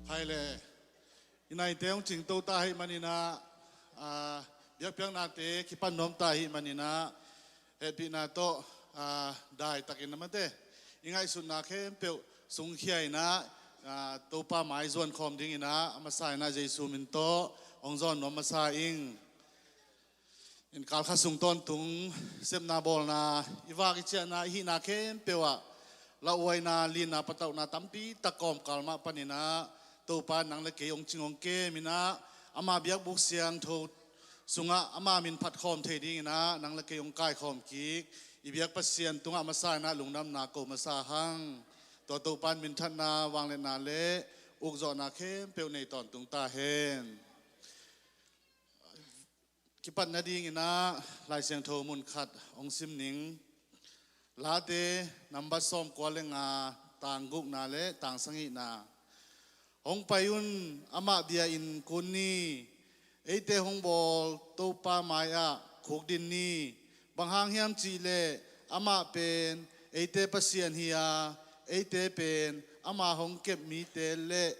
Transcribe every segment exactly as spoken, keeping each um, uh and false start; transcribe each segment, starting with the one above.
Hai le, i naite hong cingto ta ahih manin ah, aa, biakpiaknate kipan nuam ta ahih manin ah, hehpihna tawh, aa, daitakin a mate, i ngaihsutna khempeuh sungkhia in ah, aa, Topa mai zuan khawm dingin ah, a masa in ah Jesu min tawh hong zawn nuam masa ing. In kalkha sung tawntung sepna bawlna, i vak i ciahna, i hihna khempeuh ah lauhuaina, linna, patauhna tampi tak kawmkal mah panin ah, Topa nang le kei hong cing hong kem in ah, ama biakbuk siangtho sungah ama min phat khawm thei dingin ah nang le kei hong kaikhawm kik. I biak Pasian tungah masa in ah lungdamna ko masa hang. Tua Topa in minthanna, vangliatna le ukzawhna khempeuh nei tawntung ta hen. Kipat nadingin ah Lai Siangtho mun khat hong sim ning. Late nambat sawmkua le nga, tang gukna le tang sagihna. Hong pai un, amah bia-in kun ni. Eite hong bawl Topa mai-ah khukdin ni. Bang hang hiam cih leh amah pen eite Pasian hi a, eite pen ama hong kep mite le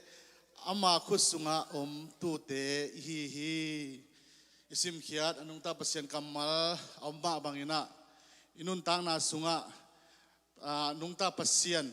ama khut sungah om tuute i hi hi. I simkhiat a nungta Pasian kammal a om mah bangin ah, i nuntakna sungah, aa, nungta Pasian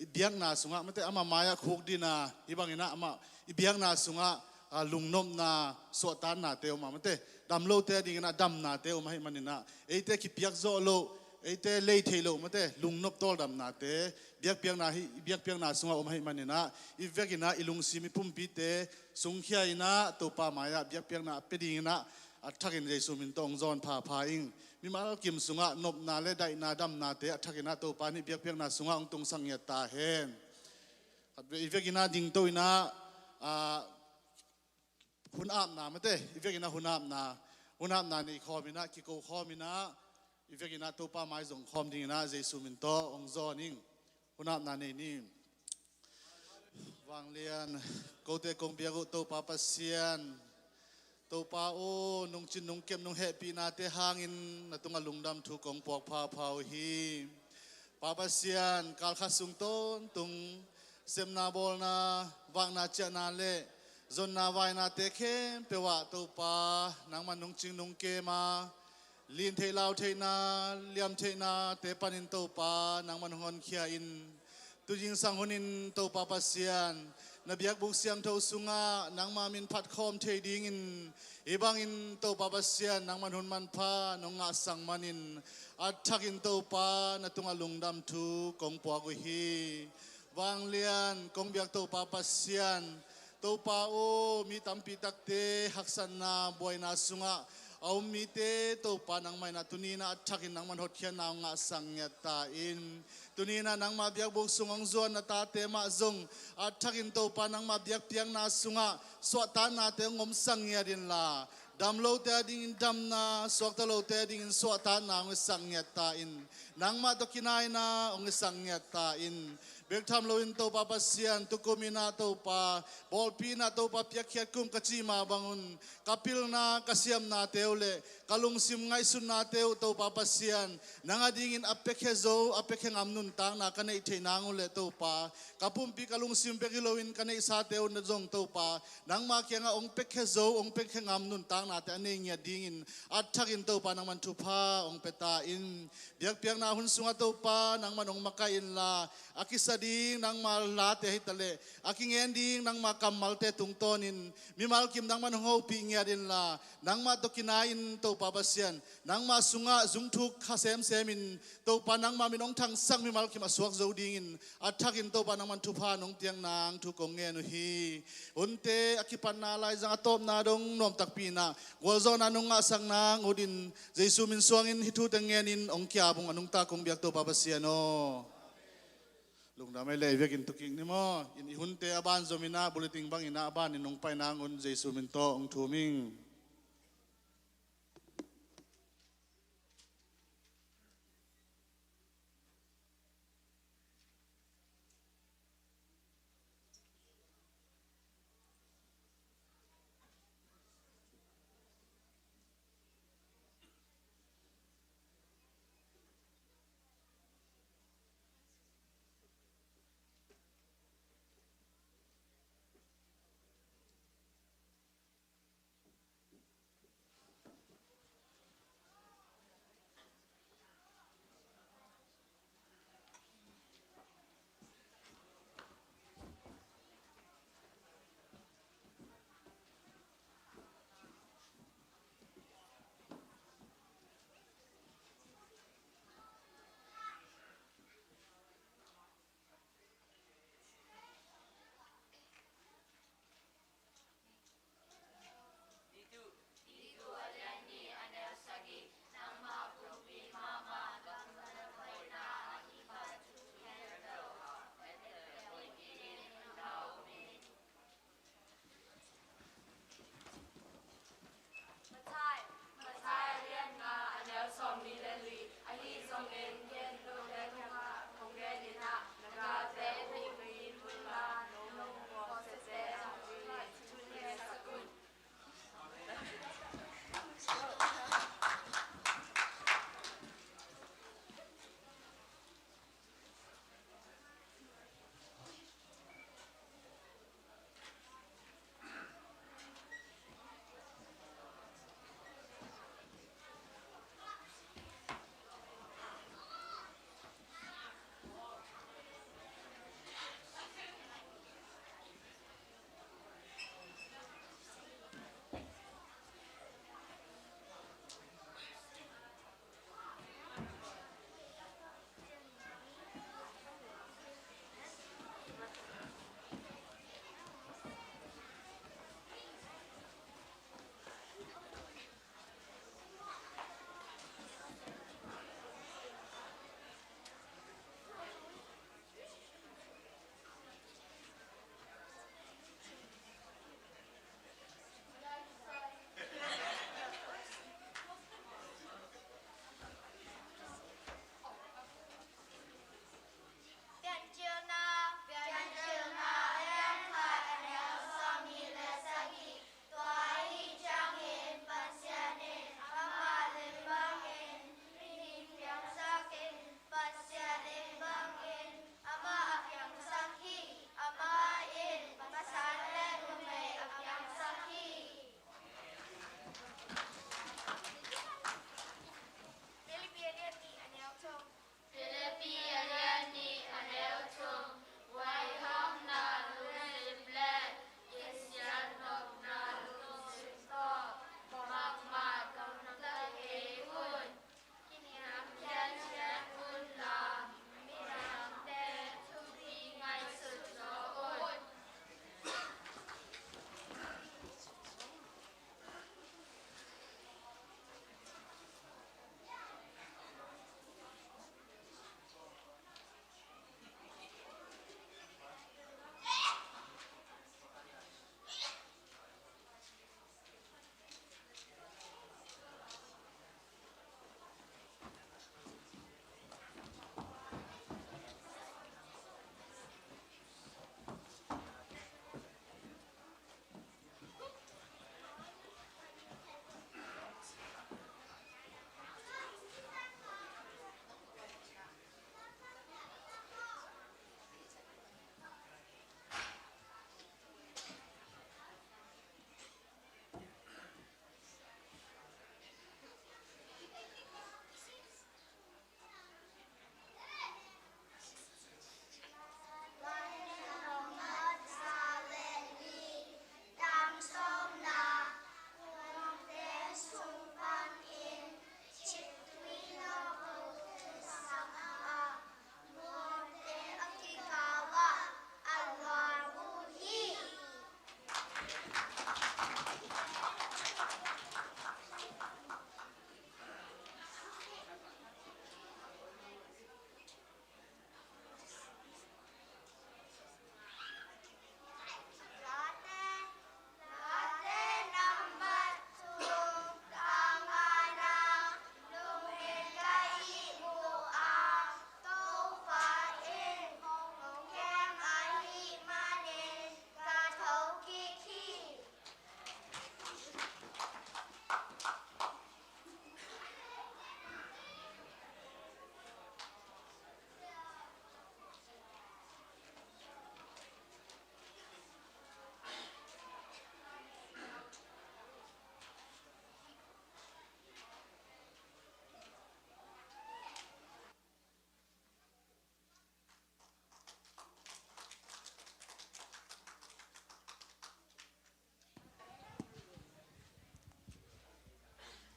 i biakna sungah mate, ama mai-ah khukdin a, hih bangin ah amah i biakna sungah, aa, lungnopna, suahtaknate om a mate, dam lote adingin ah damnate om ahih manin ah, eite kipiak zawh loh, eite lei theih loh mate, lungnop tawldamnate biakpiakna hi, biakpiakna sungah om ahih manin ah, i vekin ah i lungsim, i pumpite sungkhia in ah Topa mai-ah biakpiakna a pia dingin ah, a thakin Jesu min tawh hong zawn phapha ing. Mimal kim sungah nopna le daihna, damnate a thakin ah Topa in biakpiakna sungah hong tungsak ngiat ta hen. Khatvei i vekin ah dingto in ah, aa, hun apna mate, i vekin ah hun apna, hun apna nei khawm in ah, kiko khawm in ah, i vekin ah Topa mai zong khawm dingin ah Jesu min tawh hong zawn ing. Hun apna nei ni. Vanglian, kote kong biak uh Topa Pasian, Topa aw, nungcin nungkem, nong hehpihnate hangin na tungah lungdam thu kong puak phapha uh hi. Pa Pasian, kalkha sung tawntung sepna bawlna, vakna ciahna le zonna vainate khempeuh ah Topa, nangman nungcing nungkem a, lin theih lau theihna, liam theihnate panin Topa nangman hong honkhia in. Tuzingsang hunin Topa Pasian, na biakbuk siangtho sungah nangma min phat khawm thei dingin, hih bangin Topa Pasian, nangman hun manpha nong ngahsak manin, a thakin Topa na tungah lungdam thu kong puak uh hi. Vanglian kong biak Topa Pasian, Topa aw, mi tampi takte haksatna, buaina sungah a om mite Topa nangmah in ah tuni in ah a thakin nangman hotkhiatna hong ngahsak ngiat ta in. Tuni in ah nangma biakbuk sung hong zuan na tate mah zong a thakin Topa nangma biakpiakna sungah suahtaknate hong omsak ngiat inla, dam lote adingin damna, suakta lote adingin suahtakna hong hisak ngiat ta in. Nangmah tawh kinai in ah hong hisak ngiat ta in. Bek tham loin Topa Pasian, tukum in ah Topa, bawlpi in ah Topa piakkhiat kum ka cih mah bangun, ka pilna, ka siamnate uh le ka lungsim ngaihsutnate uh Topa Pasian, nang adingin a piakhia zo, a piakhia ngam nuntakna ka neih theih nang uh le Topa, ka pumpi ka lungsim bek hi loin ka neihsate uh na zong Topa, nangma kiangah hong piakhia zo, hong piakhia ngam nuntaknate a nei ngiat dingin a thakin Topa nangman thupha hong pia ta in. Biakpiakna hun sungah Topa nangman hong makaih inla, a kisa ding nangma late hi ta leh, a kingen ding nangma kammalte tungtawnin mimal kim nangman hong hopih ngiat inla, nangmah tawh kinai in Topa Pasian, nangma sungah zungthuk kha semsemin Topa nangma min hong thangsak mimal kim a suak zo dingin a thakin Topa nangman thupha nong piak nang thu kong ngen uh hi. Hunte a kipatna laizang a tawpna dong nuam takpi in ah gualzawhna nong ngahsak nang utin Jesu min suangin hih thute ngenin hong ki-ap ung, a nungta kong biak Topa Pasian aw. Lungdam ei le, i vekin tukik ni maw. In i hunte a ban zom in ah bulletin bangin ah a banin hong pai nang un Jesu min tawh hong thum ing.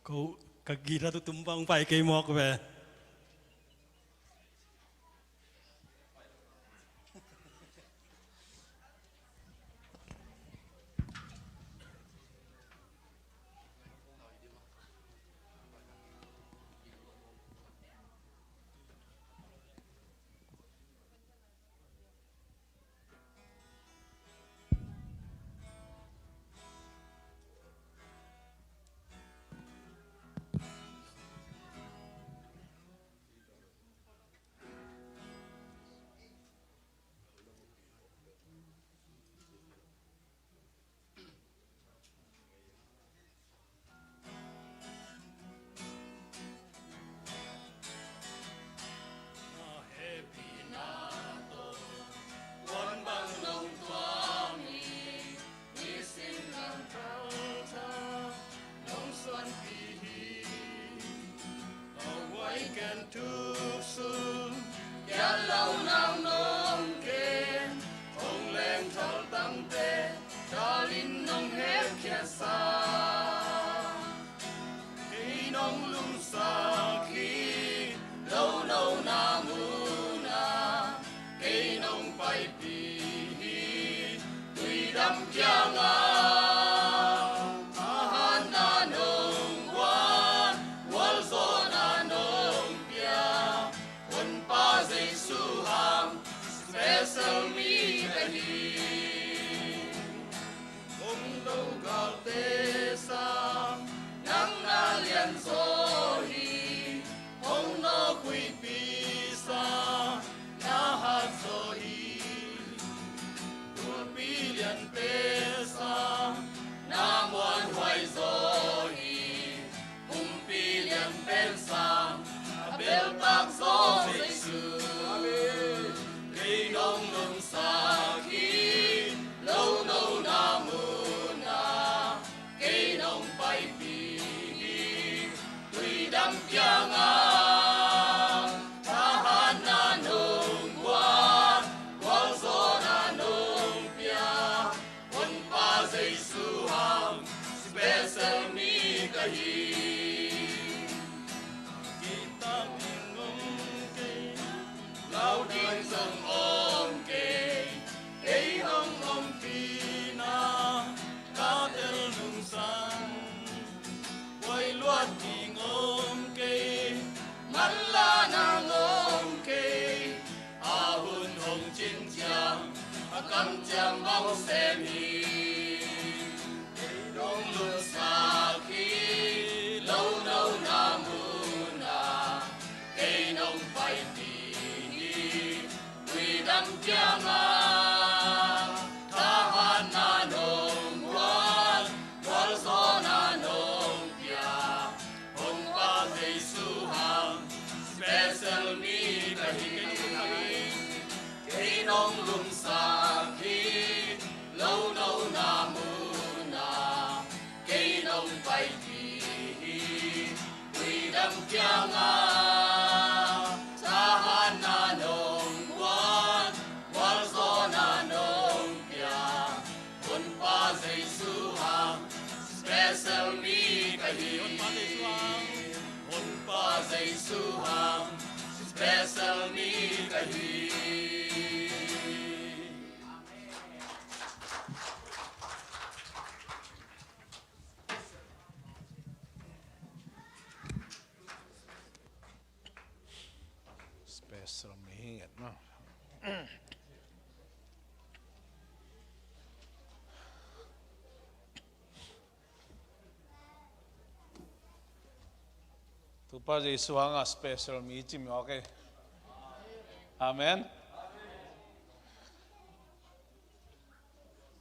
Ko ka gita tu tumpang pai kei mawk ve. Ken tuk sun kiat lo nang nong ken, hong leng thol tangte dalin nong hekhiat sa. Kei nong lungsak hi lo no na muna, kei nong paipih hi tuidam kiangah. Thahatna nong guan, gualzawhna nong pia, Honpa Jesu hang special mi ka hi. Hong lo galte sang nang na lianzaw hi, hong nawkhuipi sang na hatzaw hi. Bulpi liante sang na muanhuai zaw hi, kumpi lian pen sang a beltak zaw Jesu. Kei nong lungsak hi lo no na muna, kei nong paipih hi tuidam kiangah. Thahatna nong guan, gualzawhna nong pia, Honpa Jesu hang special mi ka hi. Kitak ding om kei, lau ding zong om kei, kei hong ompihna ka tel nungsan. Buai luat ding om kei, manlahna om kei, a hun hong cin ciang a kamciam bang sem hi. Kei nong lungsak hi lo no na muna, kei nong paipih hi tuidam kiangah. Thahatna nong guan, gualzawhna nong pia, Honpa Jesu hang special mi ka hi. Kei nong lungsak hi lo no na muna, kei nong paipih hi tuidam kiangah. Thahatna nong guan, gualzawhna nong pia, Honpa Jesu hang special mi ka hi. Honpa Jesu hang, Honpa Jesu hang special mi ka hi. Special mi hi nget maw. Topa Jesu hanga special mi ci mi, okay. Amen.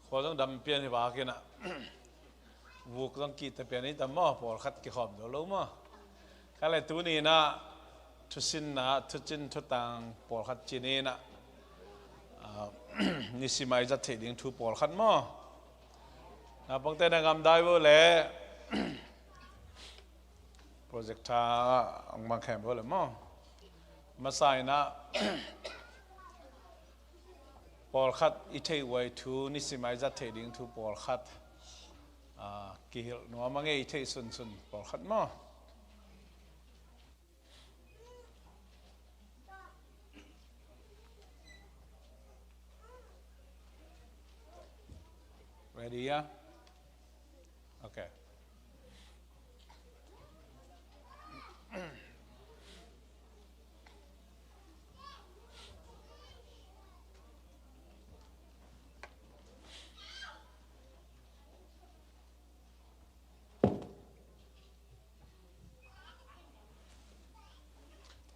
Khua zong dam pian hi vak in ah, vuk zong kihta pian hi tam maw, pawlkhat kikhawm zo lo maw. Ka le tuni in ah thusinna, thucin thutang pawlkhat ci ni in ah, ah, nisim a i zat theih ding thu pawlkhat maw. Naupangte na gamdai vo le, projector hong mang khem vo le maw. Masa in ah pawlkhat i theih huai thu, nisim a i zat theih ding thu pawlkhat, Ah, kihilh nuam a ngei thei sunsun pawlkhat maw? Ready, yeah? Okay.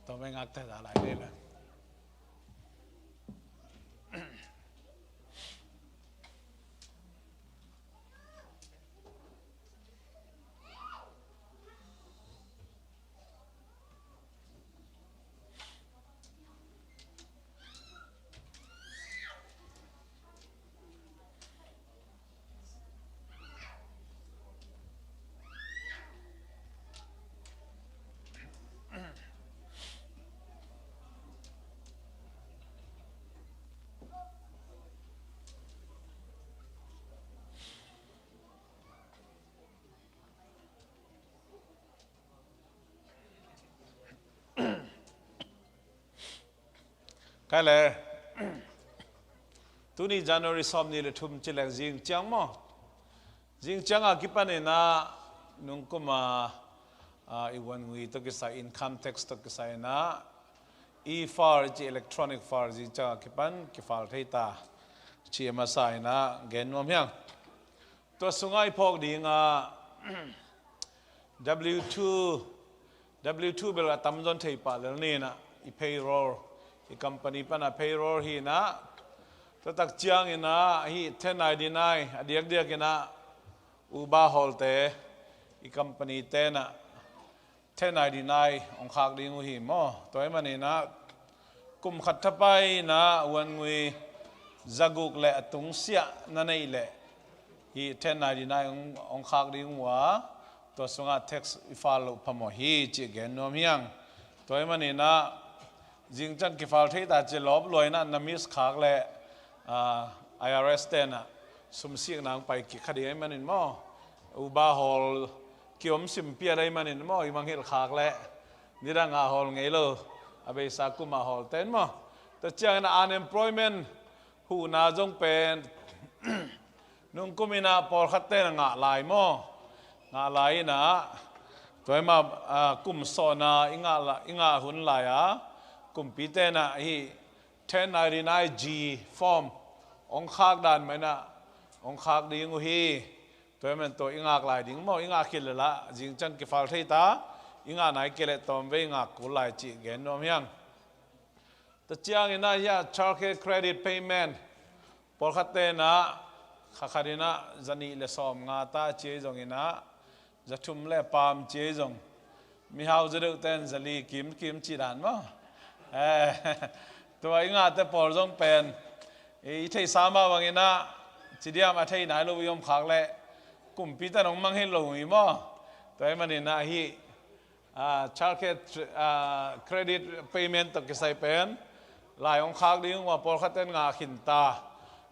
Tawmai ngakte za lai lele. Kai le, tuni January sawm nih le thum ci leng zing ciang maw? Zing ciang a kipan in ah nungkum a, ah, i vuan ngui tawh kisai, income tax tawh kisai in ah e-file ci, electronic file zing ciang a kipan kifile thei ta ci a masa in ah gen nuam hiang. Tua sungah i phawk ding a W two, W two bel a tamzaw thei pah lel ni in ah, i payroll, i company pan a payroll hi in ah, tua tak ciang in ah hih ten ninety-nine a diakdiak in ah uba hawlte, i company te in ah ten ninety-nine hong khak ding uh hi maw? Tua ahih manin ah kum khat thapai in ah vuan ngui zaguk le a tung siah na neih leh hih ten ninety-nine hong, hong khak ding uh a, tua sungah tax i file loh phamawh hi cih gen nuam hiang. Tua ahih manin ah zing ciang kifile thei ta ci lawp lua in ah na miss khak leh, ah, I R S te in ah sumsikna hong pai kik kha ding ahih manin maw, uba hawl kiom sim piat ahih manin maw, i mangngilh khak leh nidang a hawl ngei lo, a beisa kum a hawlte in maw. Tua ciang in ah unemployment huhna zong pen nungkum in ah pawlkhat te in ah ngah lai maw? Ngah lai in ah, tua ahih mah, ah, kum sawhna i ngah la, i ngah hun lai a, kumpi te in ah hih ten ninety-nine G form hong khak dan mah in ah hong khak ding uh hi. Tua ahih manin tua i ngak lai ding maw, i ngah khit leh lah zing ciang kifile thei ta, i ngah nai kei leh tawmvei ngak kul lai cih gen nuam hiang. Tua ciang in ah hih a childcare credit payment, pawlkhat te in ah kha khat in ah za nih le sawmnga ta ci ahi zong in ah, za thum le paam ci ahi zong, mihau za deuh te in za li kimkim cih dan maw? Eh, tua i ngahte pawl zong pen i theihsa mah bang in ah, ci diam, a thei nai lo i om khak leh kumpi te in hong mangngilh lo hi maw? Tua ahih manin ah hih, ah, childcare, ah, credit payment tawh kisai pen lai hong khak ding uh a, pawlkhat te in ngah khin ta,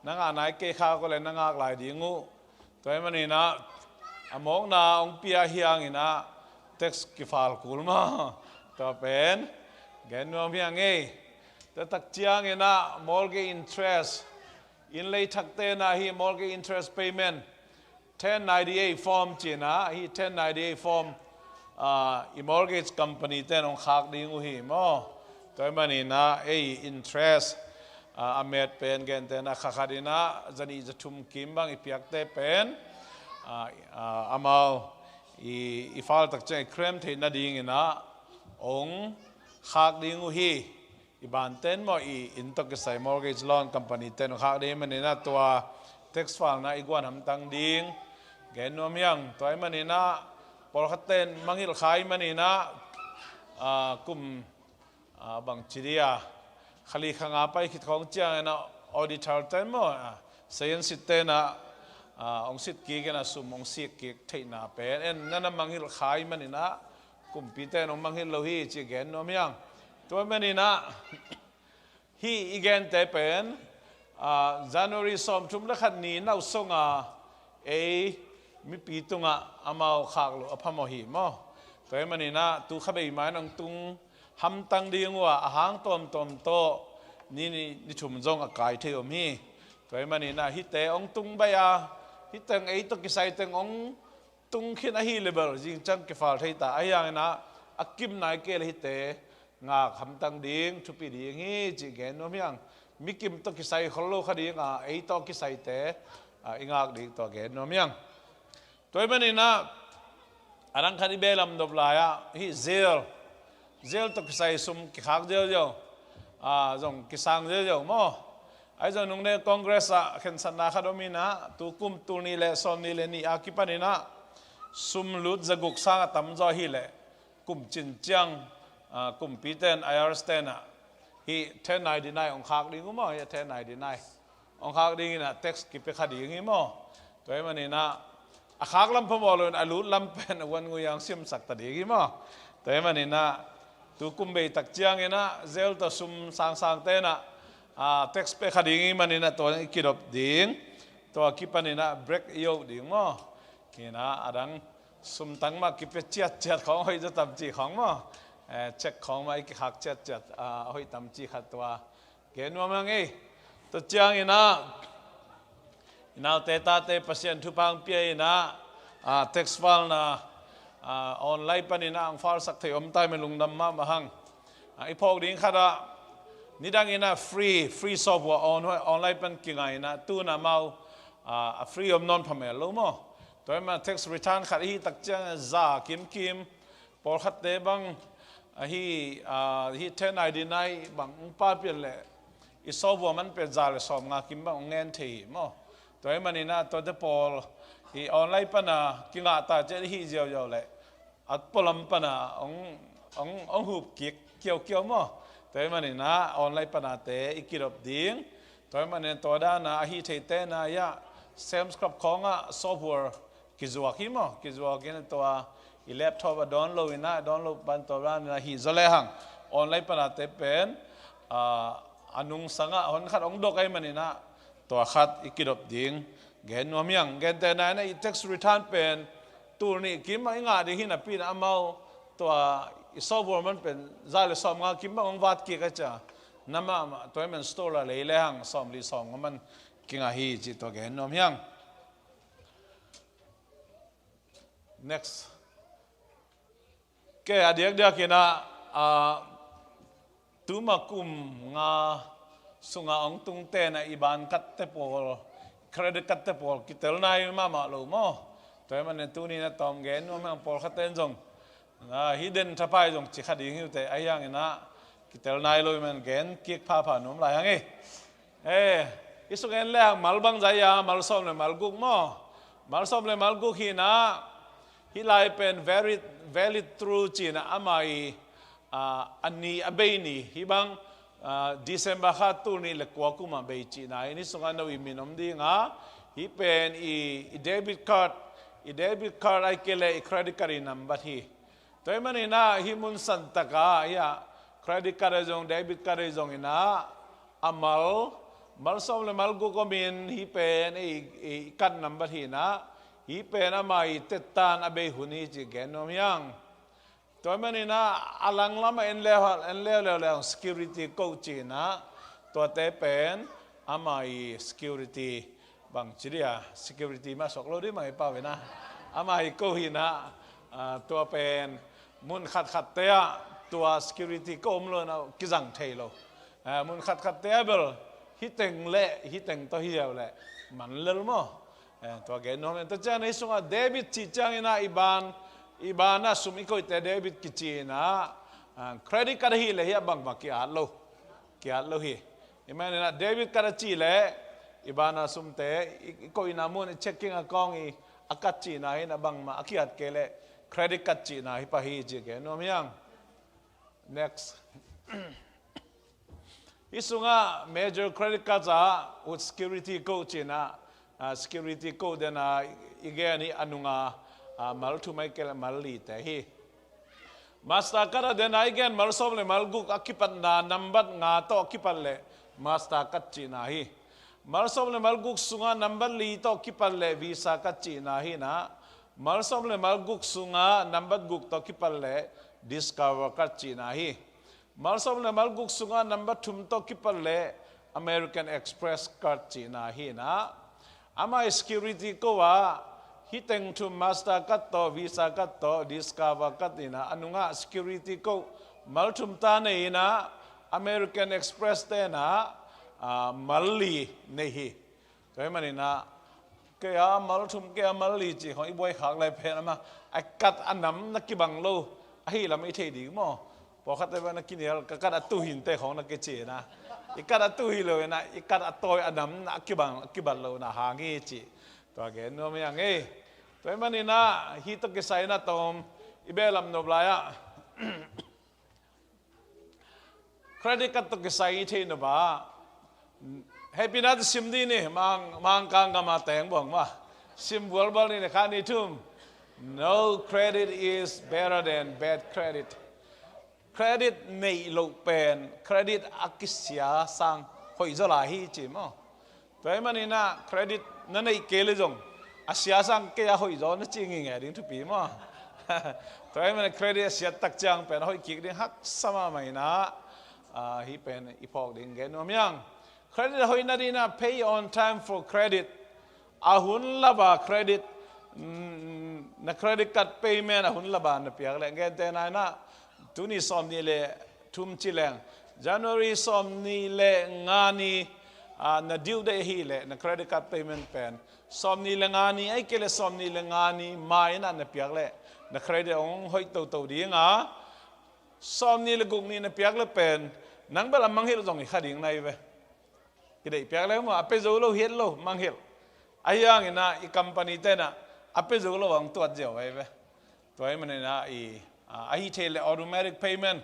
na ngah nai kei khak uh leh na ngak lai ding uh. Tua ahih manin ah a mawkna hong pia hi hang in ah tax kifile kul maw? Tua pen gen nuam hiang ei. Tua tak ciang in ah mortgage interest, inn lei thak te in ah hih mortgage interest payment, ten ninety-eight form ci in ah, hih ten ninety-eight form, ah, i mortgage company te in hong khak ding uh hi maw? Tua ahih manin ah ei interest, ah, a met pen gentehna kha khat in ah za nih za thum kim bang i piakte pen, ah, ah, amau i, i file tak ciang i claim theih nading in ah hong khak ding uh hi. I ban te in maw, i inn tawh kisai mortgage loan company te in hong khak ding ahih manin ah tua tax file na i guan hamtang ding gen nuam hiang. Tua ahih manin ah pawlkhat te in mangngilh kha ahih manin ah, ah, kum, ah, bang ci dia, kha li kha nga pai khit khawng ciang in ah auditor te in maw, ah, seiin sit te in ah, ah, hong sit kik in ah sum hong sik kik theihna pen en na na mangngilh kha ahih manin ah kumpi te in hong mangngilh lo hi cih gen nuam hiang. Tua ahih manin ah hih i gente pen, ah, January sawmthum le khat ni nau song a ei mipi tungah amau khak loh a phamawh hi maw. Tua ahih maninah tu kha bei mah in hong tung hamtang ding uh a, a hang tawmtawm tawh ni, ni, ni thum zong a kai thei om hi. Tua ahih maninah hihte hong tung baih a, hih teng ei tawh kisai teng hong tung khin ahih leh bel zingciang kifal thei ta. Ahi hanginah a kim nai kei leh hihte ngak hamtang ding thupi ding hi cih gen nuam hi hang. Mi kim tawh kisai khol lo kha ding a, ei tawh kisaite, a, i ngak ding tua gen nuam hi hang. Tua ahih maninah a dang khat i behlap nop lai-ah hih jail, jail tawh kisai sum kikhak ziauziau, a, zong kisang ziauziau maw. Ahi zong nungneng Congress ah khensatna khat om inah tu kum tul nih le sawmnih le nih a kipaninah sum lut zaguk sang a tamzaw ahih leh kum cin ciang, a, kumpite in, IRS te inah hih ten ninety-nine hong khak ding uh maw, hih ten ninety-nine hong khak ding inah tax kipia kha ding hi maw. Tua ahih maninah a khak lam phamawh lo in a lut lam pen a uan ngui ang simsak ta ding hi maw. Tua ahih maninah tu kum bei tak cianginah jail tawh sum sangsangte inah, a, tax pia kha ding ahih maninah tua i kidop ding. Tua kipaninah break i oh ding maw. Hinah a dang sumtang mah kipia ciatciat khawng hoih zaw tam cih khawng maw. Eh, check khawng mah i kikhak ciatciat, a, hoih tam cih khat tua gen nuam hang ei. Tua cianginah i naute tate Pasian thupha hong pia inah, a, tax file na, a, online paninah hong file sak thei om ta ahih manin lungdam mahmah hang. A, i phawk ding khatah nidang inah free, free software on, online pan kinga inah tu inah amau, a, a free om nawn phamel lo maw. Tua ahih manin tax return khat i hih tak ciang za kimkim, pawlkhatte bang, a, hih, a, hih ten ninety-nine bang hong paipih leh i software man pen za le sawmnga kim bang hong ngen thei hi maw. Tua ahih maninah tuate pawl hih online pana kingah ta ciat i hih ziauziau leh a pualam pana hong, hong, hong hup kik kiaukiau maw. Tua ahih maninah online panate i kidop ding. Tua ahih maninah tua dana a hih theite na hiah Sam's Club khawngah software kizuak hi maw. Kizuak in tua i laptop ah download inah, download pan tua dana hih zaw lehang online panate pen, a, a nungsangah hon khat hong dok ahih maninah tua khat i kidop ding gen nuam hi hang. Gentehna inah i tax return pen tul nih kim ah i ngah ding hi napi inah amau tua i software man pen za le sawmnga kim bang hong vat kik a cia. Na mahmah tua ahih manin store ah lei lehang sawmli sawmnga man kingah hi cih tua gen nuam hi hang. Next. Ke a diakdiak inah, a, tuma kum nga sungah hong tungte inah i ban card te pawl, credit card te pawl kitel nai mahmah lo maw. Tua ahih manin tuni inah tawm gen nuam hi hang. Pawlkhatte in zong, a, hih den thapai zong ci kha ding hi uh teh, ahi hanginah kitel nai lo ahih manin gen kik phapha nuam lai hang ei. Eh, i sung en lehang mal bangzah hi a, mal sawm le mal guk maw. Mal sawm le mal guk hi inah hih lai pen valid, valid through ci inah ama i, a, a ni a bei ni. Hih bang, a, December kha tul nih le kua kum a bei cihna hi. Hih sungah no i min om ding a, hih pen i, i debit card, i debit card ahih kei leh i credit card i nambat hi. Tua ahih maninah hih mun santak ah hiah credit card ahi zong, debit card ahi zong inah a mal, mal sawm le mal guk om in hih pen i, i card nambat hi inah hih pen ama i tettan a bei hun hi cih gen nuam hi hang. Tua ahih maninah a langlam ah en leu, en leuleu lehang security code ci inah tuate pen ama i security bang ci dia, security mah suak lo dih mah i pau inah. Ama hi ko hi inah, a, tua pen mun khatkhatte ah tua security ko om lo inah kizang thei lo. A, mun khatkhatte ah bel hih teng le hih teng tawh hi ziau leh man lel maw. A, tua gen nuam en. Tua ciang hih sungah debit cih ciang inah i ban, i ban ah sum i koihte debit kici inah, a, credit card ahih leh hiah bangmah ki-at lo. Ki-at lo hi. Ahih maninah debit card a cih leh i ban a sumte i, i koihna mun i checking account i a cut cihna hi inah bangmah a ki-at kei leh credit card cihna hi pah hi cih gen nuam hi hang. Next. Hih sungah major credit cards ah with security code ci inah, a, security code dena i gen hi a nunga, a, mal thum ahih kei leh mal lite hi. Mastercard ah dena i gen mal sawm le mal guk a kipatna nambat nga tawh a kipat leh Mastercard cihna hi. Malsawm le malguk sungah nambat li tawh kipat le Visa card cihna hi inah, malsawm le malguk sungah nambat guk tawh kipat le Discover card cihna hi. Malsawm le malguk sungah nambat thum tawh kipat le American Express card cihna hi inah, amah i security code ah hih teng thum, Master card tawh, Visa card tawh, Discover card inah, a nungah security code mal thum ta nei inah, American Express te inah, ah, mal li nei hi. Tua ahih maninah, kei a mal thum, kei a mal li ci khong i buai khak lai pen amah a card a nam na kibang lo ahi lam i thei ding maw? Pawlkhatte bang na kinial, ka card a tuh hi inteh khong na kici inah, i card a tuh hi lo inah, i card a tawi a nam na a kibang, a kibat lo na hang hi ci. Tua gen nuam hi ing ei. Tua ahih maninah hih tawh kisai na tawm i behlap nop lai-ah credit card tawh kisai i theih nop ah, hehpihna tawh sim dih ni, Mang, Mangkang gam a teng buang mah. Sim bualbual ni, ni khat ni thum. No credit is better than bad credit. Credit neih loh pen credit a kisia sang hoih zaw lai hi ci maw? Tua ahih maninah credit na neih kei le zong a sia sang kei a hoih zaw na ci ngingeh ding thupi maw? Tua ahih maninah credit a siat tak ciang pen a hoih kik ding haksa mahmah inah, ah, hih pen i phawk ding gen nuam hi ing. Credit a hoih nadinah pay on time for credit. A hun laba credit, mm, na credit card payment a hun laba na piak le, gentehna inah tuni sawmnih le thum ci leng, January sawmnih le nga ni, ah, na due date ahih leh na credit card payment pen sawmnih le nga ni ahih kei leh sawmnih le nga ni ma inah na piak leh na credit hong hoih toto ding a, sawmnih le guk ni na piak le pen nang bel a mangngilh zong hi kha ding na hi ve. I deih piak le maw, a pia zo lo hi het lo, mangngilh. Ahi hanginah i company te inah a pia zo lo hong tuat ziau ahi ve. Tua ahih maninah i, a, ahi thei le automatic payment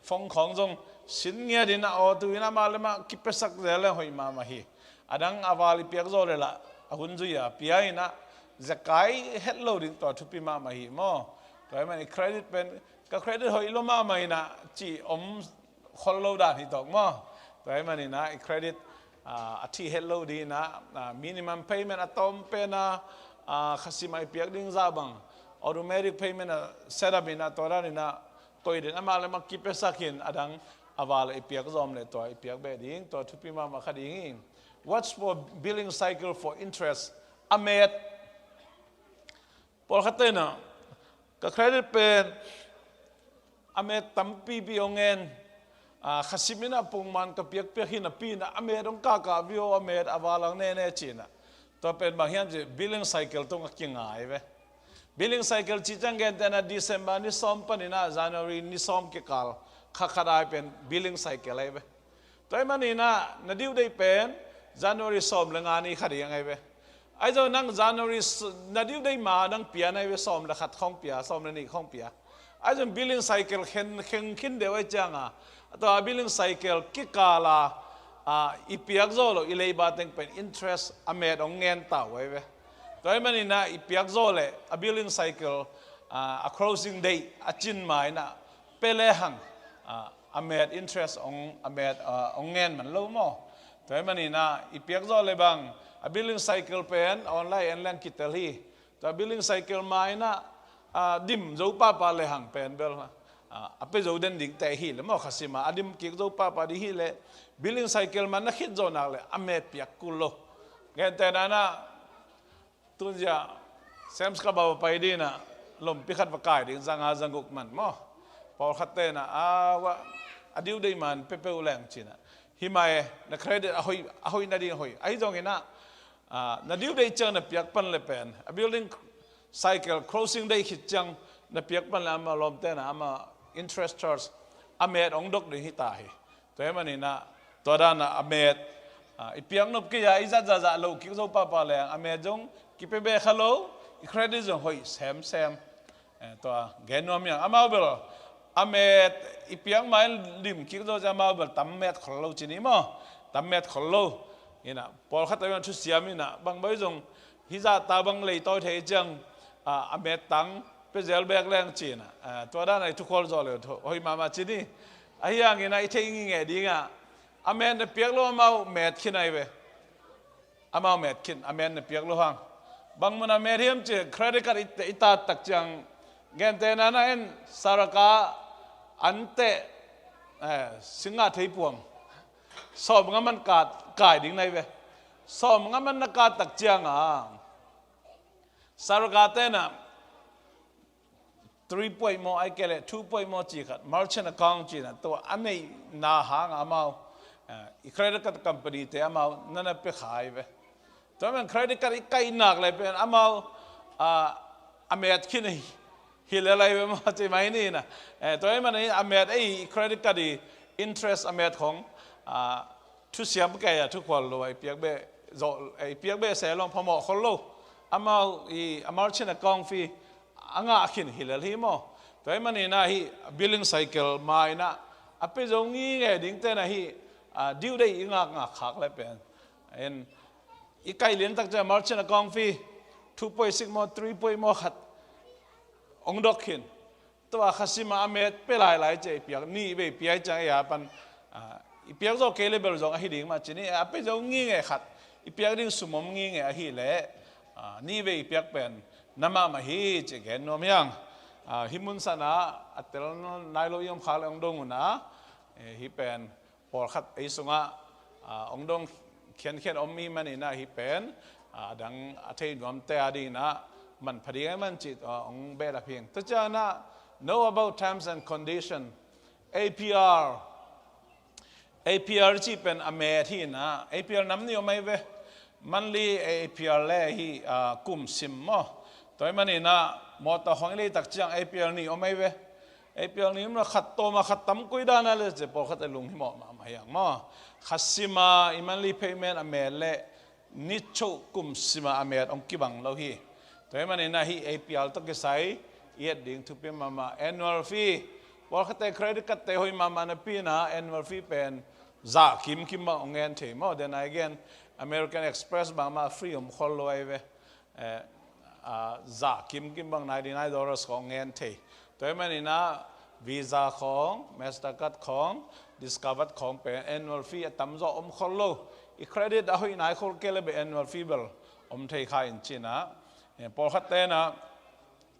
phone khawng zong sin ngiat inah, aw, tu inah mah le mah kipiasak zel le hoih mahmah hi. A dang a val i piak zaw le lah a hun zui a pia inah zekai het lo ding, tua thupi mahmah hi maw? Tua ahih manin i credit pen ka credit hoih lo mahmah inah ci om khol lo dan hi tawk maw? Tua ahih maninah i credit, ah, a thih het lo dinginah, ah, minimum payment a tawm pen a, ah, khasim a i piak ding zah bang automatic payment a set up inah, tua dan inah koih den amah le mah kipiasak in a dang a val a i piak zawm le tua i piak beh ding, tua thupi mahmah kha ding hi. Watch for billing cycle for interest. A met Pawlkhatte inah ka credit pen a met tampipi hong ngen, ah, khasim inah pongman ka piakpiak hi napi inah a met hong kahkah viau, a met a val hong nene ci inah. Tua pen bang hiam cih leh billing cycle tungah kingai ve. Billing cycle cih ciang gentehna December ni sawm paninah January ni sawm kikal kha khat ai pen billing cycle ahi ve. Tua ahih maninah na due date pen January sawm le nga ni kha ding ahi ve. Ahi zong nang January s-, na due date ma nang pia na hi ve, sawm le khat khawng pia, sawm le nih khawng pia. Ahi zong billing cycle khen, khen khin deuh ahih cianga, tua billing cycle kikala, a, i piak zaw lo i leiba teng pen interest a met hong ngen ta uh ahi ve. Tua ahih maninah i piak zaw le a billing cycle, a, a closing date a cin ma inah pia le hang, a, a met interest hong, a met, a, hong ngen man lo maw? Tua ahih maninah i piak zaw le bang a billing cycle pen online en leng kitel hi. Tua billing cycle ma inah, a, dim zo pahpah le hang pen bel, a, a pia zo den ding teh hi le maw, khasim a a dim kik zo pahpah ding hi le billing cycle ma na khit zawh nak le a met piak kul lo. Gentehna inah tunzia Sam's Club a va pai dinginah lompi khat va kai ding, zanga zaguk man maw? Pawlkhatte inah a, wa, a due date man pia peuh leng ci inah. Hi mah e, na credit a hoih, a hoih nading hoih. Ahi zonginah, a, na due date ciang na piak pan le pen a billing cycle closing date khit ciang na piak pan le amah lawmte inah amah interest charge a met hong dok ding hi ta hi. Tua ahih maninah tua danah a met, a, i piak nop kei a, i zat zahzah loh kik zo pahpah leng a met zong kipia beh kha lo, i credit zong hoih semsem. Eh, tua gen nuam hi ing. Amau bel a met i piak ma in lim kik zo ciang amau bel tam met khol lo ci ni maw? Tam met khol lo. Inah pawlkhat a thusiam inah bang boi zong hih zahta bang leitawi thei ciang, a, a met tang pia zel bek leng ci inah, a, tua danah i thukhawl zawh le uh hoih mahmah ci ni. Ahi hanginah i theih ngingeh dingah a met na piak lo amau met khin ahi ve. Amau met khin, a met na piak lo hang. Bang mun a met hiam ci, credit card i, i tat tak ciang, gentehna na en, saraka ante, eh, singa thei puam. Sawm nga man kat, kai ding nai ve. Sawm nga man na kat tak ciang a. Saraka tena, three point maw, ai kele two point maw ci khat, merchant account ci na, tua a neihna hang amau, eh, i credit card company te amau, nana pe khai ve. Tua man credit card i kai nak le pen amau, ah, a met khin hi, hi le lai ve maw ci mai ni na. Eh, tua man a met ei credit card i interest a met khong, ah, thusiam kei a thukhual lo, ei piak be, zo, ei piak be se long phamawh khol lo. Amau i, a merchant account fee, a ngah khin hi lel hi maw. Tua hi manin ah hih billing cycle ma-in ah a pia zo ngingei dingte na hih, ah, due date i ngak ngak khak le pen. En, i kai lian tak ciang merchant account fee two point six maw, three point maw khat ong dok khin. Tua kha sima a met pia lailai ci ei piak, nih vei pia ciang ei a pan, ah, i piak zo kei le bel zong ahi ding mah ci ni, a pia zo ngingei khat, i piak ding sum om ngingei ahi le, ah, nih vei i piak pen na mahmah hi ci gen nuam hiang. Ah, hih mun sana a tel nai lo i om khak le ong dong un ah, eh, hih pen pawlkhat ei sungah, ah, ong dong khiankhian om hi manin ah hih pen, ah, a dang a thei nuamte a dingin ah manpha ding ahih man cih, ah, ong behlap hiang. Tua ciangin ah, know about terms and condition, A P R. A P R cih pen a met hi in ah, A P R nam nih om ahi ve. Monthly A P R le hih, ah, kum sim maw. Tua hi manin ah mawtaw khong i lei tak ciang A P R nih om ahi ve. A P R nih om lo khat tawm a khat tam koi dan a le ci pawlkhat a lunghimawh mahmah hiang maw. Kha sima i monthly payment a met le ni cho kum sima a met ong kibang lo hi. Tua hi manin ah hih A P R tawh kisai i et ding thupi mahmah, annual fee. Pawlkhatte credit card te hoih mahmah napi in ah annual fee pen za kimkim bang ong ngen thei maw. Then again, American Express bangmah free om khol lo ahi ve. Eh, ah, za kimkim bang ninety nine dollars khong ngen thei. Tua hi manin ah Visa khong, Mastercard khong, Discover khong pen annual fee a tamzaw om khol lo. I credit a hoih nai khol kei le bel annual fee bel om thei kha in ci in ah. Eh, pawlkhatte in ah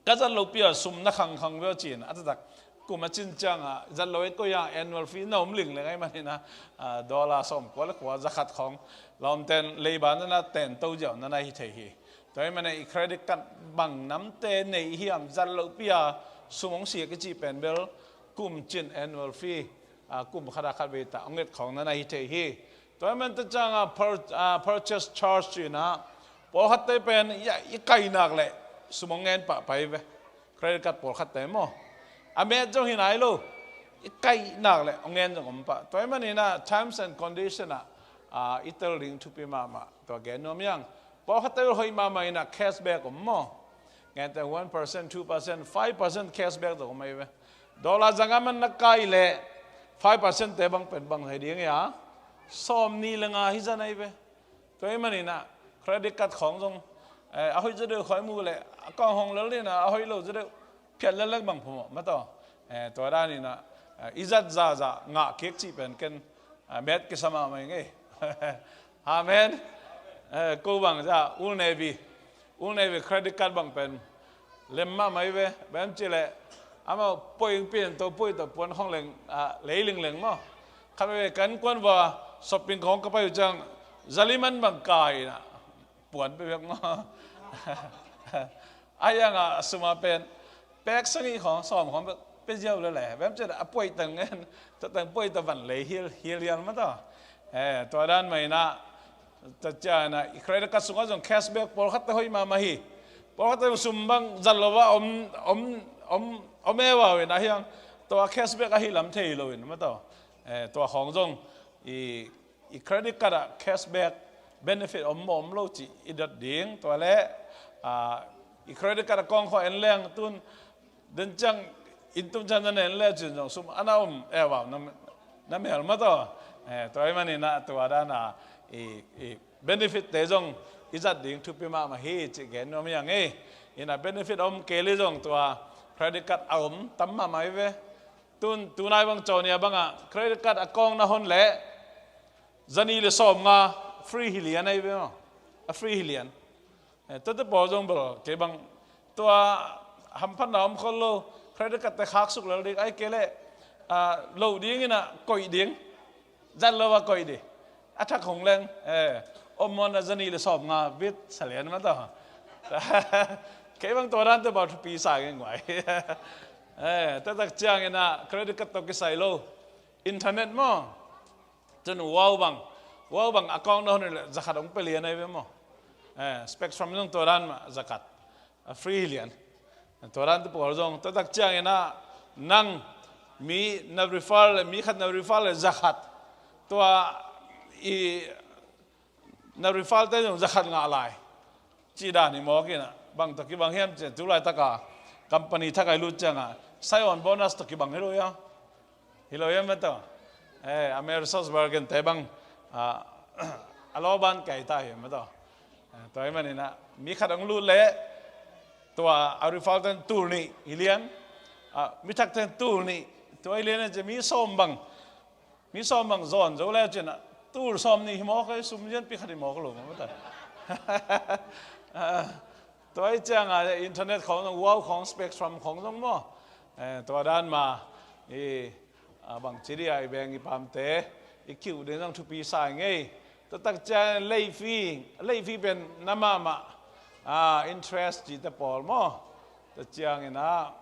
ka zat lopi a sum na khangkhang ve aw ci in ah, a taktak kum a cin ciang ah zat lo ei koi a annual fee na om lingleng ahih manin ah, ah, dollar sawmkua le kua, za khat khong lawmten leiba nana ten to ziau nana hi thei hi. Tua hi manin i credit card bang namte nei hiam, zat lopi a sum ong siak i cih pen bel kum cin annual fee, ah, kum khat a khat vei ta ong et khong nana hi thei hi. Tua hi man tua ciang ah pur-, ah, purchase charge ci in ah, pawlkhatte pen i, i kai nak le sum ong ngen pahpah hi ve. Credit card pawlkhatte maw, a met zong hi nai lo, i kai nak le ong ngen zong om pah. Tua hi manin ah terms and condition ah, ah, i tel ding thupi mahmah, tua gen nuam hiang. Pawlkhatte hoih mahmah in ah cashback om maw. Ngen teng one percent, two percent, five percent cashback zong om ahi ve. Dollar za nga man na kai le five percent te bang pen bang hi ding hia? Sawmnih le nga hi zan ahi ve. Tua hi manin ah credit card khong zong, eh, a hoih zaw deuh khong i mu le, a kong hong lel in ah a hoih lo zaw deuh phiat lel lek bang phamawh mataw. Eh, tua dan in ah, eh, i zat zahzah ngah kik cih pen ken, ah, met kisa mahmah ing ei. Amen. Eh, ko bang zah Old Navy, Old Navy credit card bang pen lem mahmah hi ve. Bang hiam cih leh amau poi ing pian to, poi to puan khong leng, ah, lei lingleng maw. Khat veve kan kuan va shopping khong ka pai uh ciang zaliman bang kai in ah puan pia bek maw. A hiang a sum a pen pek sagih khong sawm khong pia ziau lel e. Bang hiam cih leh a poi teng ngen, tua teng poi ta van lei hial hial hial mataw. Eh, tua dan mah in ah, tua ciang ah i credit card sungah zong cashback pawlkhatte hoih mahmah hi. Pawlkhatte sum bang zat lo a om, om, om, om e vau in a hiang, tua cashback ahi lam thei lo in mataw. Eh, tua khong zong i, i credit card ah cashback benefit om maw om lo cih i dot ding. Tua le, ah, i credit card a kong khong en leng tun den ciang inn tum ciang na nen le cin zong sum a na om e vau na, na mel mataw. Eh, tua hi manin ah tua dan a i, i benefit te zong i zat ding thupi mahmah hi cih gen nuam hiang ei. In ah benefit om kei le zong tua credit card a om tam mahmah hi ve. Tun, tunai bang caw nia bang ah credit card a kong na hon le zanih le sawm nga free hi lian ahi ve maw. A free hi lian. Eh, tuate pawl zong bel kei bang tua hamphatna om khol lo, credit card te khak suk lel ding, ai kei leh, ah, loh ding in ah koih ding. Zat lo a koih ding. A thak hong leng, eh, om mawn a za nih le sawm nga bit sa lian mah tawh. Kei bang tua dan te bel thupi sa ngei nguai. Eh, taktak ciangin ah credit card tawh kisai lo. Internet maw. Cun wow bang, wow bang account na hon leh zakhat hong pia lian ahi ve maw. Eh, Spectrum zong tua dan mah zakhat. A free lian. Tua dan te pawl zong taktak ciangin ah nang mi na refer le, mi khat na refer le zakhat. Tua i na refer te zong zakhat ngah lai. Cih dan hi mawk in ah, bang tawh kibang hiam cih leh tu laitaka company thak a i lut ciangah sign on bonus tawh kibang hi lo hiam? Hi lo hiam mah tawh. Eh, Amerisourcebergen te bang, ah, a lawban kei ta hiam mah tawh. Eh, tua ahih manin ah mi khat hong lut leh tua a refer ten tul nih hi lian. Ah, mi thak ten tul nih. Tua hi lian ah ci mi sawm bang, mi sawm bang zawn zo le cin ah tul sawm nih hi mawk, sum zianpi khat hi mawk lo mah ta. Tua ahih ciangah internet khawng zong, wow khawng, Spectrum khawng zong maw. Eh, tua dan mah i, ah, bangci dih a i beng i pamte i kiuh ding zong thupi sa ngei. Taktak ciang late fee, late fee pen na mahmah, ah, interest cihte pawl maw. Tua ciangin ah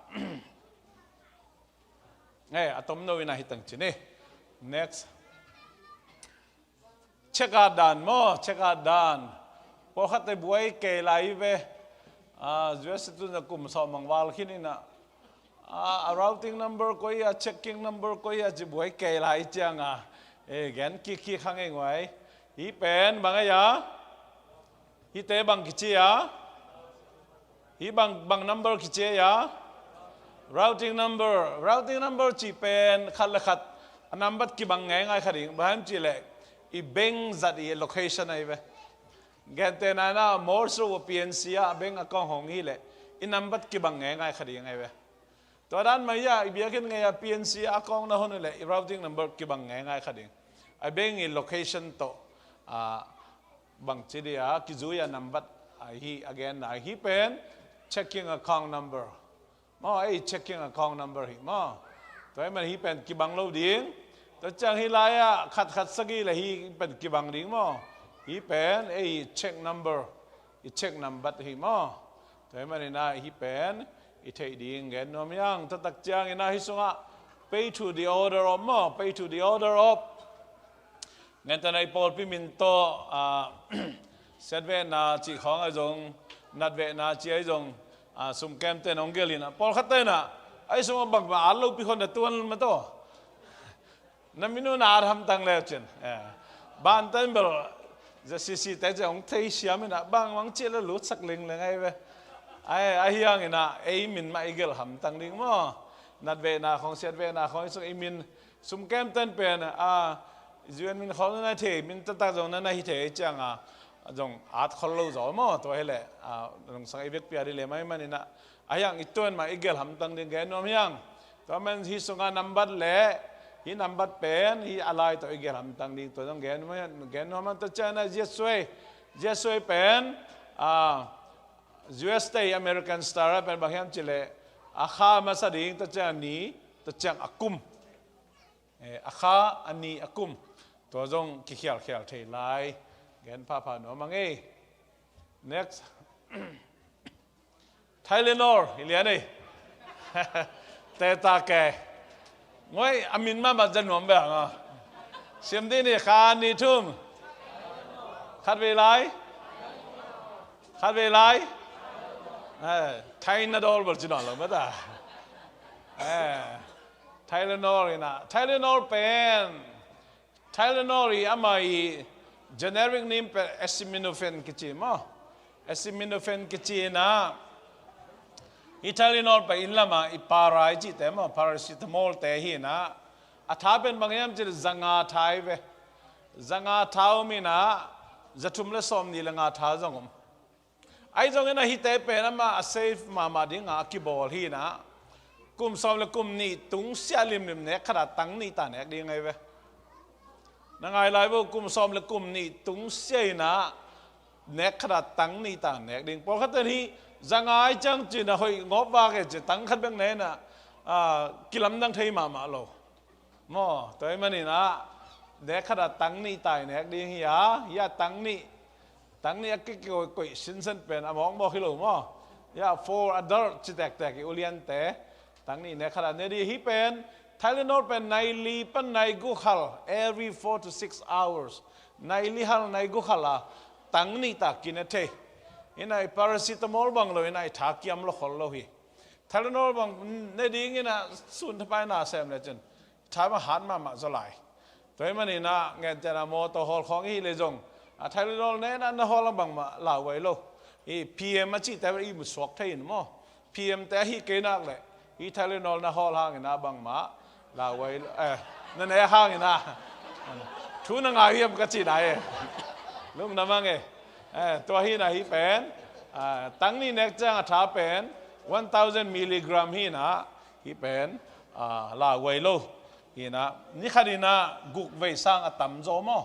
eh, a tomno in ah hi tang ci ni. Next. Check out dan maw, check out dan. Pawlkhatte buai kei lai hi ve. Ah, U S a tun a kum sawm bang val khin in ah, ah, a routing number koi a, checking number koi a ci buai kei lai ciangah, eh, gen kikkik hang ei nguai. Hi pen bang ei a? Hihte bang kici a? Hih bang, bang number kici a? Routing number, routing number cih pen khat le khat a nambat kibang ngeingai kha ding. Bang hiam cih leh i bank zat i location ahi ve. Gentehna in ah Morse Road P N C ah bank account hong hi leh i nambat kibang ngeingai kha ding ahi ve. Tua dan mah hi a, i biakinn ngei a P N C account na hon uh leh i routing number kibang ngeingai kha ding. A bank i location tawh, ah, bangci dih a kizui a nambat, ah, hi a genna hi pen checking account number. Maw, ei checking account number hi maw. Tua ahih man hi pen kibang lo ding. Tua ciang hi lai ah khat khat sagih le hi pen kibang ding maw. Hi pen ei check number, i check nambat hi maw. Tua ahih manin ah hi pen i theih ding gen nuam hi hang. Taktak ciangin ah hi sungah pay to the order of maw, pay to the order of. Gentehna i pawlpi min tawh, ah, siatvehna cih khawng ahi zong, natvehna cih ahi zong, ah, sumkemte in hong gelh in ah, pawlkhatte in ah, ahi sungah bangmah at lopi khawng na tuan mah tawh. Na min uh na at hamtang le cin. Eh. Bantan bel, za sisi te cin hong thei siam in ah, bangmah cih le lutsak lingleng ahi ve. Ahi, ahi hangin ah, ei min mah i gelh hamtang ding maw. Natvehna khawng, siatvehna khawng, i sung i min, sumkemte in pen, ah, U N min khawng na thei, min taktak zong na na hi thei ciangah, zong at khol lo zaw maw, tua hi leh, ah, lungsang i vekpi a dih leh mah ahih manin ah, ahi hang i tuan mah i gelh hamtang ding gen nuam hi hang. Tua man hi sungah nambat le, hi nambat pen, hi a lai tawh i gelh hamtang ding, tua zong gen nuam hi hang, gen nuam hang. Tua ciangin ah ziatsuai, ziatsuai pen, ah, U S te American Star ah pen bang hiam cih leh, a kha masa ding, tua ciang a ni, tua ciang a kum. Eh, a kha, a ni, a kum. Tua zong kikhialkhial thei lai. Gen phapha nuam a ngei. Next. Tylenol, hi lian ei. Teta ke. Ngoi, a min mahmah za nuam ve hang a. Siam dih ni, khat, nih, thum. Khatvei lai. Khatvei lai. Eh, Thainadol bel ci nawn lo mah ta. Eh, Tylenol in ah. Tylenol pen. Tylenol i amah i generic name pen acetaminophen kici maw. Acetaminophen kici in ah. Hi Tylenol pen inn lamah i para i cihte maw, paracetamol te hi in ah. A tha pen bang hiam cih leh za nga tha hi ve. Za nga tha om in ah, za thum le sawm nih le nga tha zong om. Ahi zongin ah hihte pen amah a safe mahmah dingah a kibawl hi in ah. Kum sawm le kum nih tungsiah limlim nek khat ah tang nih ta nek ding ahi ve. Na ngai lai vo, kum sawm le kum nih tungsiah in ah nek khat ah tang nih ta nek ding. Pawlkhat ten hih za nga ciang ci-in a hoih ngawp vak e ci, tang khat bek ne in a, ah, kilamdang thei mahmah lo. Maw, tua ahih manin a, nek khat ah tang nih ta i nek ding hi a, hih a tang nih, tang nih a kikoih koih sinsen pen a mawkmawk hi lo maw. Hih a four adult ci tektek i uliante, tang nih nek khat ah ne ding. Hih pen, Tylenol pen nai li pan nai guk hal, every four to six hours. Nai li hal, nai guk hal a, tang nih ta kine thei. Hih na i paracetamol bang lo, hih na i tha kiam lo khol lo hi. Tylenol bang ne ding in a, sun thapai na sem le cin, tha bang hat mahmah zaw lai. Tua ahih manin a, gentehna mawtaw hawl khawng i hih leh zong, a, Tylenol ne in a na hawl a bangmah lauhuai lo. Hih P M a cihte i mu suak thei in maw. P M te ahi kei nak leh, hih Tylenol na hawl hangin a bangmah lauhuai lo, eh, na nek hangin a thu na ngai hiam ka cih nai e. Lungdam hang e. Eh, tua hi in a hih pen, ah, tang nih nek ciang a tha pen one thousand milligram hi in a, hih pen, ah, lauhuai lo. Hi in a, ni khat in a guk vei sang a tamzaw maw.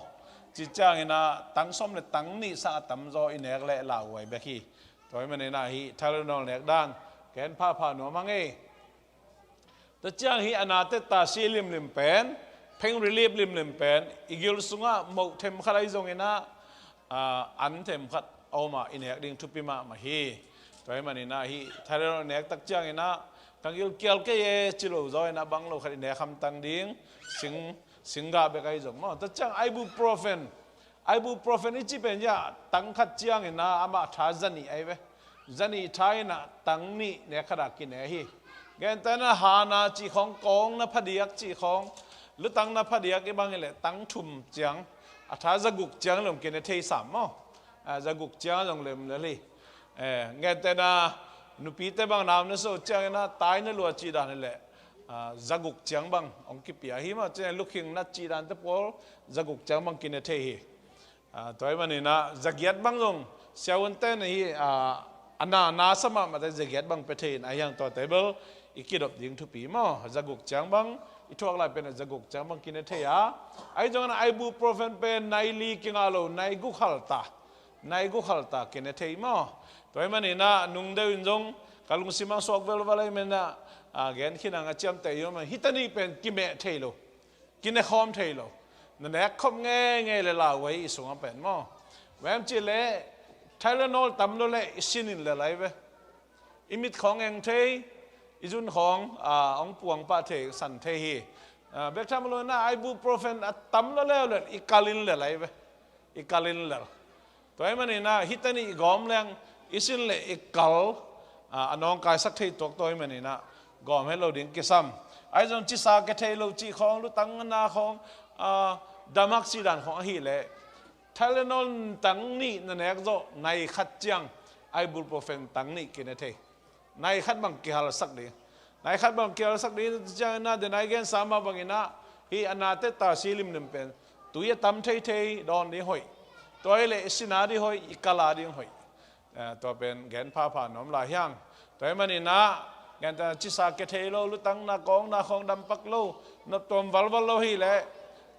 Ci ciangin a tang sawm le tang nih sang a tamzaw i nek leh lauhuai bek hi. Tua ahih manin a hih Tylenol nek dan gen phapha nuam hang e. Tua ciang hih anaesthesia limlim pen, pain relief limlim pen, i gil sungah moh them khat ahi zongin a, ah, an them khat a om a i nek ding thupi mahmah hi. Tua ahih manin a hih Tylenol nek tak ciangin a, ka gil kial kei e ci lo zaw in a bang lo khat i nek hamtang ding, sing, singgah bek ahi zong maw. Tua ciang ibuprofen, ibuprofen i cih pen hih a tang khat ciangin a amah tha za nih ahi ve. Za nih tha in a tang nih nek khat ah kine hi. Gentehna hana cih khawng, kawng na phadiak cih khawng, lutang na phadiak i bang hi leh tang thum ciang, a tha za guk ciang leh hong kine thei sam maw. Ah, za guk ciang zong lem lel hi. Eh, gentehna nupite bang nau na so ciangin a tai na lua cih dan hi leh, ah, za guk ciang bang hong kipia hi maw. Ciang lukhin na cih dante pawl za guk ciang bang kine thei hi. Ah, tua ahih manin a za giat bang zong siavuante na hi, ah, a na, na sa mahmahte za giat bang pia thei in a, ahi hang tua table i kidop ding thupi maw. Za guk ciang bang, i thuak lai pen a za guk ciang bang kine thei a. Ahi zongin a ibuprofen pen nai li kingah lo, nai guk hal ta. Nai guk hal ta kine thei maw. Tua ahih manin a nung deuh in zong ka lungsim ah suak velval ahih manin a, ah, gen khin hang a ciamteh i om a, hih ta nih pen kimeh thei lo. Kine khawm thei lo. Na nek khop ngeingei leh lauhuai i sungah pen maw. Bang hiam cih leh Tylenol tam lo leh i sin in lel ahi ve. I mit khawng eng thei, i zun khawng, ah, hong puang pah thei, san thei hi. Ah, bek tham lo in a ibuprofen a tam lo leuleu i kal in lel ahi ve. I kal in lel. Tua ahih manin a hih ta nih i gawm leng i sin leh i kal, ah, a nawngkaisak thei tuak, tua ahih manin a gawm het lo ding kisam. Ahi zong cisa kia thei lo cih khawng, lutang na khawng, ah, dam hak cih dan khawng ahih leh Tylenol tang nih na nek zawh nai khat ciang ibuprofen tang nih kine thei. Nai khat bang kihalsak ding. Nai khat bang kihalsak ding ciangin a, den a i gensa mah bangin a, hih anaesthesia limlim pen tui a tam theithei dawn ding hoih. Tua hi leh i sin a ding hoih, i kal a ding hoih. Eh, tua pen gen phapha nuam lai hi hang. Tua ahih manin a, gentehna cisa kia thei lo, lutang na kawng na khawng dam pak lo, noptuam valval lo hi leh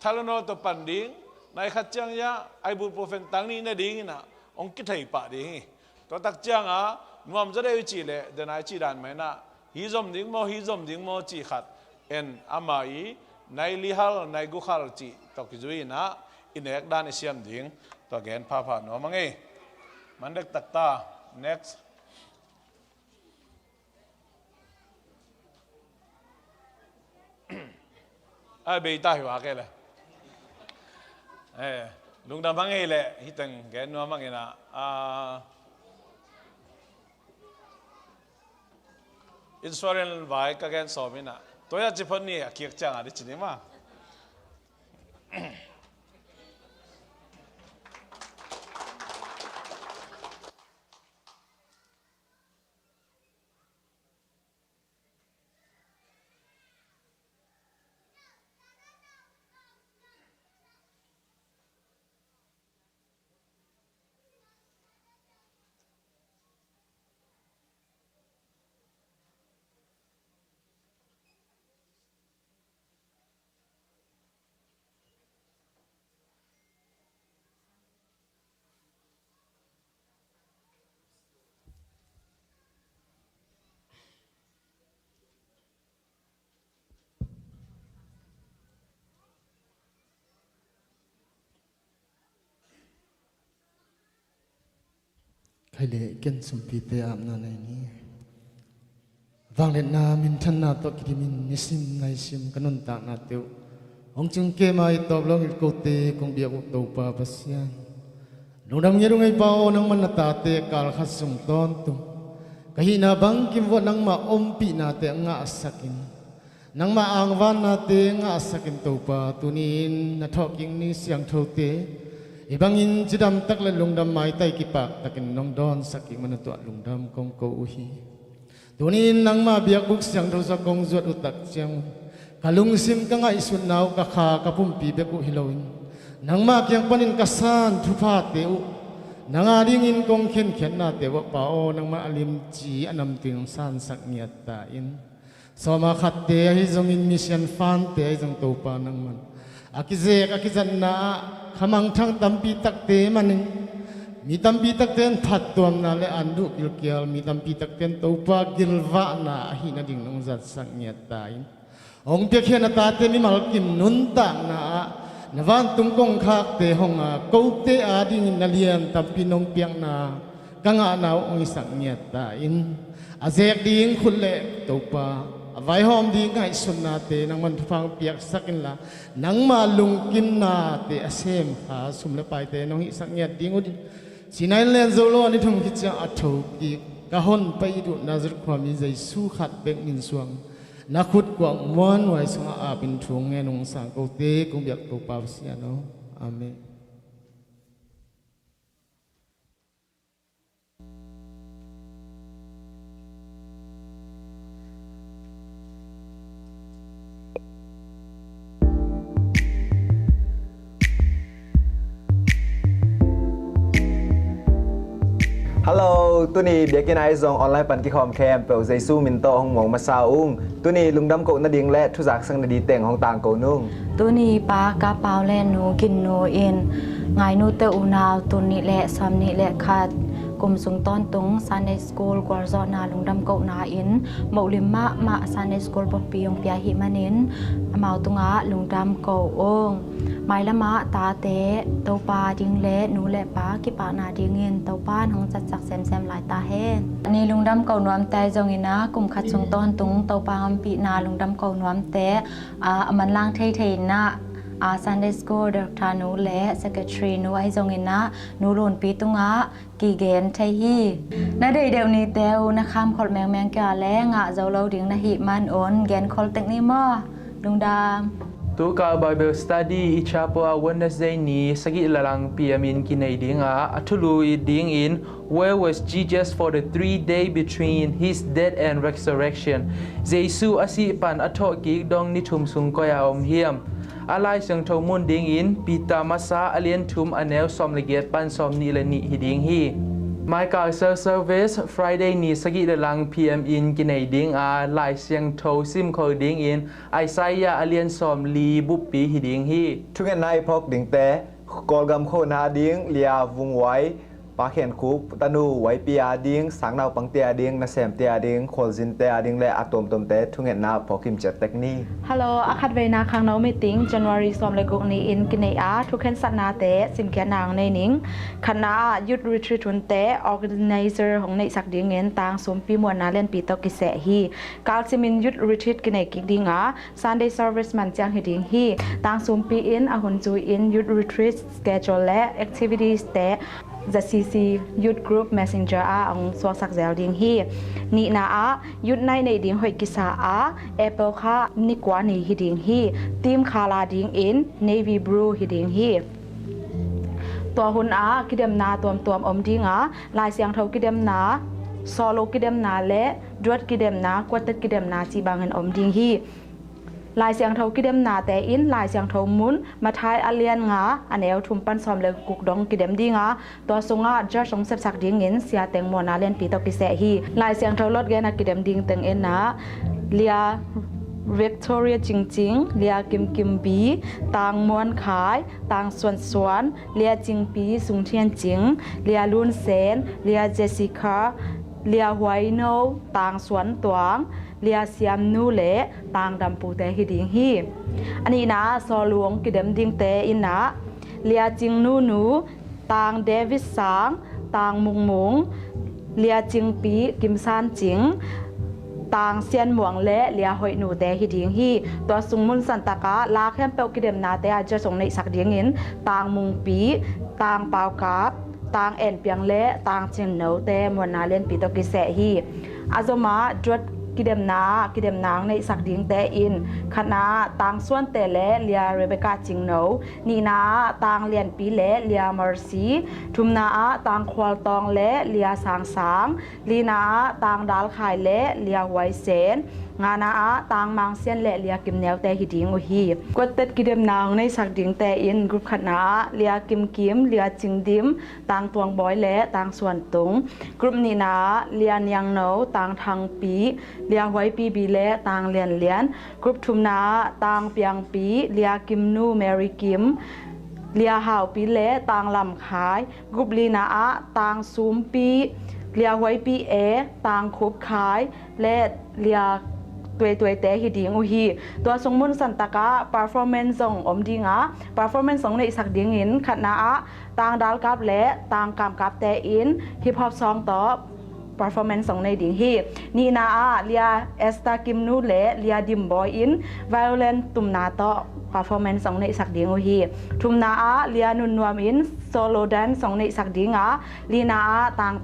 Tylenol tawh pan ding. Nai khat ciang a ibuprofen tang nih ne ding in a, hong kithei pah ding hi. Tua tak ciang a nuam zaw deuh i cih leh, den a i cih dan mah in a, hih zom ding maw, hih zom ding maw cih khat en, ama i nai li hal, nai guk hal cih tawh kizui in a, i nek dan i siam ding. Tua gen phapha nuam hang e. Man dek tak ta. Next. A bei ta hi vak e le. Eh, lungdam hang e le, hih teng gen nuam hang in a, ah, insurance vai ka gen sawm in a. Tua hi a ci phot ni a kiak ciang a di ci ni maw. Thei le ken sumpite apna nei ni. Vangliatna minthanna tawh kidimin nisim naisim ka nuntaknate uh hong cingkem a i tawp lawng it kote kong biak uh Topa Pasian, lungdam ngiat uh ngei Pa aw, nangman na tate kal khat sung tawntung ka hihna bangkim vuah nangmah ompihnate a ngahsakin, nangmah angvannate ngahsakin Topa, tuni-in na thawhkik ni siangthote hih bangin cidamtak le lungdam maitai kipaktakin nong dawnsak kik man uh tuah lungdam kong ko uh hi. Tuni-in nangmah biakbuk siangtho sua kong zuat uh tak ciang un ka lungsim ka ngaihsutna uh ka kha ka pumpi bek uh hi loin nangmah kiang panin ka san thuphate uh nang a dingin kong khenkhiatnate uh Pa aw, nangmah a limci a namtuin hong sansak ngiat ta in. Sawma khatte ahi zongin misian fante ahi zong Topa nangman a kizek a kizatna ah khamangthang tampi takte manin mi tampi takte in phattuamna le an duh kilkial, mi tampi takte in Topa gilvahna ahi nading nong zatsak ngiat ta in. Hong piakhia na tate mimal kim nuntakna ah na vantung kongkhakte hong a kote a dingin na lian tampi nong piakna ka ngahna uh hong hisak ngiat ta in. A zek ding khut le Topa a vaihawm ding ngaihsutnate nangman thupha hong piaksak inla, nangma lungkimnate a semkha sum le paite nong hihsak ngiat ding uh hi. Sinai lian zo lo a ni thum khit ciang a thokik ka honpa i duh Nazareth khuami Jesu khat bek min suang na khut kuak muanhuai sungah apin thu ngen ung sang kote kong biak Topa Pasian aw. Amen. Hello, tuni biakinn ah zong online pan kikhawm khempeuh Jesu min tawh hong muang masa ung. Tuni lungdam koh nading le thuzak sak nading teng hong tangko nung. Tuni pa ka pau le nu Gin Nu in Ngai Nute unau tul nih le sawm nih le khat kum sung tawntung Sunday School gualzawhna lungdam kohna in mohlim mahmah Sunday School bokpi hong pia ahih manin amau tungah lungdam ko ung. Mailamah tate Topa ding le nu le pa kipahna dingin Topa in hong zatsak semsem lai ta hen. Ni lungdam ko nuamte zongin ah kum khat sung tawntung Topa ompihna lungdam ko nuamte, ah, a manlang theithei in ah, ah, Sunday School Director nu le Secretary nu ahi zongin ah Nu Lunpi tungah kigen thei hi. Na deih deuh nite uh na khamkholh mengmeng kei a le ngah zo lo ding na hih man un genkhol tek ni maw? Lungdam. Tukal Bible study i chapel ah Wednesday ni sagih le lang P M in kinei ding a, a thulu i dingin Where was Jesus for the three day between his death and resurrection? Jesu a sih pan a thawhkik dong ni thum sung koi a om hiam? A Lai Siangtho mun dingin Peter Masa a lian thum a neu sawm le giat pan sawm nih le nih hi ding hi. Maikal Cell Service Friday ni sagih le lang P M in kinei ding a, Lai Siangtho simkhol dingin Isaiah a lian sawm li buppi hi ding hi. Thungetna i phawk dingte Kawlgam khona ding Lia Vung Wai, Pa Khen Khup, Tanu Wai Pi a ding, sang naupangte a ding, nasemte a ding, khualzinte a ding le a tuamtuamte thungetna phawk kim ciat tek ni. Hello, a khatveina khangno meeting January sawm le guk ni-in kinei a, thukhensatnate simkhiatna hong nei ning. Khatna ah Youth Retreat hunte organizer hong neihsak dingin Tang Sumpi muanna lianpi tawh kiseh hi. Kalsimin Youth Retreat kinei kik ding a, Sunday service man ciang hi ding hi. Tang Sumpi in a hun zui-in Youth Retreat schedule le activities te Z C C Youth Group Messenger ah hong suaksak zel ding hi. Nihna ah Youth Night neih ding hoih kisa a, April kha ni kua ni hi ding hi. Team khal a dingin Navy Blue hi ding hi. Tua hun ah kidemna tuamtuam om ding a, Lai Siangtho kidemna, solo kidemna le duat kidemna, quartet kidemna cih bangin om ding hi. Lai Siangtho kidemnate in Lai Siangtho mun Matthai a lian nga a neu thum pan sawm le guk dong kidem ding a, tua sungah judge hong sepsak dingin Sia Teng muanna lianpi tawh kiseh hi. Lai Siangtho lotgen a kidem ding teng in ah Lia Victoria Cingcing, Lia Kim Kim Bi, Tang Muan Khai, Tang Suan Suan, Lia Cingpi, Sung Thian Cing, Lia Lun Sen, Lia Jessica, Lia Huai No, Tang Suan Tuang, Lia Siam Nu le Tang Dam Pu te hi ding hi. A nihna ah solo hong kidem dingte in ah Lia Cing Nu Nu, Tang David Sang, Tang Mung Mung, Lia Cingpi, Kim San Cing, Tang Sian Muang le Lia Hoih Nu te hi ding hi. Tua sung mun santak ah la khempeuh kidemnate ah judge hong neihsak dingin Tang Mung Pi, Tang Pau Kap, Tang En Piang le Tang Cin No te muanna lianpi tawh kiseh hi. A zom ah duet kidemna ah kidemna hong neihsak dingte in, khatna ah Tang Suan Te le Lia Rebecca Cing No, nihna ah Tang Lian Pi le Lia Mercy, thumna ah Tang Khual Tawng le Lia Sang Sang, lina ah Tang Dal Khai le Lia Huai Sen, ngana ah Tang Mang Sian le Lia Kim Neu te hi ding uh hi. Quartet kidemna hong neihsak dingte in group khatna ah Lia Kim Kim, Lia Cing Dim, Tang Tuang Bawi le Tang Suan Tung, group nihna ah Lia Niang No, Tang Thang Pi, Lia Huai Pi Bi le Tang Lian Lian, group thumna ah Tang Piang Pi, Lia Kim Nu, Mary Kim, Lia Hau Pi le Tang Lam Khai, group lina ah Tang Sum Pi, Lia Huai Pi E, Tang Khup Khai le Lia Tuai Tuai te hi ding uh hi. Tua sung mun santak ah performance zong om ding a, performance hong neihsak dingin khatna ah Tang Dal Kap le Tang Kam Kap te in hip hop song tawh performance hong nei ding hi. Nihna ah Lia Esther Kim Nu le Lia Dim Bawi in violin tumna tawh performance hong neihsak ding uh hi. Thumna ah Lia Nun Nuam in solo dance hong neihsak ding a, lina ah Tang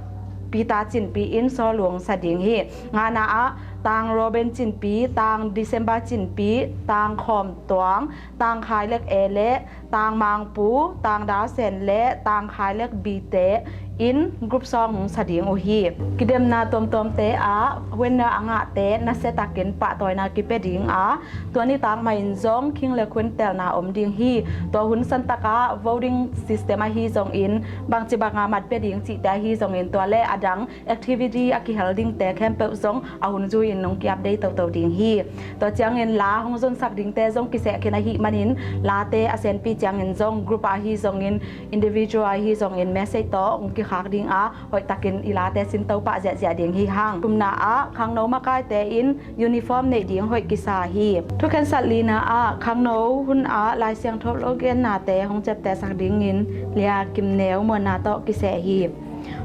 Peter Cin Pi in solo hong sa ding hi. Ngana ah Tang Robin Cin Pi, Tang December Cin Pi, Tang Khawm Tuang, Tang Khai Lek E le Tang Mang Pu, Tang Dal Sen le Tang Khai Lek Bi te in group song hong sa ding uh hi. Kidemna tuamtuamte ah huenna a ngahte nasia takin pahtawina kipia ding a, tua nitak mah in zong khing le khun telna om ding hi. Tua hun santak ah voting system ahi zongin bangci banga mat pia ding cihte ahi zongin tua le a dang activity a kihel dingte khempeuh zong a hun zui-in nong ki-update toto ding hi. Tua ciangin la hong zonsak dingte zong kiseh khin ahih manin late a senpi ciangin zong group ah ahi zongin individual ahi zongin message tawh hong kikhak ding a, hoihtakin i late sinto pah ziahziah ding hi hang. Thumna ah khangno makaite in uniform neih ding hoih kisa hi. Thukhensat lina ah khangno hun ah Lai Siangtho lo gennate hong ciaptehsak dingin Lia Kim Neu muanna tawh kiseh hi.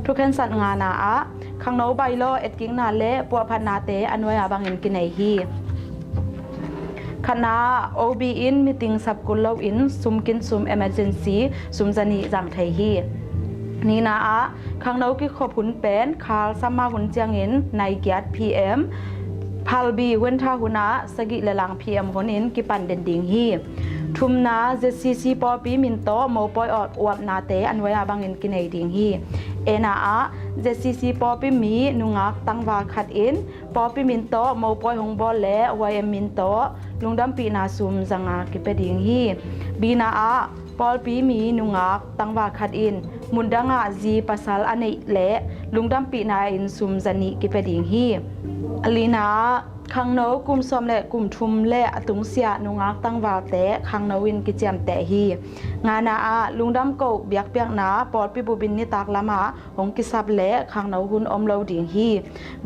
Thukhensat ngana ah khangno bylaw etkikna le puahphatnate a nuai ah bangin kinei hi. Khatna ah O B in meeting sapkul loin sum kin sum emergency sum zanih zang thei hi. Nihna ah khangno kikhop hun pen khal sama hun ciangin nai giat P M, phalbi huentha hun ah sagih le lang P M hunin kipan den ding hi. Thumna Z C C pawlpi min tawh mopawi uapnate a nuai ah bangin kinei ding hi. Ena ah Z C C pawlpi mi nungak tangval khat in pawlpi min tawh mopawi hong bawl le Y M min tawh lungdampihna sum zanga kipia ding hi. Bina ah pawlpi mi nungak tangval khat in mundangah zi pasal a neih le lungdampihna in sum zanih kipia ding hi. A lina ah khangno kum sawm le kum thum le a tungsiah nungak tangvalte khangno in kiciamteh hi. Ngana ah lungdam koh biakpiakna pawlpi bupin nitak lamah hong kisap le khangno hun om lo ding hi.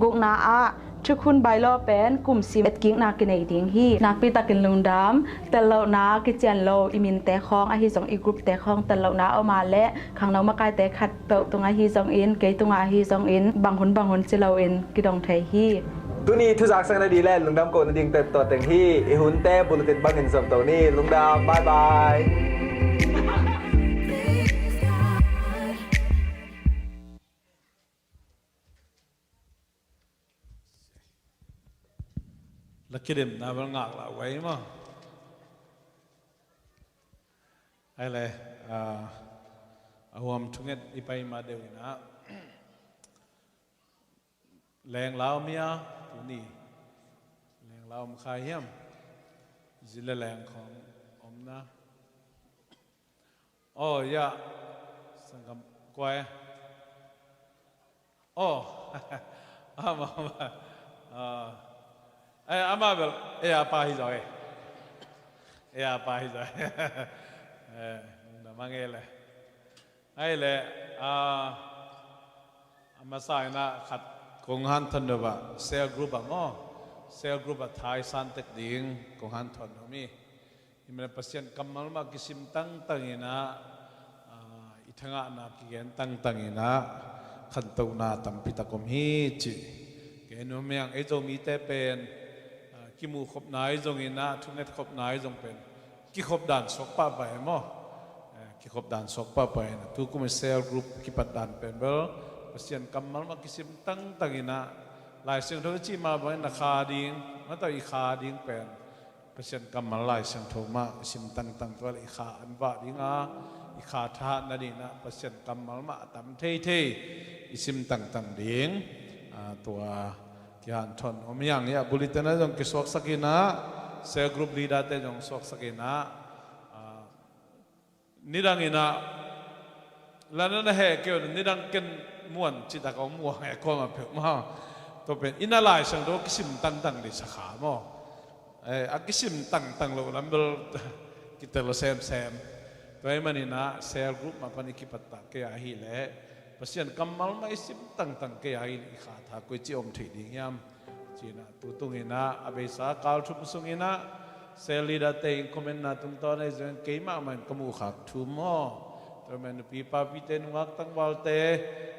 Gukna ah thukhun bylaw pen kum sim etkikna kinei ding hi. Nakpitakin lungdam, tellohna kician lo i minte khawng ahi zong i group te khawng tellohna om a le khangno makaite khat peuh tungah ahi zongin kei tungah ahi zongin bang hun bang hun ci loin kidong thei hi. Tuni thuzaksak nading le lungdam koh nading pep tawh teng hi. I hunte bulletin bangin zom to ni. Lungdam, bye bye. La kidemna bel ngak la wai maw. Ai le, ah, a huam thunget i pai ma deuh ina. Leng lau mia, tuni. Leng lau om khai hiam. Zin le leng khong omna. Oh, ya. Sangkam kuai. Oh. Ama, ama. Ah. Eh, ama bel, eh, apa hi zaw, eh. Eh, apa hi zaw. Eh, na mangel, eh. Ai le, ah, ama sa ina khat kong han thon do ba, cell group a mo. Cell group a thai san tek ding kong han thon do mi. Himana Pasian kammal mah kisim tangtang ina, ah, i Thangahna kigen tangtang inah khantohna tampi tak om hi cih gen nuam hi hang. Ei Zomite pen, ah, kimuh khopna ahi zong inah, thunget khopna ahi zong pen kikhop dan suak pahpah e maw? Eh, kikhop dan suak pahpah inah, tu kum i cell group kipat dan pen bel Pasian kammal mah kisim tangtang inah, Lai Siangtho i cih mah bangin na kha ding, mah tawh i kha ding pen Pasian kammal Lai Siangtho mah i sim tangtang, tua le i kha an vah ding a, i kha thahatna ding inah Pasian kammal mah a tam theithei i sim tangtang ding. Ah, tua kihanthawn om hi hang. Bulletin ah zong kisuaksak inah, cell group leader te zong suaksak inah, ah, nidang inah, la na na heh kei un, nidang ken muan cih tak a om uh a, heh kuamah peuhmah. Tua pen inah Lai Siangtho kisim tangtang ding sa kha maw? Eh, a kisim tangtang loh lam bel kitel lo semsem. Tua ahih man inah cell group mah pan i kipat ta kei a hileh, Pasian kammal mah i sim tangtang kei a hileh, i kha tha koi ci om thei ding hiam? Ci inah, tu tung inah, a beisa kal thum sung inah, cell leader te in comment na tungtawn ahi zongin, keimah mah in ka muh khak thum maw? Tua ahih man nupi papite, nungak tangvalte,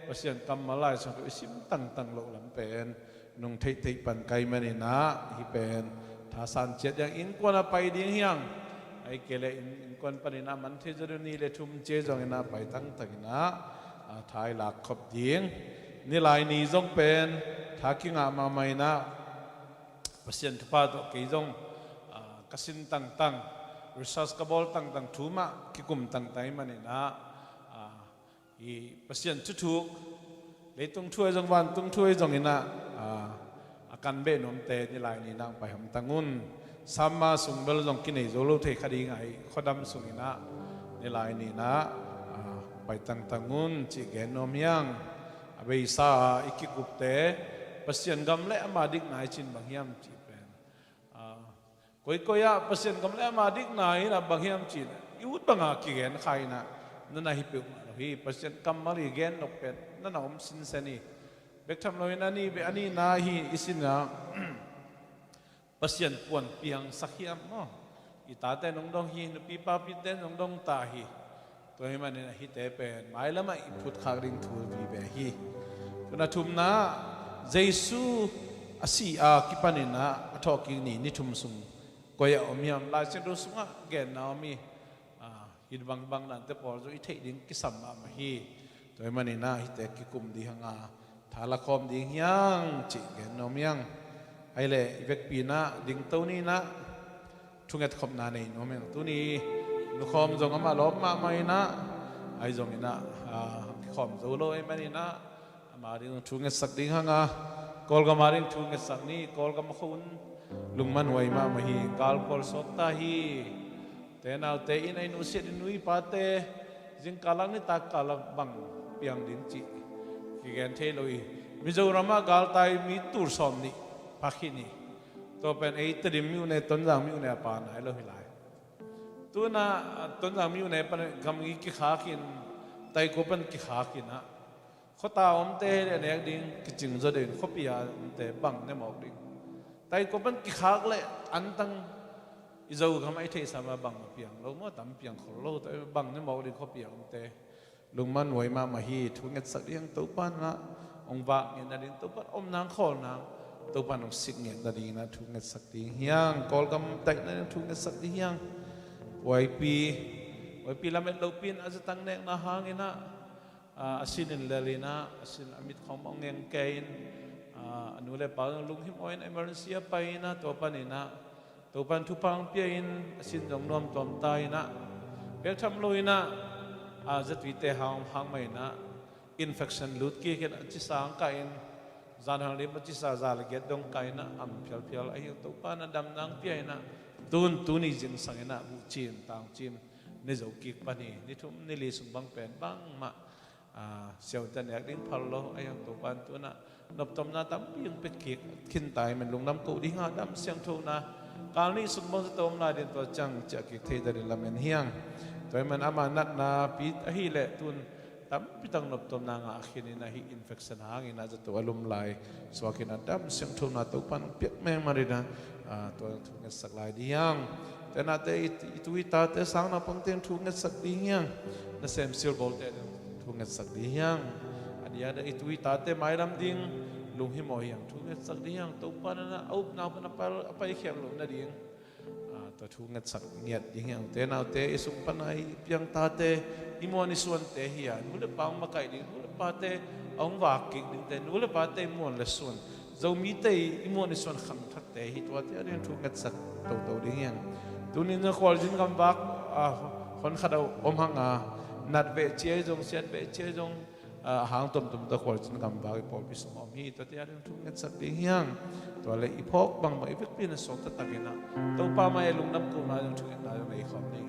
Pasian kammal Lai Siangtho i sim tangtang loh lam pen nung theihtheih pan ka hih man inah, hih pen thasan ciat ding hang, innkuan ah pai ding hi hang. Ahih kei leh inn, innkuan pan inah man thei zaw ding, nih le thum ci zong inah pai tangtang inah, ah, tha i lak khop ding. Nilai ni zong pen tha kingah mahmah inah, Pasian thupha tawh kei zong, ah, ka sin tangtang, research ka bawl tangtang, thu mah kikum tangtang ahih man inah, ah, i Pasian thuthuk, leitung thu ahi zong, vantung thu ahi zong inah, ah, a kan beh nuamte nilai ni inah pai hamtang un. Sam mah sung bel zong kinei zo lo thei kha ding a, i khuadam sung inah nilai ni inah, ah, pai tangtang un cih gen nuam hi hang. A beisa i kikupte, Pasian gam le ama dikna i cih bang hiam cih pen, ah, koikoi ah Pasian gam le ama dikna inah bang hiam cih leh, i ut banga kigen kha inah, na na hi peuhmah lo hi. Pasian kammal i gen nop pen na na om sinsen hi. Bek tham lo inah, a nih beh, a nihna hi i sin ah, Pasian puan piangsak hiam maw? I tate in hong dong hi, nupi papite in hong dong ta hi. Tua ahih man inah hihte pen mailam ah i phutkhak ding thu vive hi. Tua a thumna, Jesu a si a kipan inah a thawhkik ni, ni thum sung koi ah om hiam? Lai Siangtho sungah genna om hi. Ah, hih bangbang dante pawl zong i theih ding kisam mahmah hi. Tua ahih man inah hihte kikum ding hang a, tha la khawm ding hi hang cih gen nuam hi hang. Ahih leh i vekpi inah dingto ni inah, thunget khopna nei nuam hi hang. Tuni nukhawm zong amah lawp mahmah inah, ahi zong inah, ah, kikhawm zo lo ahih man inah, ama ding thungetsak ding hang a, Kawlgam a ding thungetsak ni. Kawlgam a khua un lungmanhuai mahmah hi. Gal khual suak ta hi. Te naute in, a i nusiat i nu i pate, zingkal lak nitak kal lak bang piang ding cih kigen thei lo hi. Mizoram ah galtai mi tul sawmnih pha khin hi. Tua pen ei Tedim myone, Tonzang myone a pa nai lo hi lai. Tu inah, ah, Tonzang myone pan gam i kikhak in, Taiko pan kikhak inah, khuata omte hi leh nek ding kicing zaw deuh in, khuapi a omte bang ne mawk ding. Taiko pan kikhak leh antang i Zogam ah i theihsa mah bang mah piang lo maw, tam piang khol lo, tua bang ne mawk ding khuapi a omte. Lungmanhuai mahmah hi. Thungetsak ding hang, Topa in ah hong vak ngetna ding, Topa in om nang khawl nang, Topa in hong sik ngetna ding inah thungetsak ding hi hang. Kawlgam taihna ding thungetsak ding hi hang. Huaipi, huaipi lamet lopi in a zatang nekna hang inah, ah, a sin in lel inah, a sin a mit khawng hong ngeng kei in, ah, a nu le pa lunghimawh in emergency ah pai inah, tua pan inah Topa in thupha hong pia in, a sin zong nuamtuam ta inah, bek tham lo inah, ah, zatuite hang hang mah inah, infection lut kik in a cisa hong kah in, zan hang lim a cisa za le giat dong kah inah, am phialphial, ahi hang Topa in a damna hong pia inah, tun tuni zingsang inah buh cin tang cin ne zo kik pan hi. Ni thum ni li sung bang pen bangmah, ah, siaute nek ding phal lo, ahi hang Topa in tu inah noptomna tampi hong pia kik khin ta hi. Men lungdam ko ding a, dam siangthona kal nih sung bang zato om lai ding, tua ciang ciah kik thei ta ding lamen hi hang. Tua ahih man ama natna pi ahih leh tun tampi tak noptomna ngah khin inah, hih infection hang inah zato a lum lai suak inah, dam siangthona Topa in hong piak mengmah ding inah, ah, tua thungetsak lai ding hi hang. Te nate, i, i tu i tate, sang naupangte in thungetsak ding hi hang. Nasem silbawlte in Thu ngetsak ding hi hang. A diakdiak i tu i tate mailam ding lunghimawh hi hang. Thu ngetsak ding hi hang. Topa nana a upna pan a pai, a paikhiat loh nading, ah, tua thu ngetsak ngiat ding hi hang. Ute naute, i sung pana i piang tate, i muan i suante hi a, nu le pa hong makaih ding, nu le pate a hong vak kik dingte, nu le pate i muan le suan, Zomite i muan i suan khangthakte hi. Tuate a ding thu ngetsak toto ding hi hang. Tunin zong khualzin gamvak, ah, honkhat a om hang a, nat veh ciai zong, siat veh ciai zong, ah, hang tuamtuam tawh khualzin gamvak i pawlpi sung a om hi. Tuate a ding thu ngetsak ding hi hang. Tua le i phawk bangbang i vekpi in a suakta takin ah Topa mah i lungdam kohna zong thu ngetna zong nei khawm ni.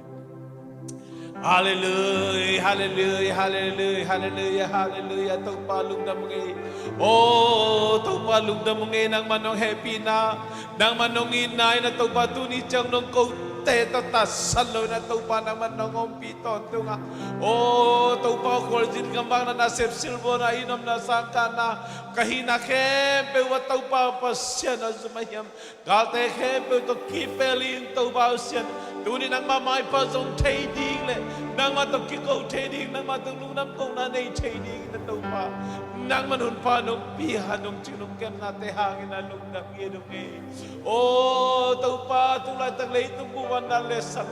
Halleluia, halleluia, halleluia, halleluia, halleluia. Topa lungdam ung ei. Oh, Topa lungdam ung ei, nangman nong hehpihna, nangman nong itna in ah Topa tuni ciang nong kote tawh tatsat lo in ah Topa nangman nong ompih tawntung a. Oh, Topa khualzin gamvakna, nasep silvawna, i nomna sangkahna, ka hihna khempeuh ah Topa Pasian a zum a hiam, galte khempeuh tawh kipel in Topa Pasian, tuni nangmah maipha zong thei ding le nangmah tawh kiko thei ding, nangmah tawh lungdam kohna nei thei ding in ah Topa, nangman hun pha nong pia, nong cing nong kemnate hangin ah lungdam ngiat ung ei. Oh, Topa, tu laitak leitung buhvanna le sang,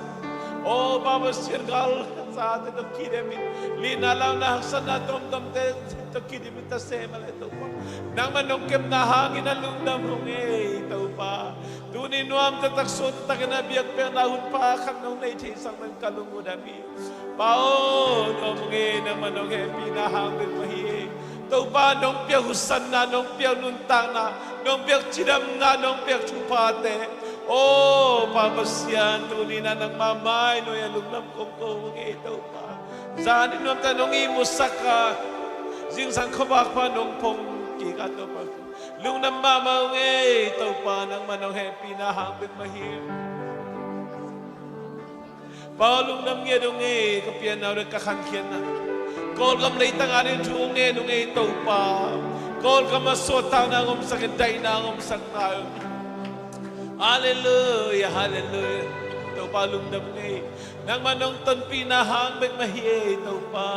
oh, Pa Pasian, galsate tawh kidem in, lina launa haksatna tuamtuamte tawh kidem in, ta sem a le Topa, nangman nong kemna hangin ah lungdam ung ei Topa. Tuni nuam taktak, suan taktakin a biakpiakna hun pha khat nong nei thei sang nang ka lung uh dam hi. Pa aw, nuam ung ei, nangman nong hehpihna hang bek mah hi. Topa nong piak husanna, nong piak nuntakna, nong piak cidamna, nong piak thuphate, oh, Pa Pasian, tuni in ah nangmah mai nuai a lungdam kong ko ung ei Topa. Zan in nuamtak nong ihmusak a, zingsang khuavak pha nong phong kik a Topa, lungdam mahmah ung ei Topa, nangman nong hehpihna hang bek mah hi. Pa aw, lungdam ngiat ung ei, ka pianna uh le ka khankhiatna. Kawlgam leitang a ding thu ngen ung ei Topa. Kawlgam ah suahtakna hong omsak in, daihna hong omsak ta ung. Halleluia, halleluia. Topa lungdam ung ei. Nangman nong tonpihna hang bek mah hi ei Topa.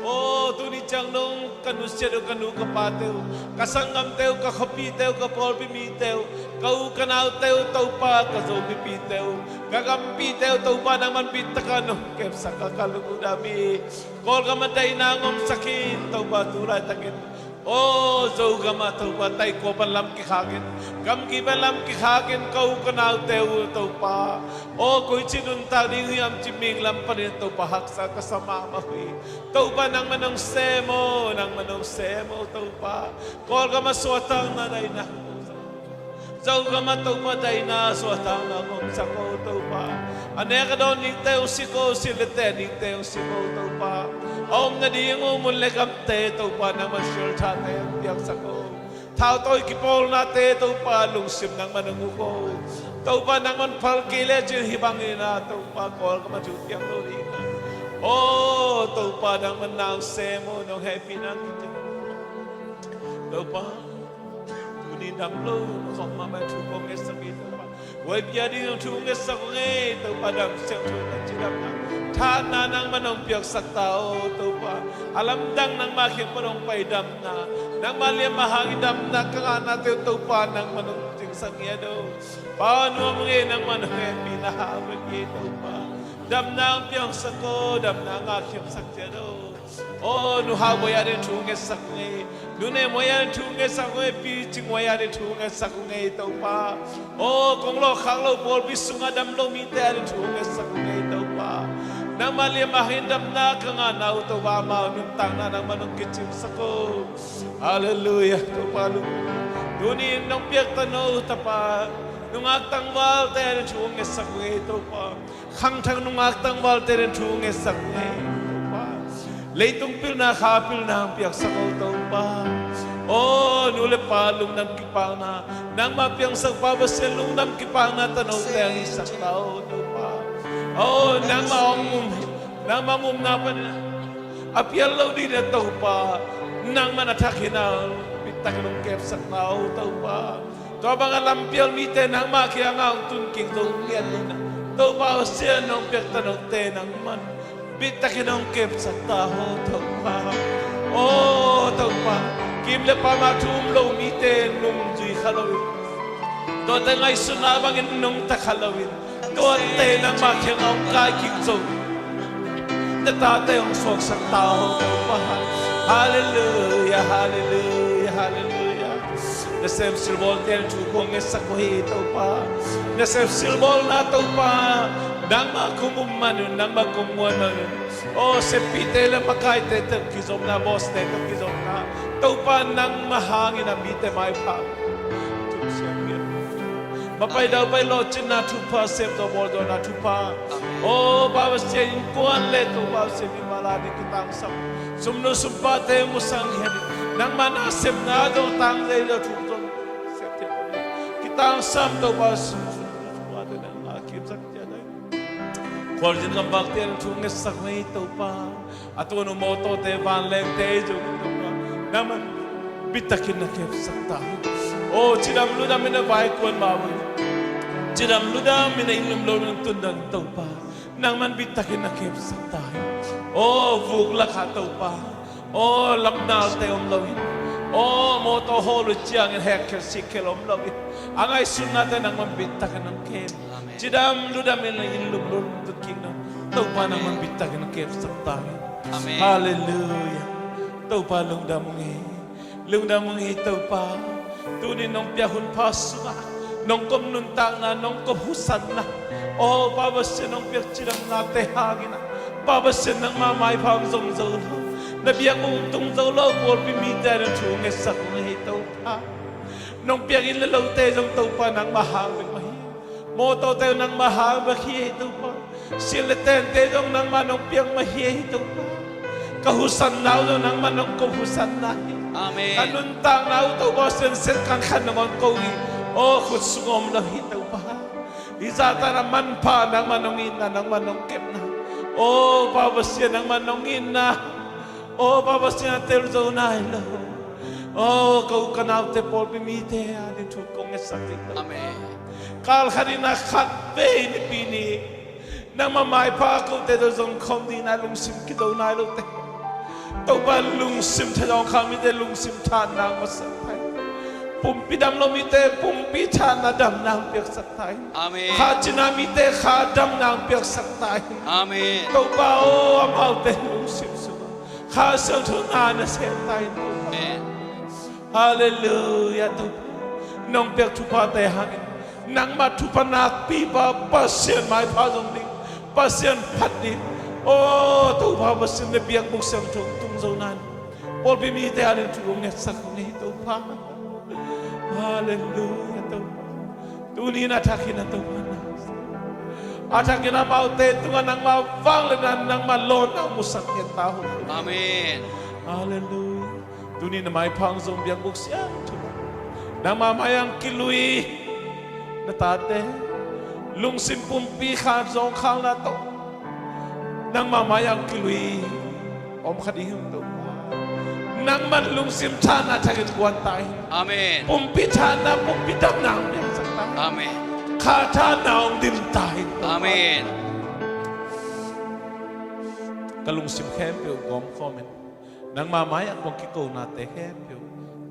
Oh, tuni ciang nong ka nusiat uh, ka nu ka pate uh, ka sanggamte uh, ka khuapite uh, ka pawlpi mite uh, ka u ka naute uh Topa, ka Zomipite uh, ka gampite uh Topa, nangman bitak a nong kepsak a ka lung uh dam hi. Kawlgam ah daihna hong omsak in Topa, tu laitakin, oh, Zogam ah Topa, Taikua pan lam kikhak in, Kamki pan lam kikhak in, ka u ka naute uh Topa, oh, koici nuntak ding hiam ci ming lam panin Topa haksa ka sa mahmah uh hi. Topa nangman nong sem aw, nangman nong sem aw Topa. Kawlgam ah suahtakna, daihna, Zogam ah Topa daihna, suahtakna hong omsak aw Topa. A nek a dawn dingte hong sik aw, silh le ten dingte hong sik aw Topa. A om nading uh mun le gamte Topa nangman silthate hong piangsak aw. Thautawi kipawlnate Topa lungsim nangman hong uk aw. Topa nangman phal kei lecin hih bangin ah Topa Kawlgam ah thu piang lo ding a. Aw Topa nangman na hong sem aw, nong hehpihna hong kiciam. Topa, tuni dam lo khawm mahmah thu kong ngetsak hi Topa. Huaipi a ding thu ngetsak ung ei Topa, dam siangtho na cidamna, thahatna nangman hong piaksak ta aw Topa. A lamdang nangmah kiang pan hong pai damna, nangmah liamma hangin damna ka ngahnate uh Topa nangman hong cingsak ngiat aw. Pa nuam ung ei, nangman hong hehpihna hang bek hi Topa. Damna hong piangsak aw, damna hong ngahkhiatsak ciat aw. Aw, nu Hau Buai a ding thu ngetsak ung ei. Nu Nem Huai a ding thu ngetsak ung ei. Pi Cing Huai a ding thu ngetsak ung ei Topa. Aw, kong lawhkhak lo pawlpi sungah dam lo mite a ding thu ngetsak ung ei Topa. Nangmah liamma hangin damna ka ngahna uh Topa, amau nuntakna nangman hong kicingsak aw. Halleluia Topa lung. Tuni in nong piaktan aw Tapa, nungak tangvalte a ding thu ngetsak ung ei Topa. Khangthak nungak tangvalte ding thu ngetsak ung ei Topa. Leitung pilna, kha pilna hong piaksak aw Topa. Aw, nu le pa lungdam kipakna, nangmah piangsak Pa Pasian lungdam kipakna tanote hong hisak ta aw Topa. Aw, nangmah hong um, nangmah hong umna pan a pial lo ding a Topa, nangmah na thak hi na, bitak hong kepsak ta aw Topa. Tua banga lampial mite nangmah kiangah hong tun kik zo ngiat ding a Topa aw, Pasian nong piak tanote nangman Bittakin hong kepsak ta aw Topa. Aw Topa, kim le pam a thu um lo mite nungzui kha loin, tuate ngaihsutna bangin nungta kha loin, tuate nangmah kiangah hong kai kik zo, na tate hong suaksak ta aw Topa. Halleluiah, halleluiah, halleluiah. Nasem silbawlte thu kong ngetsak uh hi Topa. Nasem silbawlna Topa, nangmah kong um man un, nangmah kong muan man un. Aw, seppihte le makaite tawh kizopna, bawste tawh kizopna, Topa nangmah hangin a mite maipha. Thusiam ngiat. Mapai daupai lawhcinna thupha, sepzaw bawlzawhna thupha. Aw Pa Pasian, innkuan le Topa Pasian, mimal a ding kitangsam, sumnu sumpate musang hian, nangmah nasepna zong tang zei lo thu zong septe kitangsam Topa Pasian, sumnu sumpate nangmah kimsak ciat lai. Khualzin gam bakte thu ngetsak uh hi Topa. A tuan uh mawtawte, vanlengte zong Topa, nangman bittakin na kepsak ta hi. Aw, cidam ludam in a vaikuan mah uh hi. Cidam ludam in a inn lumlo in tundang Topa, nangman bittakin na kepsak ta hi. Aw, vuk lakah Topa, aw, lamnalte om loin, aw, mawtaw hawl uh ciangin hekkhel sikkhel om loin, a ngaihsutnate nangman bittakin nang kem. Amen. Cidam ludam in inn lumlo in tun kik nang Topa, nangman bittakin na kepsak ta hi. Amen. Halleluiah. Topa lungdam ung hi. Lungdam ung hi Topa. Tunin nong piak hunpha sungah nong kop nuntakna, nong kop husanna, aw Pa Pasian, nong piak cidamnate hangin ah, Pa Pasian, nangmah maipha hong zong zo lo, na biakbuk tung zo lo pawlpi mite ading thu ngetsak ung hi Topa. Nong piak inn le lote zong Topa nangmah hang bek mah hi. Mawtawte nangmah hang bek hi Topa. Sial le tente zong nangmah nong piak mah hi Topa. Ka husanna uh zong nangmah nong ko husanna hi. Amen. Ka nuntakna uh Topa Pasian, set khan khan nong ko hi. Aw, khut sung om lo hi Topa. Hi zahtan a manpha nangmah nong itna, nangmah nong kepna, aw Pa Pasian, nangmah nong itna, aw Pa Pasian, a tel zo nai lo. Aw, ka u ka naute, pawlpi mite ading thu kong ngetsak ding Topa. Amen. Kal khat in a khat vei Nipi ni nangmah maipha kote tawh zong khawm ding a lungsim kizo nai lote, Topa, lungsim tha zawngkhal mite lungsim thanna hong masak ta in. Pumpi dam lo mite pumpi thanna damna hong piaksak ta in. Amen. Kha cina mite kha damna hong piaksak ta in. Amen. Topa aw, amaute lungsim sungah Kha Siangtho na na sem ta in. Amen. Halleluiah Topa. Nong piak thuphate hangin nangmah thupha nakpipa, Pasian maipha zong ding, Pasian phat ding, aw Topa Pasian, na biakbuk siangtho tung zo nai lo. Pawlpi mite ading thu kong ngetsak ung hi Topa. Halleluiah Topa. Tunin a thakin a Topa na, a thakin amaute tungah nangmah vangliatna, nangmah lawnna hong musak ngiat ta un. Amen. Halleluiah. Tunin na maipha hong zong biakbuk siangtho, nangmah mai-ah hong kilui na tate lungsim pumpi kha zawngkhalna tawh nangmah mai-ah hong kilui om kha ding hi Topa. Nangman lungsim thanna thakin kuan ta in. Amen. Pumpi thanna, pumpi damna hong piaksak ta in. Amen. Kha thanna hong dim ta in Topa. Amen. Ka lungsim khempeuh gawmkhawm in, nangmah mai-ah kong kikonate khempeuh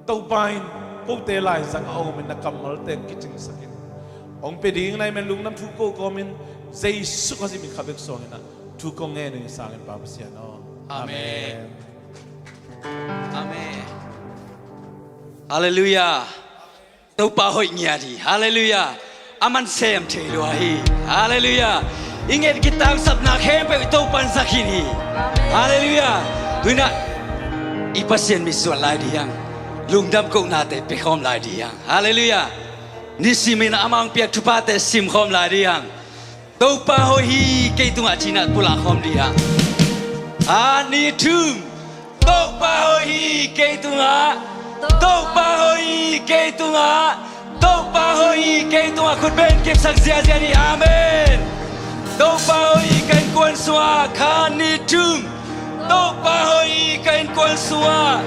Topa in, kote laizang a om in na kammalte hong kicingsak in, hong pia ding na hih man lungdam thu ko kawmin, Jesu Khazih min khat bek suangin ah thu kong ngen uh hi, sangin Pa Pasian aw. Amen. Amen. Halleluiah. Topa hoih ngiat hi. Halleluiah. Aman sem thei lua hi. Halleluiah. I nget kitangsapna khempeuh i Topan za khin hi. Halleluiah. Tuinah i Pasian mitsuan lai ding hi hang. Lungdam kohnate piakhawm lai ding hi hang. Halleluiah. Nisimin amah hong piak thuphate simkhawm lai ding hi hang. Topa hoih hi kei tungah cinah pulak khawm ding hi hang. Khat, nih, thum. Topa hoih hi kei tungah. Topa hoih hi kei tungah. Topa hoih hi kei tungah. Khut beng kipsak ziahziah ni. Amen. Topa hoih hi ka innkuan sungah. Khat, nih, thum. Topa hoih hi ka innkuan sungah.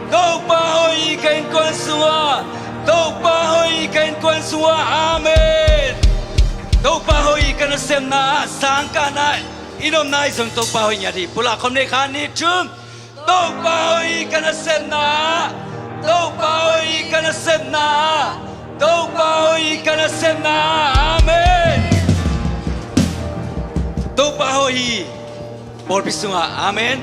Topa hoih hi ka innkuan sungah. Topa hoih hi ka innkuan sungah. Amen. Topa hoih hi ka nasepna ah, sangkahna ah, I nopna i zong Topa hoih ngiat hi. Pulak khawm ni, khat, nih, thum. Topa hoih hi, ka nasepna ah. Topa hoih hi, ka nasepna ah. Topa hoih hi, ka nasepna ah. Amen. Topa hoih hi. Pawlpi sungah. Amen.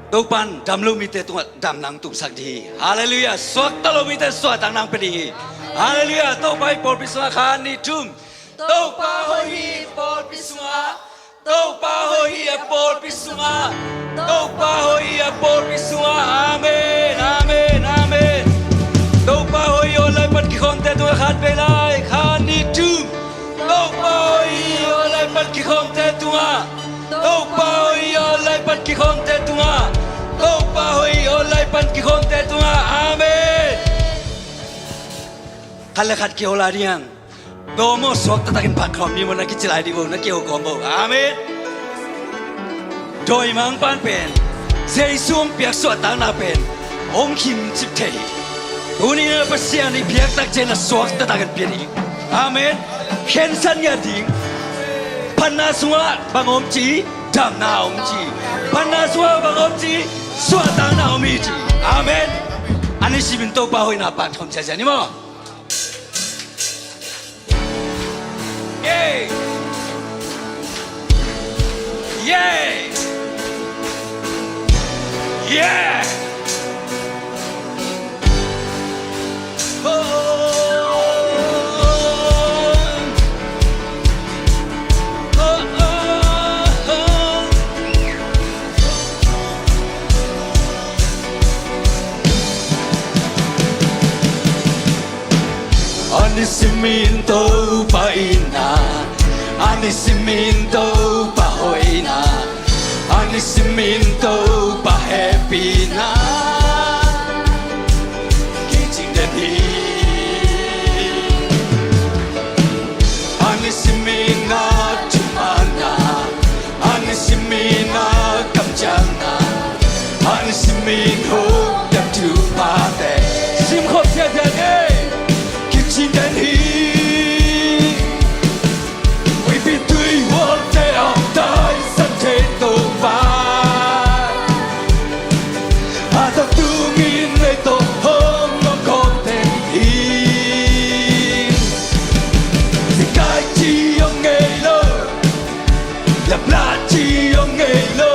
Topa'n dam lo mite tungah damna hong tungsak ding hi. Halleluiah. Suakta lo mite suahtakna hong pia ding hi. Halleluiah. Topa hoih hi, pawlpi sungah, khat, nih, thum. Topa hoih hi, pawlpi sungah. Topa hoih hi, a pawlpi sungah. Topa hoih hi, a pawlpi sungah. Amen, amen, amen. Topa hoih hi, online pan kikhawmte tungah khat vei lai, khat, nih, thum. Topa hoih hi, online pan kikhawmte tungah. Topa hoih hi, online pan kikhawmte tungah. Topa hoih hi, online pan kikhawmte tungah. Amen. Khat le khat kiho lai ding a. Dawm aw, suakta takin phat khawm ni maw, na kici lai ding uh, na kiho khawm uh. Amen. Dawimangpa'n pen Jesu hong piak suahtakna pen hong khimcip thei hi. Tuni-in Pasian i biak tak ciangin a suakta takin pia ding. Amen. Khensat ngiat ding. Phatna sungah bang om ci? Damna om ci. Phatna sungah bang om ci? Suahtakna om hi ci. Amen. A nisimin Topa hoihna pan khawm ciacia ni maw. Yeah. Yeah. Yeah. Oh, oh, oh. A nisimin Topa itna, a nisimin Topa hoihna, a nisimin Topa hehpihna kicing den hi. A nisimin a thumanna, a nisimin a kamciamna, a nisimin hong dam thuphate sim khawm ciacia ni. Kicing den hi. Huipi tui hualte a taisan thei Topa, a tawh tungin lei tawh hong om khawm den hi. Sikai ci hong ngei lo, lapla ci hong ngei lo,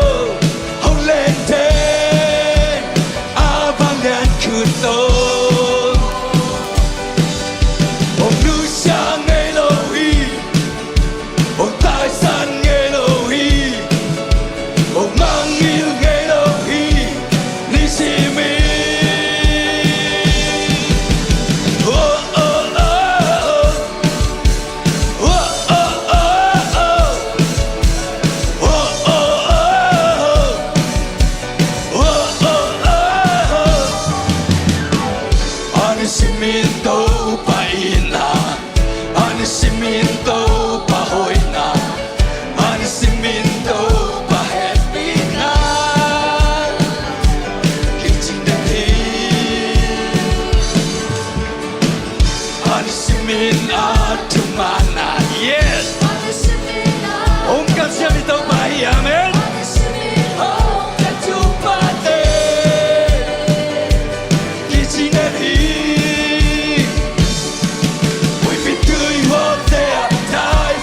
hong lente a vanglian khut lo. Hong nusia ngei lo hi, hong taisan ngei lo hi, hong mangngilh ngei lo hi, nisimin. Oh, oh, oh, oh. Oh, oh, oh, oh. Oh, oh, oh, oh. Oh, oh, oh, oh. A nisimin Topa itna, a nisimin Topa hoihna, a nisimin Topa hehpihna kicing den hi. A nisimin a thumanna, yes. Hong kamsiam i Topa hi, amen. Kicing den hi. Huipi tui hualte a tai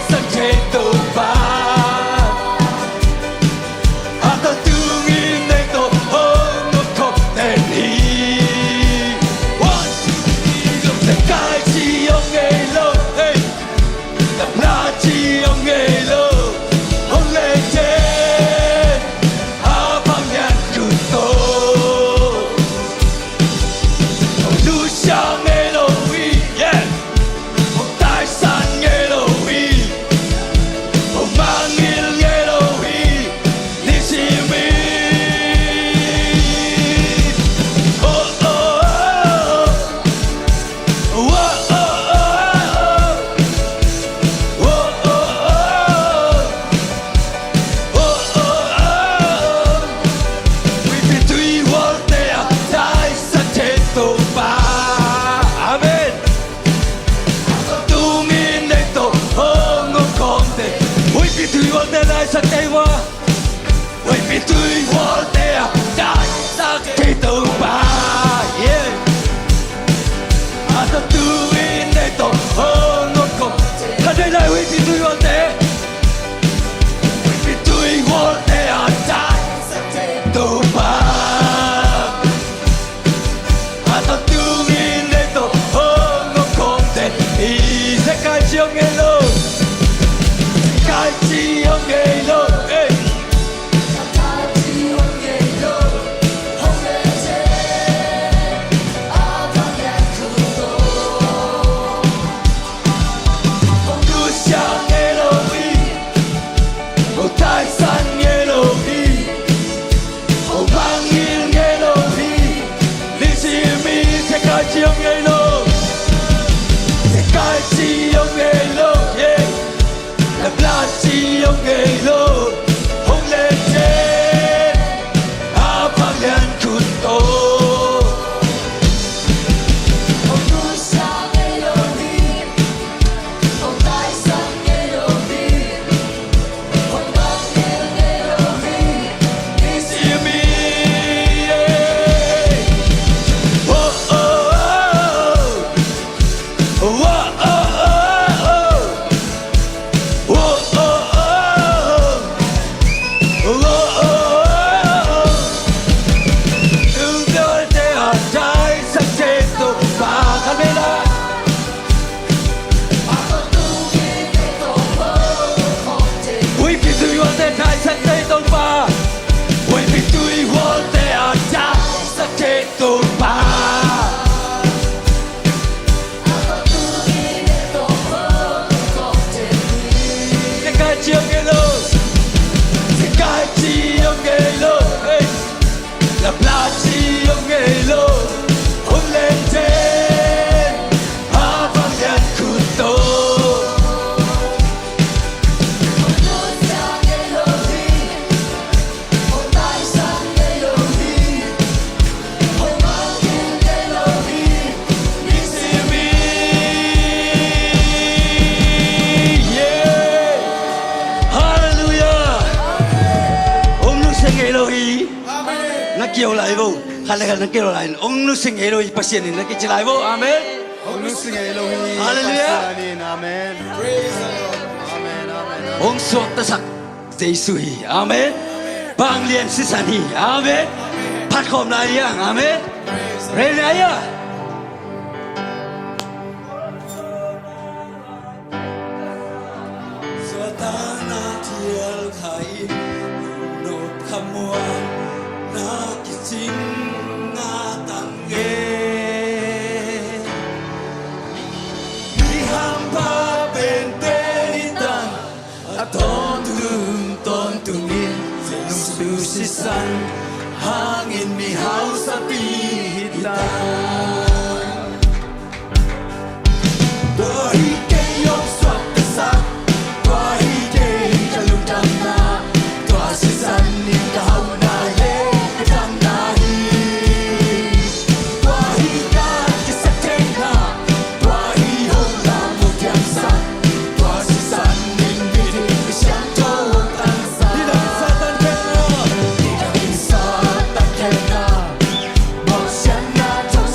Tabla ci om ngei lo, om lente, a vanglian khut to. Halleluiah. Om lungsia ngei lo hi. Na kio lai vo. Khat le khat na kio lai in. Om lungsia ngei lo hi. Pasian in na kici lai vo. Amen. Om lungsia ngei lo hi. Halleluiah. Pasian in. Amen. Praise the Lord. Amen, amen, amen. Hong suaktasak Jesu hi. Amen. Vanglian sisan hi. Amen. Phat khawm lai hi hang. Amen. Rei lai hi hang. Suahtakna thial kha in, nop khamuanna kicing a tang e. Mi hampha penpen i tan, a tawntung tawntungin, nungsu sisan hangin mi hausapi hi tan. Tua hi kei hong suaktasak, tua hi kei ka lungdamna, tua sisan in ka hauhna le ka damna hi. Tua hi ka kisap theihna, tua hi hong lam mu thiamsak, tua sisan in mi ding mi siangtho hong tangsak. Nidang in Satan khelhna, nidang in Satan khelhna, mawhsiatna thong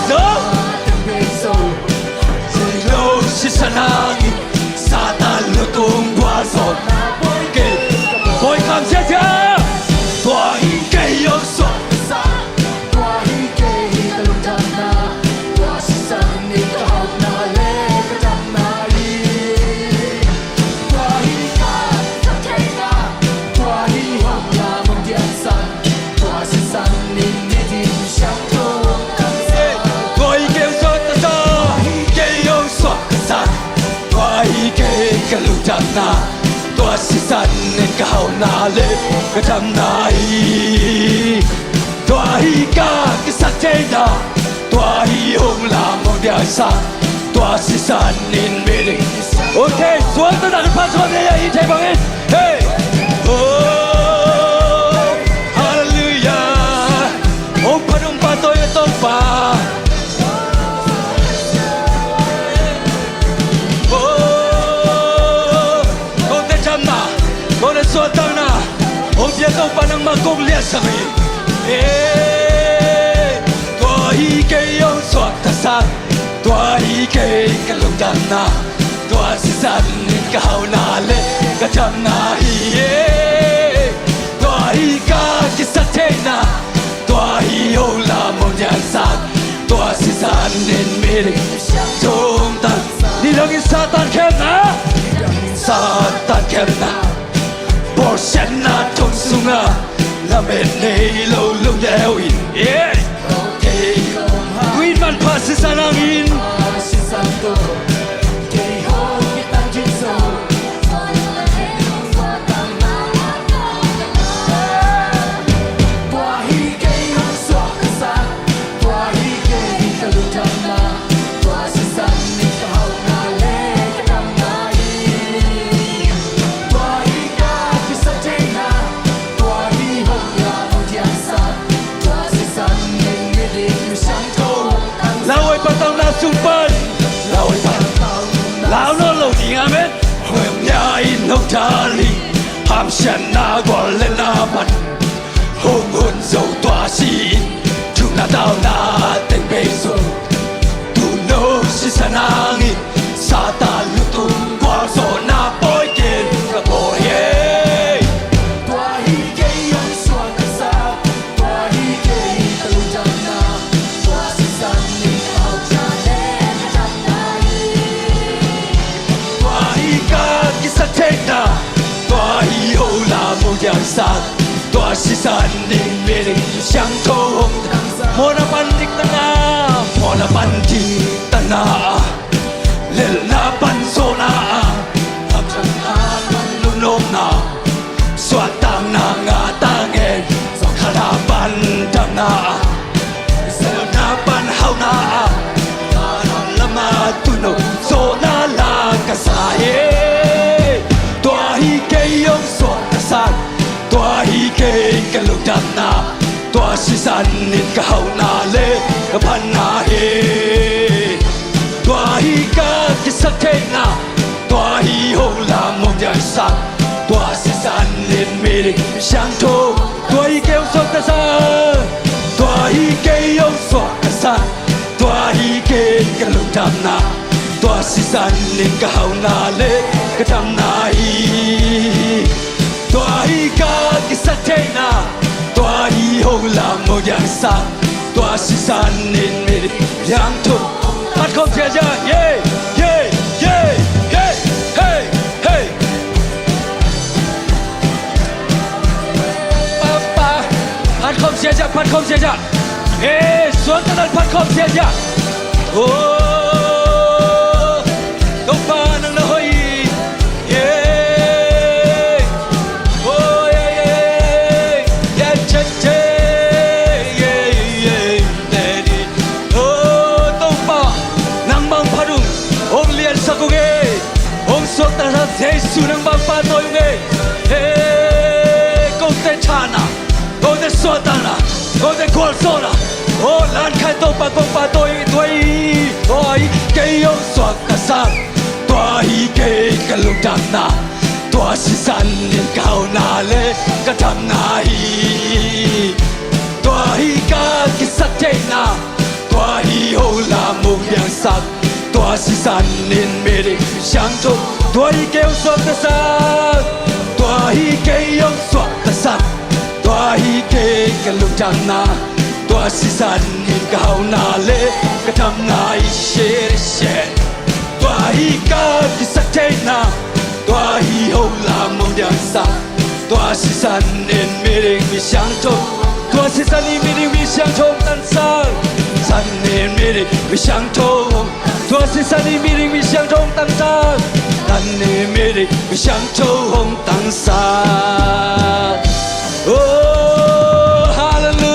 Zo. Lo sisan hangin Satan lutung gualzawhna pawi kei. Pawi kham ziahziah. Tua hi kei hong suak ka sa. Tua hi kei ka lungdamna. Tua sisan in ka hauhna le ka damna hi. Tua hi ka kisap theihna. Tua hi hong lam hong diangsak. Tua sisan in miding siangtho hong tangsak. Tua hi kei hong suak ka sa. Kei hong suak ka sa. Tua hi kei ka lungdamna. Tua sisan in ka hauhna le ka damna hi. Tua hi ka kisap theihna. Tua hi hong lam hong diangsak. Tua sisan in miding. Okay, suang taktak in phat suak ni a, i theih bangin. Hey! Oh, hallelujah. Hong phat hong pahtawi a Topa. Oh, kote damna, kote suahtakna hong pia Topa, nangmah kong liansak hi. Eh, tua hi kei hong suaktasak. Tua hi kei ka lungdamna. Tua sisan in ka hauhna le ka damna hi. Eh, tua hi ka kisap theihna. Tua hi hong lam hong diangsak. Tua sisan in miding siangtho hong tangsak. Nidangin Satan khemna. Satan khemna. Bawlsiatna thong sungah lamet nei lo lungneu in. Yeah. Kei. Tuin manpha sisan hangin. Lauhuai patauhna sung pan. Lauhuai patauhna. Lau nawn lo ding, amen. Hong nia in hong dal hi. Hamsiatna guallelhna pan hong hun zo tua si in. Thumna tauna teng bei zo. Tuuno sisan hangin Satan lutung gualzawhna pawi kei ka bawl hi. Tua hi kei hong suak ka sa. Tua hi kei ka lungdamna. Tua sisan in ka hauhna le ka damna hi. Tua hi ka kisap theihna. Tua hi hong lam hong diangsak. Tua sisan in miding siangtho hong tangsak. Mawhna pan diktakna. Mawhna pan diktakna. Lelhna pan zawhna. Hamsiatna pan lungnopna. Suahtakna ngah ta ngen. Zawhkhalhna pan damna. Selna pan hauhna. Lama tuuno zawhna la ka sa hi. Tua hi kei hong suak ka sa. Tua hi kei ka lungdamna. Tua sisan in ka hauhna le ka phatna hi. Tua hi ka kisap theihna. Tua hi hong lam hong diangsak. Tua sisan in miding siangtho. Tua hi kei hong suak ka sa. Tua hi kei hong suak ka sa. Tua hi kei ka lungdamna. Tua sisan in ka hauhna le ka damna hi. Tua hi ka kisap theihna. Tua hi hong lam hong diangsak. Tua sisan in miding siangtho. Phat khawm ziahziah. Yeah, yeah, yeah, yeah. Hey, hey. Pa, pa. Phat khawm ziahziah, phat khawm ziahziah. Eh, suang taktak phat khawm ziahziah. Oh, Topa nang na hoih. Yeah. Oh, yeah, yeah. Yeah, che, che. Yeah, yeah, yeah. Oh, Topa nang bang phat ung. Hong liansak ung e. Hong suaktasak Jesu nang bang pahtawi ung e. He, kote thahna, kote suahtakna, kote gualzawhna. Oh, lankhai Topa kong pahtawi tua hi. Tua hi kei hong suak ka sa. Tua hi kei ka lungdamna. Tua sisan in ka hauhna le ka damna hi. Tua hi ka kisap theihna. Tua hi Hi ho lam hong piangsak, tua sisan in miding mi siangtho. Tua hi kei hong suaktasak, tua hi kei hong suaktasak. Tua hi kei ka lungdamna, tua sisan in ka hauhna le ka damna i siat i siat. Tua hi ka kisaktheihna, tua hi ho lam hong piangsak. Tua sisan in miding mi siangtho, tua sisan in miding mi siangtho hong tansak. Sisan in miding mi siangtho hong, tua sisan in miding mi siangtho hong tansak. Sisan in miding mi siangtho hong tansak. Oh, hallelujah.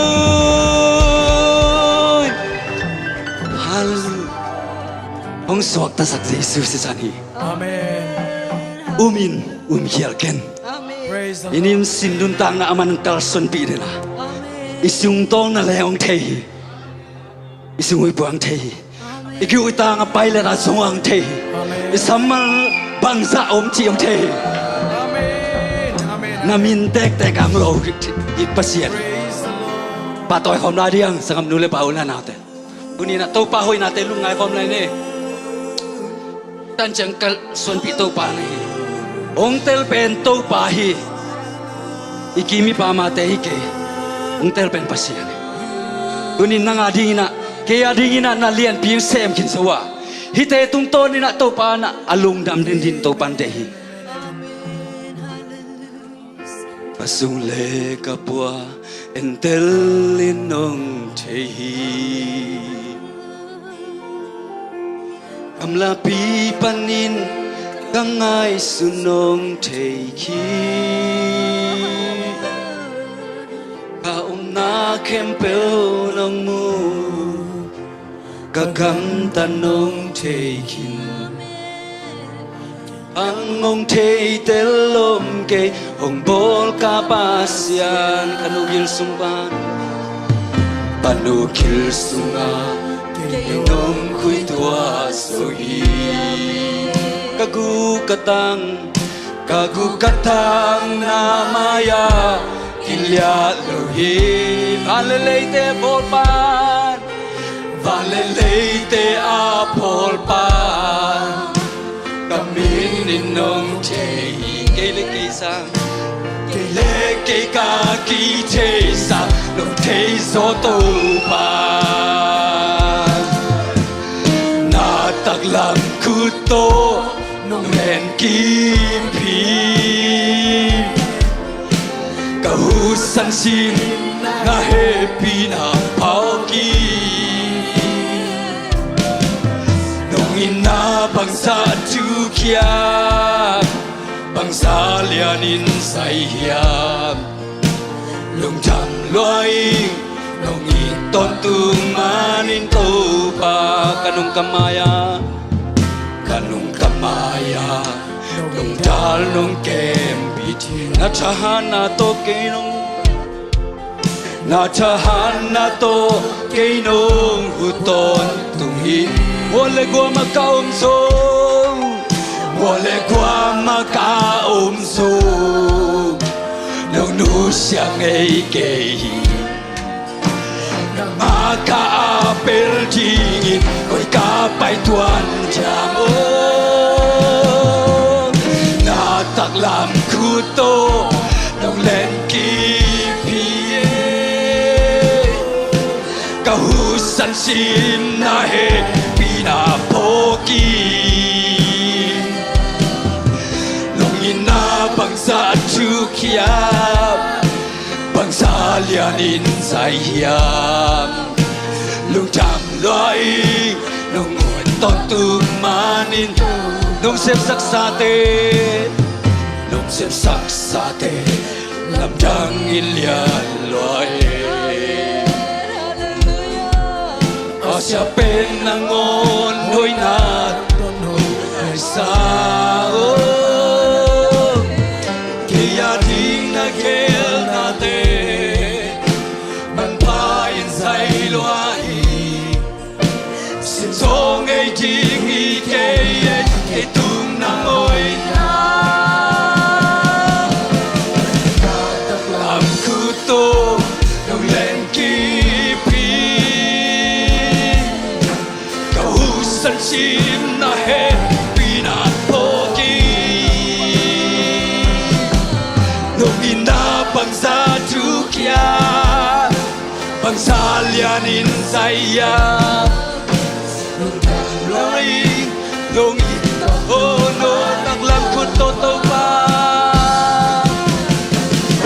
Hallelujah. Hong suaktasak Jesu sisan hi. Amen. Um in, um khial ken. Amen. Praise the Lord. I nimsin nuntakna a man kalsuanpih dena, amen, i sungtawng na leng hong thei hi. I sung i puang thei hi. Amen. I kiu i tang a pai le na sung hong thei hi. Amen. I sammal bangzah om cih hong thei hi. Amen. Amen. Na min tektek ang lo i Pasian. Praise the Lord. Pahtawi khawm lai ding, sanggam nu le pa u le naute. Tuni-in ah Topa hoihnate lungngai khawm lai ni. Tanciang kalsuanpih Topa na hi. Hong tel pen Topa hi. I kim i pamte hi kei. Hong tel pen Pasian hi. Tuni-in nang a dingin ah, kei a dingin ah na lianpi hong sem khin zo a, hihte tungtawnin ah Topa in ah a lungdam dingin Topa hong deih hi. Ka sung le ka pua entel in hong thei hi. Gamlapi panin ka ngaihsun hong thei hi. Ka omna khempeuh hong mu, ka gamtat hong thei khin. Ang hong theitel om kei, hong bawl ka Pasian, ka nu gil sung pan, ka nu gil sungah kei hong khuituah zo hi. Ka guk ka tang, ka guk ka tang na mai-ah kiliah lo hi. Van le leite bawl pan, van le leite a bawl pan, ka min in hong thei hi. Kei le kei sang, kei le kei ka kitheisak, nong thei zaw Topa. Na taklam khut tawh nong lenkip hi. Ka husan simna hehpihna phawk hi. Nong itna bangzah thukhia, bangzah lianin zai hiam. Lungdam lua ing, nong it tawntung manin Topa. Ka nung ka mai-ah, ka nung ka mai-ah nong dal nong kempih hi. Na thahatna tawh kei nong, na thahatna tawh kei nong huh tawntung hi. Mual le guam ah ka om zong, mual le guam ah ka om zong, nong nusia ngei kei hi. Nangmah ka apel dingin koi ka pai tuan diam aw. Na taklam khut tawh nong lenkip hi. Ka husan simna hehpihna phawk hi. Nong itna bangzah thukhia, bangzah lianin zai hiam. Lungdam lua ing, nong it tawntung manin. Nong sepsaksate, nong sepsaksate lamdang in lian lua hi. A sia pen nangawn hoihna tawh nong ngaihsak aw. Kei a ding na geelnate manpha in zai lua hi. Sim zaw ngei ding hi kei e, kei tung nang hoihna. Taklam khut tawh nong lenkip hi. Lianin zai-a lungdam lua ing, nong it tawh, oh, no taklam khut tawh Topa.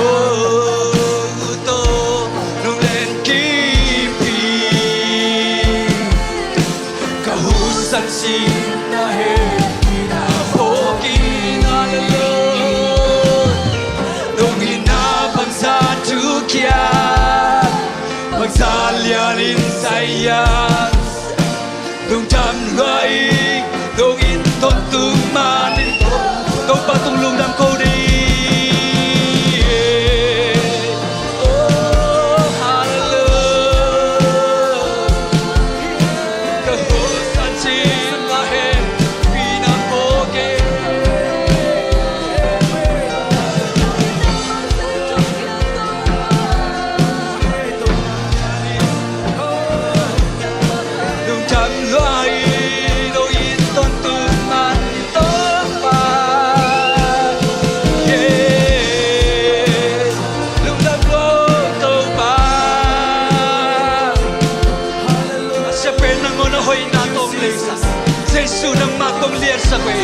Oh, tawh nong len kim hi. Ka husan sin na hehpihna phawk ing, hallelujah. Nong itna bangzah thukhia, bangzah lianin zai-a lungdam lua ing, nong it tawntung manin Topa tung lungdam ko ni. Oh, hallelujah. Ka husan sin na hehpihna phawk ing. Lungdam lua ing, nong it tawntung manin Topa. Yeah. Lungdam lua Topa. A sia pen nangawn a hoihna tawh hong leisak. Jesu, nangmah kong liansak uh hi.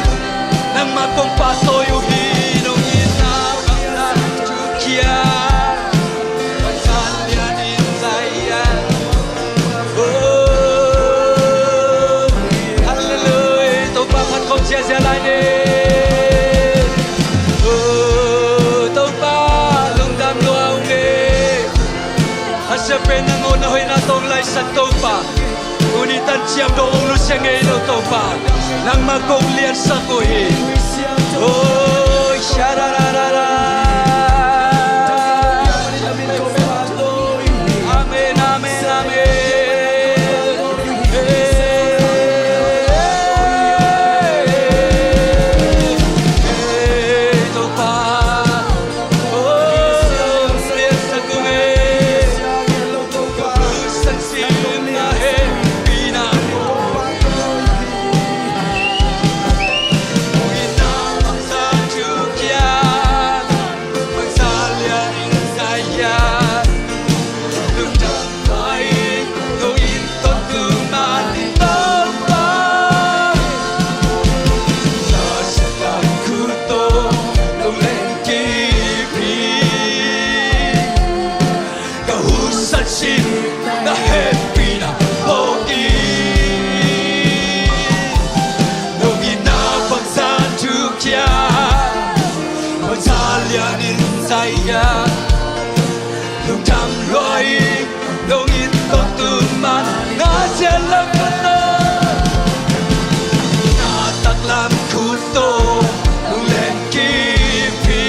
Nangmah kong pahtawi uh hi. Nong itna bangzah thukhia, bangzah lianin zai-a. Oh, hallelujah. Topa phat khawm ziahziah lai ni. Oh, Topa lungdam lua ung e. A sia pen nangawn a hoihna tawh hong leisak Topa. Tuni tan ciam dong hong nusia ngei lo Topa. Nangmah kong liansak uh hi. Oh, sha-ra-ra-ra-ra. Amen, amen, amen. Hey, hey, Topa. Oh, liansak ung e. Ka husan sin na hehpihna phawk ing. Nong itna bangzah thukhia, bangzah lianin zai-a lungdam lua ing, nong it tawntung manin Topa. Taklam khut tawh nong len kim hi. Ka husan sin na hehpihna phawk ing. Nong itna bangzah thukhia, bangzah lianin zai-a lungdam lua ing, nong it tawntung manin na taklam khut tawh, na taklam khut tawh nong len kim hi.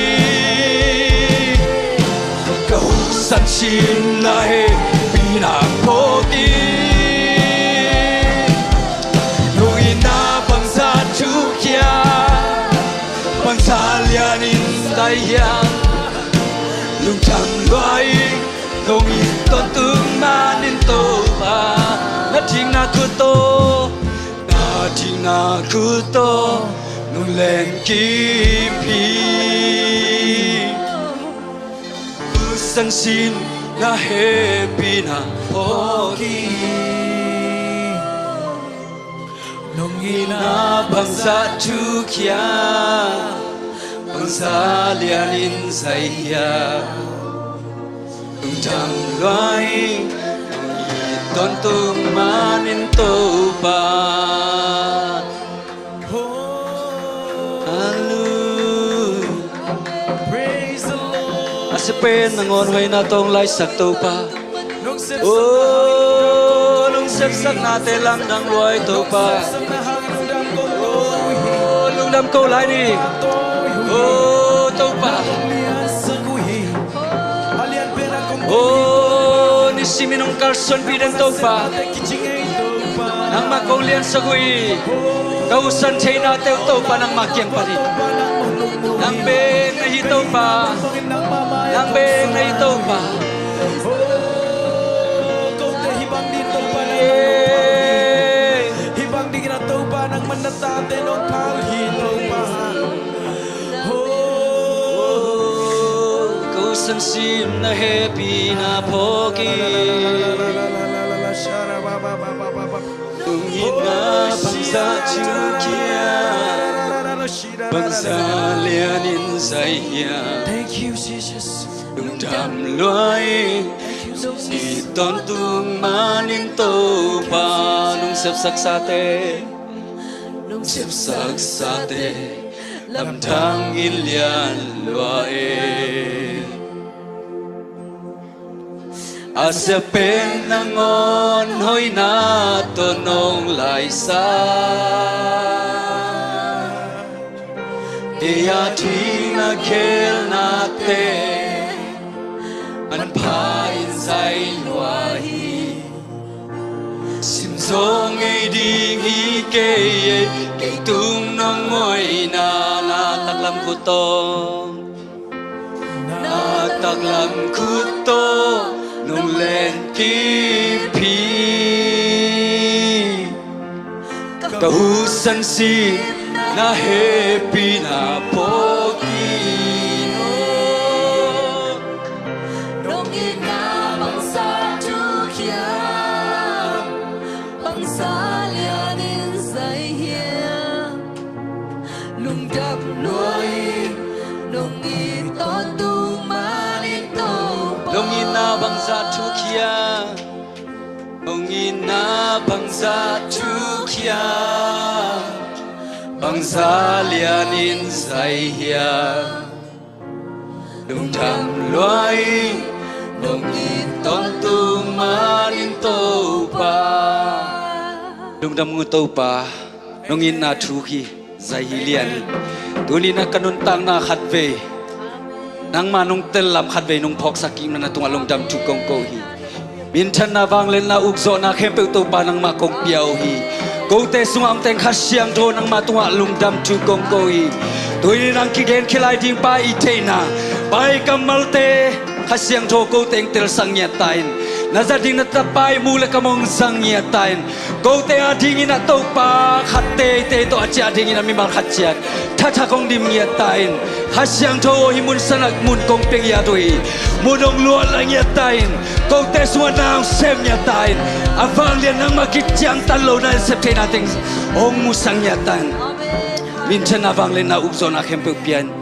Ka husan sin na hehpihna phawk ing. Nong itna bangzah thukhia, bangzah lianin zai-a lungdam lua ing, nong it tawntung manin Topa. Na dikna khut tawh, na dikna khut tawh nong len kim hi. Husan sin na hehpihna phawk ing. Nong itna bangzah thukhia, bangzah lianin zai-a lungdam lua ing, nong it tawntung manin Topa. Hallelujah. Praise the Lord. A sia pen nangawn hoihna tawh hong leisak Topa. Oh, lungsiatsaknate lamdang lua ing Topa. Oh, lungdam ko lai ni. Oh, Topa. Oh, nisimin hong kalsuanpih den Topa. Nangmah kong liansak uh hi. Ka husan theinate uh Topa nangmah kiang pan hi. Nang bek na hi Topa. Nang bek na hi Topa. Kote hih bang ding Topa nang, hih bang ding na Topa nangmah na tate nong phal hi Topa. Ka Sansim na hehpihna phawk in. Lungina bangzah thukhia, bangzah lianin zai hiam. Thank you, Jesus. Lungdam lua in. Thank you, Jesus. I tawntung manin Topa, nong sepsaksate, nong sepsaksate lamdang in lian lua e. A siapen nangawn hoihna tawh nong laisak. Kei a ding na khelnate manpha in zai lua hi. Sim zaw ngei ding hi kei e, kei tung nong hoihna. Na taklam khut tawh, na taklam khut tawh nong lenkip hi. Ka hu sansim na hehpihna phawk in. Nong itna bangzah thukhia, bangzah lianin zai hiam. Lungdam lua in, nong it tawntung manin Topa. Nong itna bangzah thukhia, nong itna bangzah thukhia, bangzah lianin zai hiam. Lungdam lua in, nong it tawntung manin Topa. Lungdam ngun Topa, nong itna thuk hi, zai hi lian hi. Tuni-in ah ka nuntakna khatvei, nangmah nong tellam khatvei nong phawksak kik na tungah lungdam thu kong ko hi. Minthanna, vangliatna, ukzawhna khempeuh Topa nangmah kong pia uh hi. Kote sungah om teng Kha Siangtho nangmah tungah lungdam thu kong ko hi. Tuni-in nang kigen khia lai ding Pa i theihna, Pa i kammalte Kha Siangtho kote hong telsak ngiat ta in. Na zat ding na tapa i muk le kam hong zang ngiat ta in. Kote a dingin ah Topa khat teitei tawh a ciah dingin ah mimal khat ciat thathak hong dim ngiat ta in. Kha Siangtho aw, hih mun sanah mun kong pia ngiat uh hi. Mun hong luah la ngiat ta in. Kote sungah na hong sem ngiat ta in. A vanglian nangmah kiciangtan lohna in sep theihna teng hong musak ngiat ta in. Minthanna, vangliatna, ukzawhna khempeuh pia in.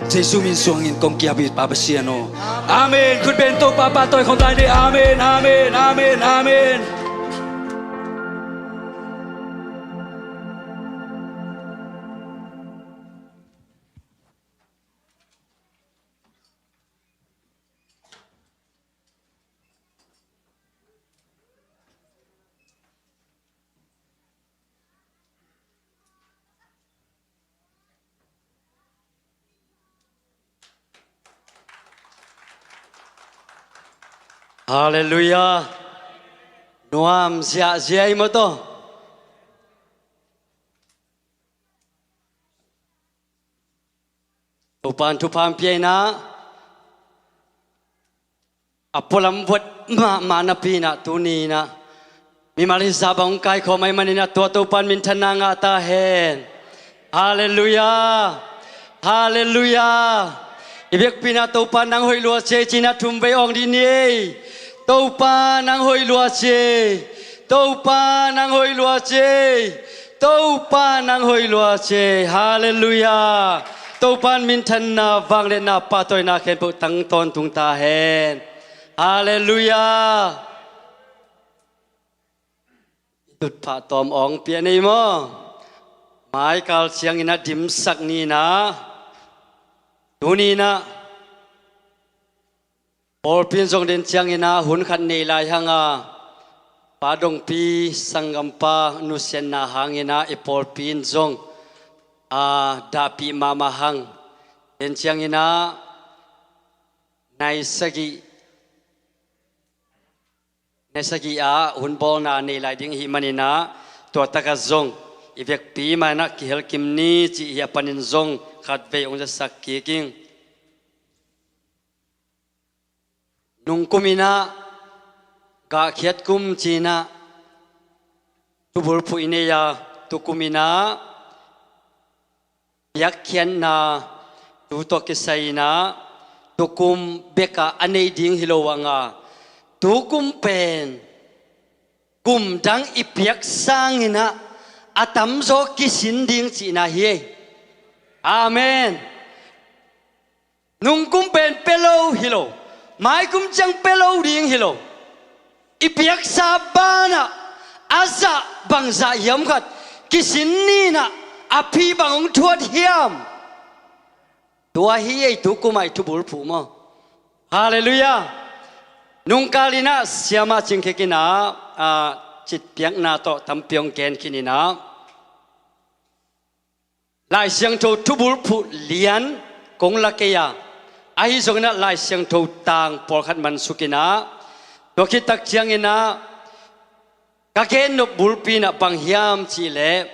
Jesu min suangin kong ki-ap hi Pa Pasian aw. Amen. Khut beng Topa pahtawi khawm ta ni. Amen, amen, amen, amen. Halleluiah. Nuam ziahziah i maw taw. Topa'n thupha hong pia in ah, a pualam vuat mahmah napi-in ah tuni-in ah mimal hizah bang hong kaikhawm ahih manin ah tua Topa'n minthanna ngah ta hen. Halleluiah. Halleluiah. I biakpi-in ah Topa nang hoih lua ci ei ci-in ah thum vei awng dih ni ei. Topa nang hoih lua ci ei. Topa nang hoih lua ci ei. Topa nang hoih lua ci ei. Halleluiah. Topa'n minthanna, vangliatna, pahtawina khempeuh tang tawntung ta hen. Halleluiah. I tutphah tawm awng pia nei maw? Maikal ciangin ah dimsak ni-in ah, tuni-in ah pawlpi in zong den ciangin ah hun khat nei lai hang a, Pa Dongpi sanggampa nusiatna hangin ah i pawlpi in zong a dahpih mahmah hang. Den ciangin ah nai sagih, nai sagih ah hun bawlna nei lai ding ahih manin ah, tua takah zong i vekpi mah in ah kihel kim ni cih hi a panin zong khatvei hong zasak kik ing. Nungkum in ah, gahkhiat kum ci-in ah, tubulphuh i nei a, tukum in ah biakkhiatna tu tawh kisai-in ah tukum bekah a nei ding hi lo anga, tukum pen kum dang i piak sanginah a tamzaw kisin ding cihna hi ei. Amen. Nungkum pen pia lo hi lo, maikum ciang pia lo ding hi lo. I piaksa banah a zah bangzah hiam khat kisin ninah a phi bang hong thuat hiam? Tua hi ei tukumah i thubulphuh maw? Halleluiah. Nungkalinah siamah cingkhikinah, ah, citpiakna tawh tampi hong genkhininah, Lai Siangtho thubulphuh lian kong la kei a, ahi zonginah Lai Siangtho tang pawlkhat mansukinah, tua khittak cianginah ka gennop bulpi inah bang hiam cihleh,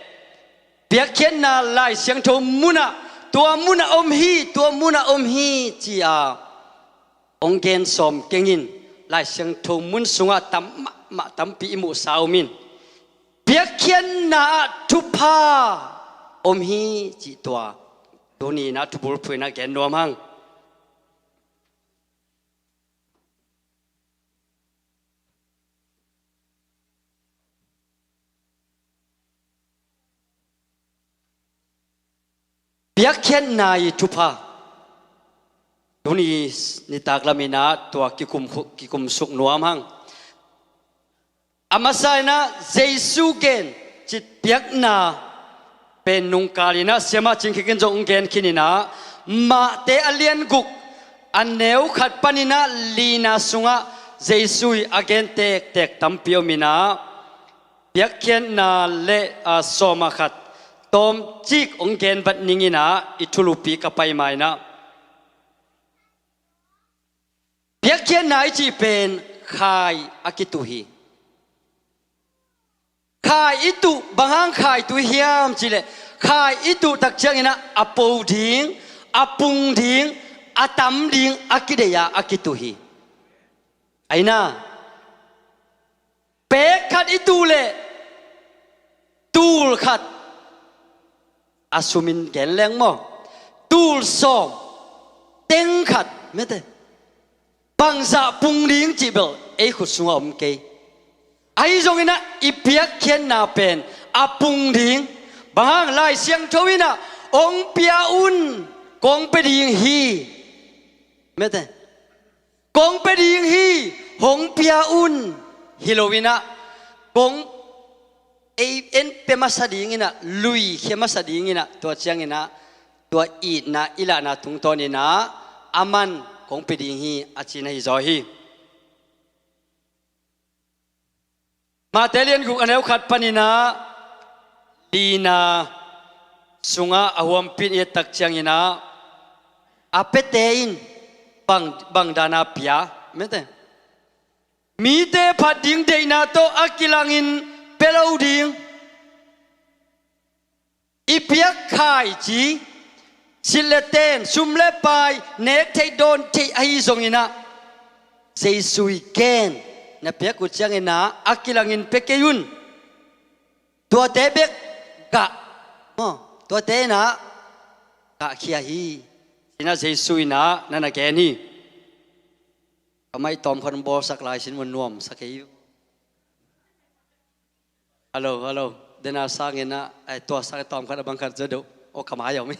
piakkhiatna Lai Siangtho munah, tua munah om hi, tua munah om hi ci-a hong gen sawm kengin. Lai Siangtho mun sungah tam mahmah tampi i muhsa om in, piakkhiatna ah thupha om hi cih tua tuninah thubulphuh inah gen nuam hang. Piakkhiatna i thupha. Tuni nitak laminah tua kikum, kikumsuk nuam hang. A masa inah Jesu gen citpiakna pen nungkalinah siamah cingkhikin zong hong genkhininah, Mate a lian guk a neu khat paninah lina sungah Jesu i a gen tektek tampi ominah, piakkhiatna le, a, sawm ah khat tawmcik hong genbat ninginah i thulupi ka pai mainah, piakkhiatna i cih pen khai a kituh hi. Khai i tuh, bang hang khai tuh hiam cihleh, khai i tuh tak cianginah a po ding, a pung ding, a tam ding a kideih a a kituh hi. Aina, pek khat i tuh leh tul khat, a sumin gen leng maw, tul sawm, teng khat, mete, bangzah pung ding cih bel ei khut sungah om kei. Ahi zonginah i piakkhiatna pen a pung ding, bang hang, Lai Siangtho inah hong pia un, kong pia ding hi, mete, kong pia ding hi, hong pia un, hi loinah kong, ei, en pia masa dinginah, luikhia masa dinginah, tua cianginah tua itna i lahna tungtawninah a man kong pia ding hi, a cihna hi zaw hi. Mate lian guk a neu khat paninah lina sungah a huampi in i et tak cianginah, a piate in bang, bang dana pia, mete, mite phat ding deihna tawh a kilangin pia lo ding. I piak khai ci, silh le ten, sum le pai, nek theih dawn theih ahi zonginah, Jesu i gen, na piak uh cianginah a kilangin pia kei un. Tuate bek gah, maw, tuate inah gahkhia hi, cinah Jesu inah na na gen hi. Ka maih tawm khat bawlsak lai sin mun nuamsak hi. Hello, hello. Dena sanginah, ai, tua sang tawm khat a bang khat zaw deuh. O, ka mai om hi.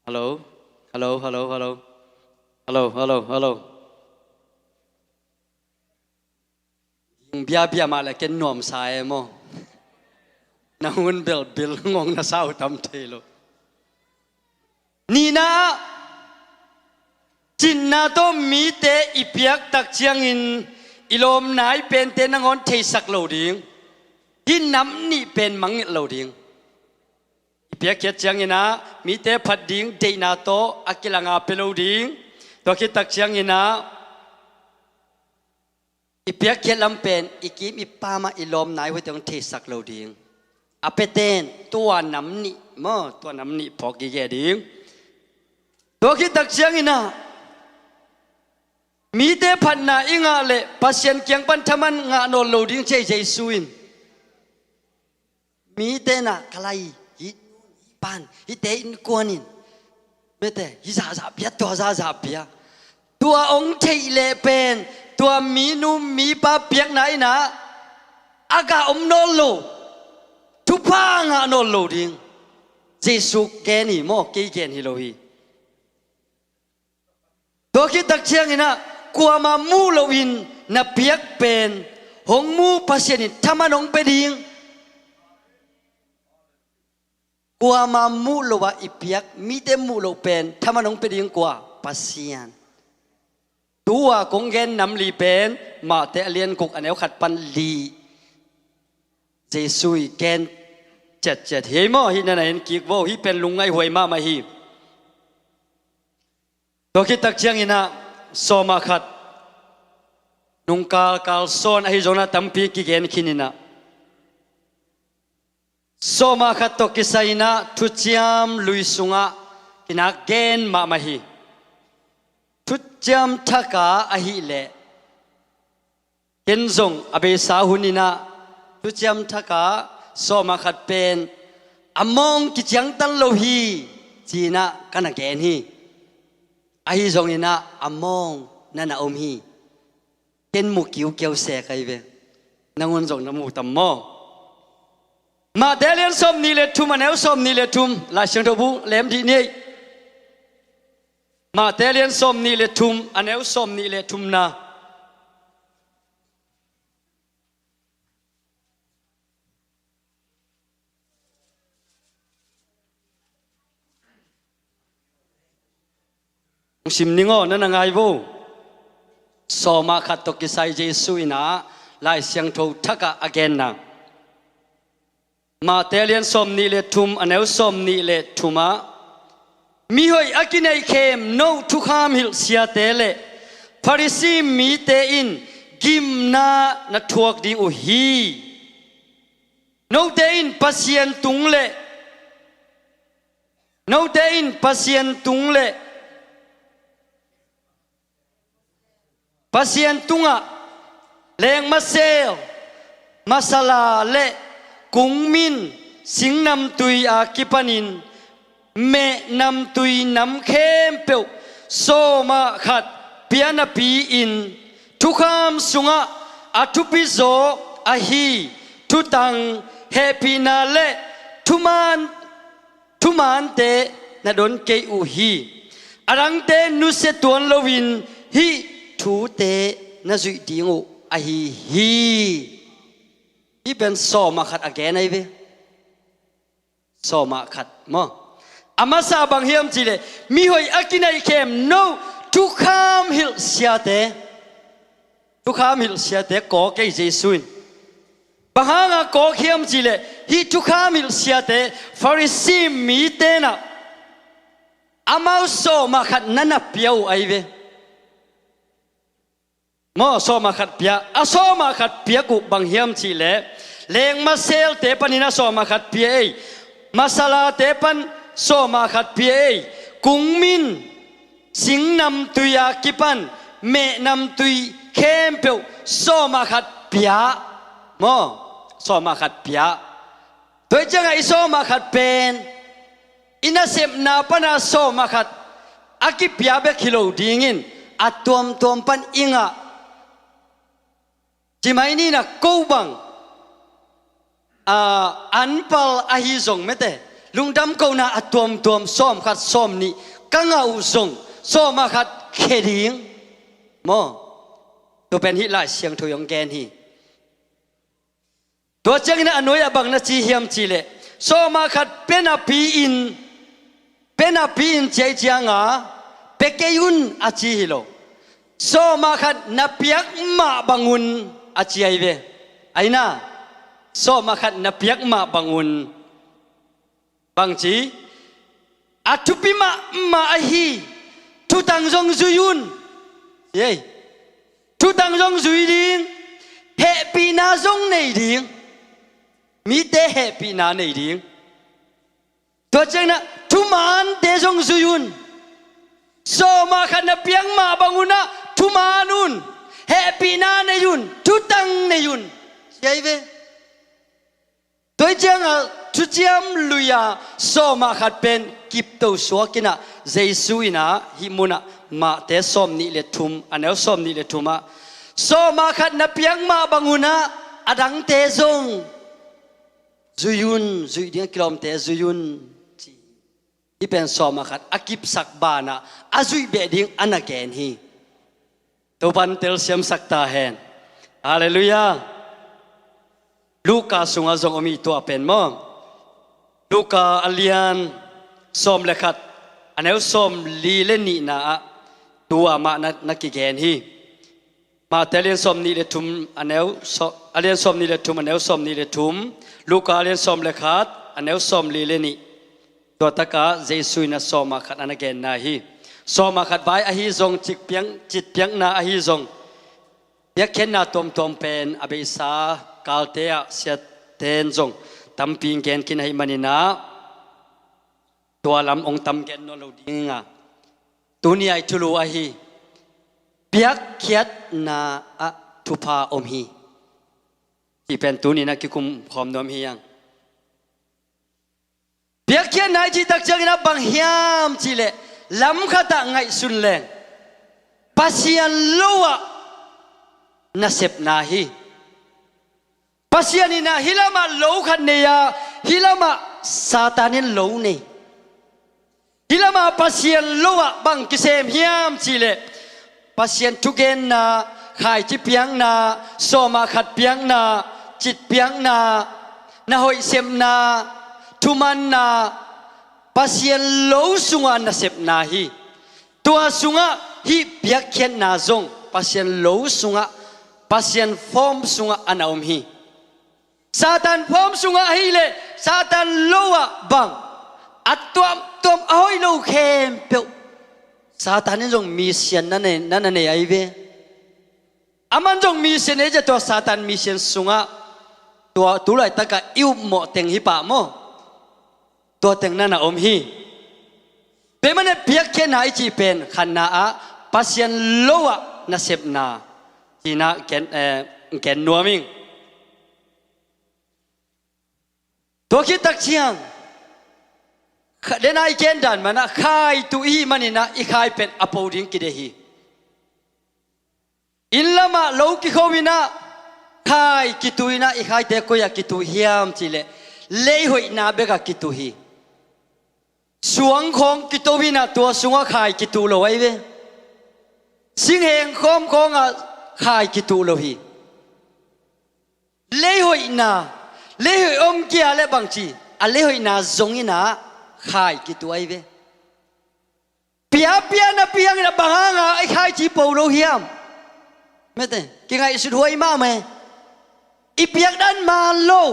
Hello, hello, hello, hello. Hello, hello, hello. Biabia mah le ken nuamsa e maw. Na hun belbil ngong na sau tam thei lo. Nihna ah, cinna tawh mite i piak tak ciangin i lawmna i pente nangawn theisak lo ding. Hih nam nih pen mangngilh lo ding. I piakkhiat cianginah mite phat ding deihna tawh a kilanga pia lo ding. Tua khit tak cianginah i piakkhiat lam pen i kim i pamah i lawmna i huaite hong theisak lo ding. A piaten tua nam nih maw, tua nam nih phawk gige ding. Tua khit tak cianginah mite phatna i ngah leh Pasian kiang pan thaman ngah nawn lo ding ci ei Jesu in. Mite inah ka lai, hih pan, hihte innkuan in Mete, hih zahzah pia, tua zahzah pia. Tua hong theih leh pen tua minu mipa piakna in ah a gah om nawn lo, thupha ngah nawn lo ding. Jesu gen hi maw, kei gen hi lo hi. Tua khit tak ciangin ah kuamah muh loin na piak pen hong mu Pasian in thaman hong pia ding. Kuamah muh lo ah i piak, mite muh lo pen thaman hong pia ding kua? Pasian. Tua kong gen nam li pen Matthai a lian guk a neu khat pan li. Jesu i gen ciatciat hi maw, hih na na en kik vo, hih pen lungngaih huai mahmah hi. Tua khit tak ciangin ah sawmah khat, nungkal kal sawn ahi zongin ah tampi kigen khin in ah, sawmah khat tawh kisai in ah Thuciam Lui sungah kinak gen mahmah hi. Thuciam Thak ah ahih leh ken zong a beisa hun in ah Thuciam Thak ah sawmah khat pen a mawng kiciangtan lo hi, ci-in ah ka na gen hi. Ahi zongin ah a mawng na na om hi. Ken mu kiukiau se ka hi ve. Nangun zong na mu tam maw? Matthai a lian sawmnih le thum a neu sawmnih le thum, Lai Siangtho bu lem dih ni ei. Matthai a lian sawmnih le thum a neu sawmnih le thumna. Hong sim ning aw, na na ngai vo. Sawmah khat tawh kisai Jesu in ah Lai Siangtho Thak ah a genna. Matthai a lian sawmnih le thum a neu sawmnih le thum ah, mihoih a kineih khem no thukham hilh siate le Farisi mite in gimna na thuak ding uh hi. Note in Pasian tung le, note in Pasian tung le, Pasian tungah lengmasel, masala le kungmin, singnamtui a kipanin meh namtui nam khempeuh sawmah khat pia napi-in, thukham sungah a thupi zaw ahi thutang, hehpihna le thuman, thumante na don kei uh hi. A dangte nusia tuan loin hih thute na zuih ding uh ahi hi. Hih pen sawmah khat a gen ahi ve. Sawmah khat maw? A masa bang hiam cihleh, mihoih a kineih khem no thukham hilh siate, thukham hilh siate kawk ei Jesu in. Bang hanga kawk hiam cihleh, hih thukham hilh siate Farisi mite nah amau sawmah khat na na pia uh ahi ve. Maw, sawmah khat pia, a sawmah khat piak uh bang hiam cihleh, lengmaselte panin a sawmah khat pia ei, masalate pan sawmah khat pia ei, kungmin, singnamtui a kipan meh namtui khempeuh sawmah khat pia. Maw, sawmah khat pia. Tua hi ciangah i sawmah khat pen i nasepna pana sawmah khat a kipia bek hi lo dingin a tuamtuam pan i ngah. Ci mai ni nah, ko bang a anpal ahi zong mete, lungdam kohna a tuamtuam sawmkhat sawmnih ka ngah uh zong sawmah khat khia ding. Maw, tua pen hih Lai Siangtho hong gen hi. Tua ciangin a nuai-ah bang na ci hiam cihleh, sawmah khat pia napi-in, pia napi-in ci ahih cianga pia kei un a ci hi lo. Sawmah khat na piak mah bangun a ci ahi ve. Ahi nah, sawmah khat na piak mah bangun. Bangci, a thupi mahmah ahi thutang zong zui un. Ei, thutang zong zui ding, hehpihna zong nei ding, mite hehpihna nei ding. Tua ciangin ah thumante zong zui un. Sawmah khat na piak mah bangun ah thuman un, hehpihna nei un, thutang nei un, ci ahi ve. Tua hi ciangah Thuciam Lui-a sawmah khat pen kipto suak in ah, Jesu in ah hih munah Mahte sawmnih le thum, a neu sawmnih le thum ah, sawmah khat na piak mah bangun ah a dangte zong zui un, zuih ding a kilawmte zui un, ci. Hih pen sawmah khat a kipsak banah a zuih beh ding a na gen hi. Topan telsiamsak ta hen. Halleluiah. Luka sungah zong om hi tua pen maw? Luka a lian sawm le khat, a neu sawmli le nihna ah tua mah na, na kigen hi. Mahte a lian sawmnih le thum, a neu saw-, a lian sawmnih le thum, a neu sawmnih le thum. Luka a lian sawm le khat, a neu sawmli le nih. Tua takah Jesu in a sawmah khat a na genna hi. Sawmah khat vai ahi zong, citpiak, citpiakna ahi zong, piakkhiatna tuamtuam pen a beisa kalte ah siaten zong tampi gen khin ahih manin ah, tua lam hong tam gen nawn lo ding a, tuni a i thulu ahi, piakkhiatna ah thupha om hi, cih pen tuni in a kikum khawm nuam hi hang. Piakkhiatna i cih tak ciangin ah bang hiam cih leh, lam khat ah ngaihsun leng Pasian lo ah nasepna hi. Pasian in ah hih lamah lo khat nei a, hih lamah Satan in lo nei. Hih lamah Pasian lo ah bang kisem hiam cih leh, Pasian thugenna, khaici piakna, sawmah khat piakna, citpiakna, na hoih sepna, thumanna, Pasian lo sungah nasepna hi. Tua sungah hih piakkhiatna zong Pasian lo sungah, Pasian form sungah a na om hi. Satan form sungah ahih leh Satan lo ah bang, a tuamtuam a hoih lo khempeuh Satan in zong mission na nei, na, na nei ahi ve. Aman zong mission ei ciah, tua Satan mission sungah tua tu laitakah i upmawh teng hi pah maw? Tua teng na na om hi. Tua ahih manin piakkhiatna i cih pen khatna ah Pasian lo ah nasepna, ci-in ah gen, eh, gen nuam ing. Tua khit tak ciang, kha-, den a i gen dan manah khai tu i hih manin ah i khai pen a po ding kideih hi. Inn lamah lo kikho in ah khai kitu in ah i khaite koi ah kitu hiam cih leh, lei hoihna bek ah kitu hi. Suang khawng kito in ah tua sungah khai kitu lo ahi ve. Singheng khawm khawngah khai kitu lo hi. Lei hoihna, lei hoih om kia leh bangci, a lei hoihna zong in ah khai kitu ahi ve. Piapia napi hangin ah bang hanga i khaici po lo hiam? Mete, kingaihsut huai mahmah e. I piak dan man lo.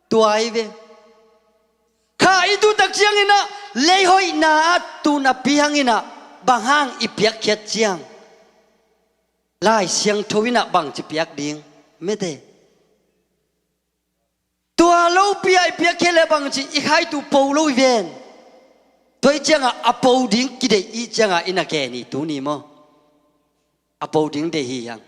Tua ahi ve. Kha i tu tak ciangin ah lei hoihna ah tu napi hangin ah bang hang i piakkhiat ciang, Lai Siangtho in ah bangci piak ding? Mete. Tua lopi-a i piakkhiat leh bangci, i khaitu po lo hi ven. Tua ahih ciangah a po ding kideih i hih ciangah i na gen hi tuni maw? A po ding deih hi hang.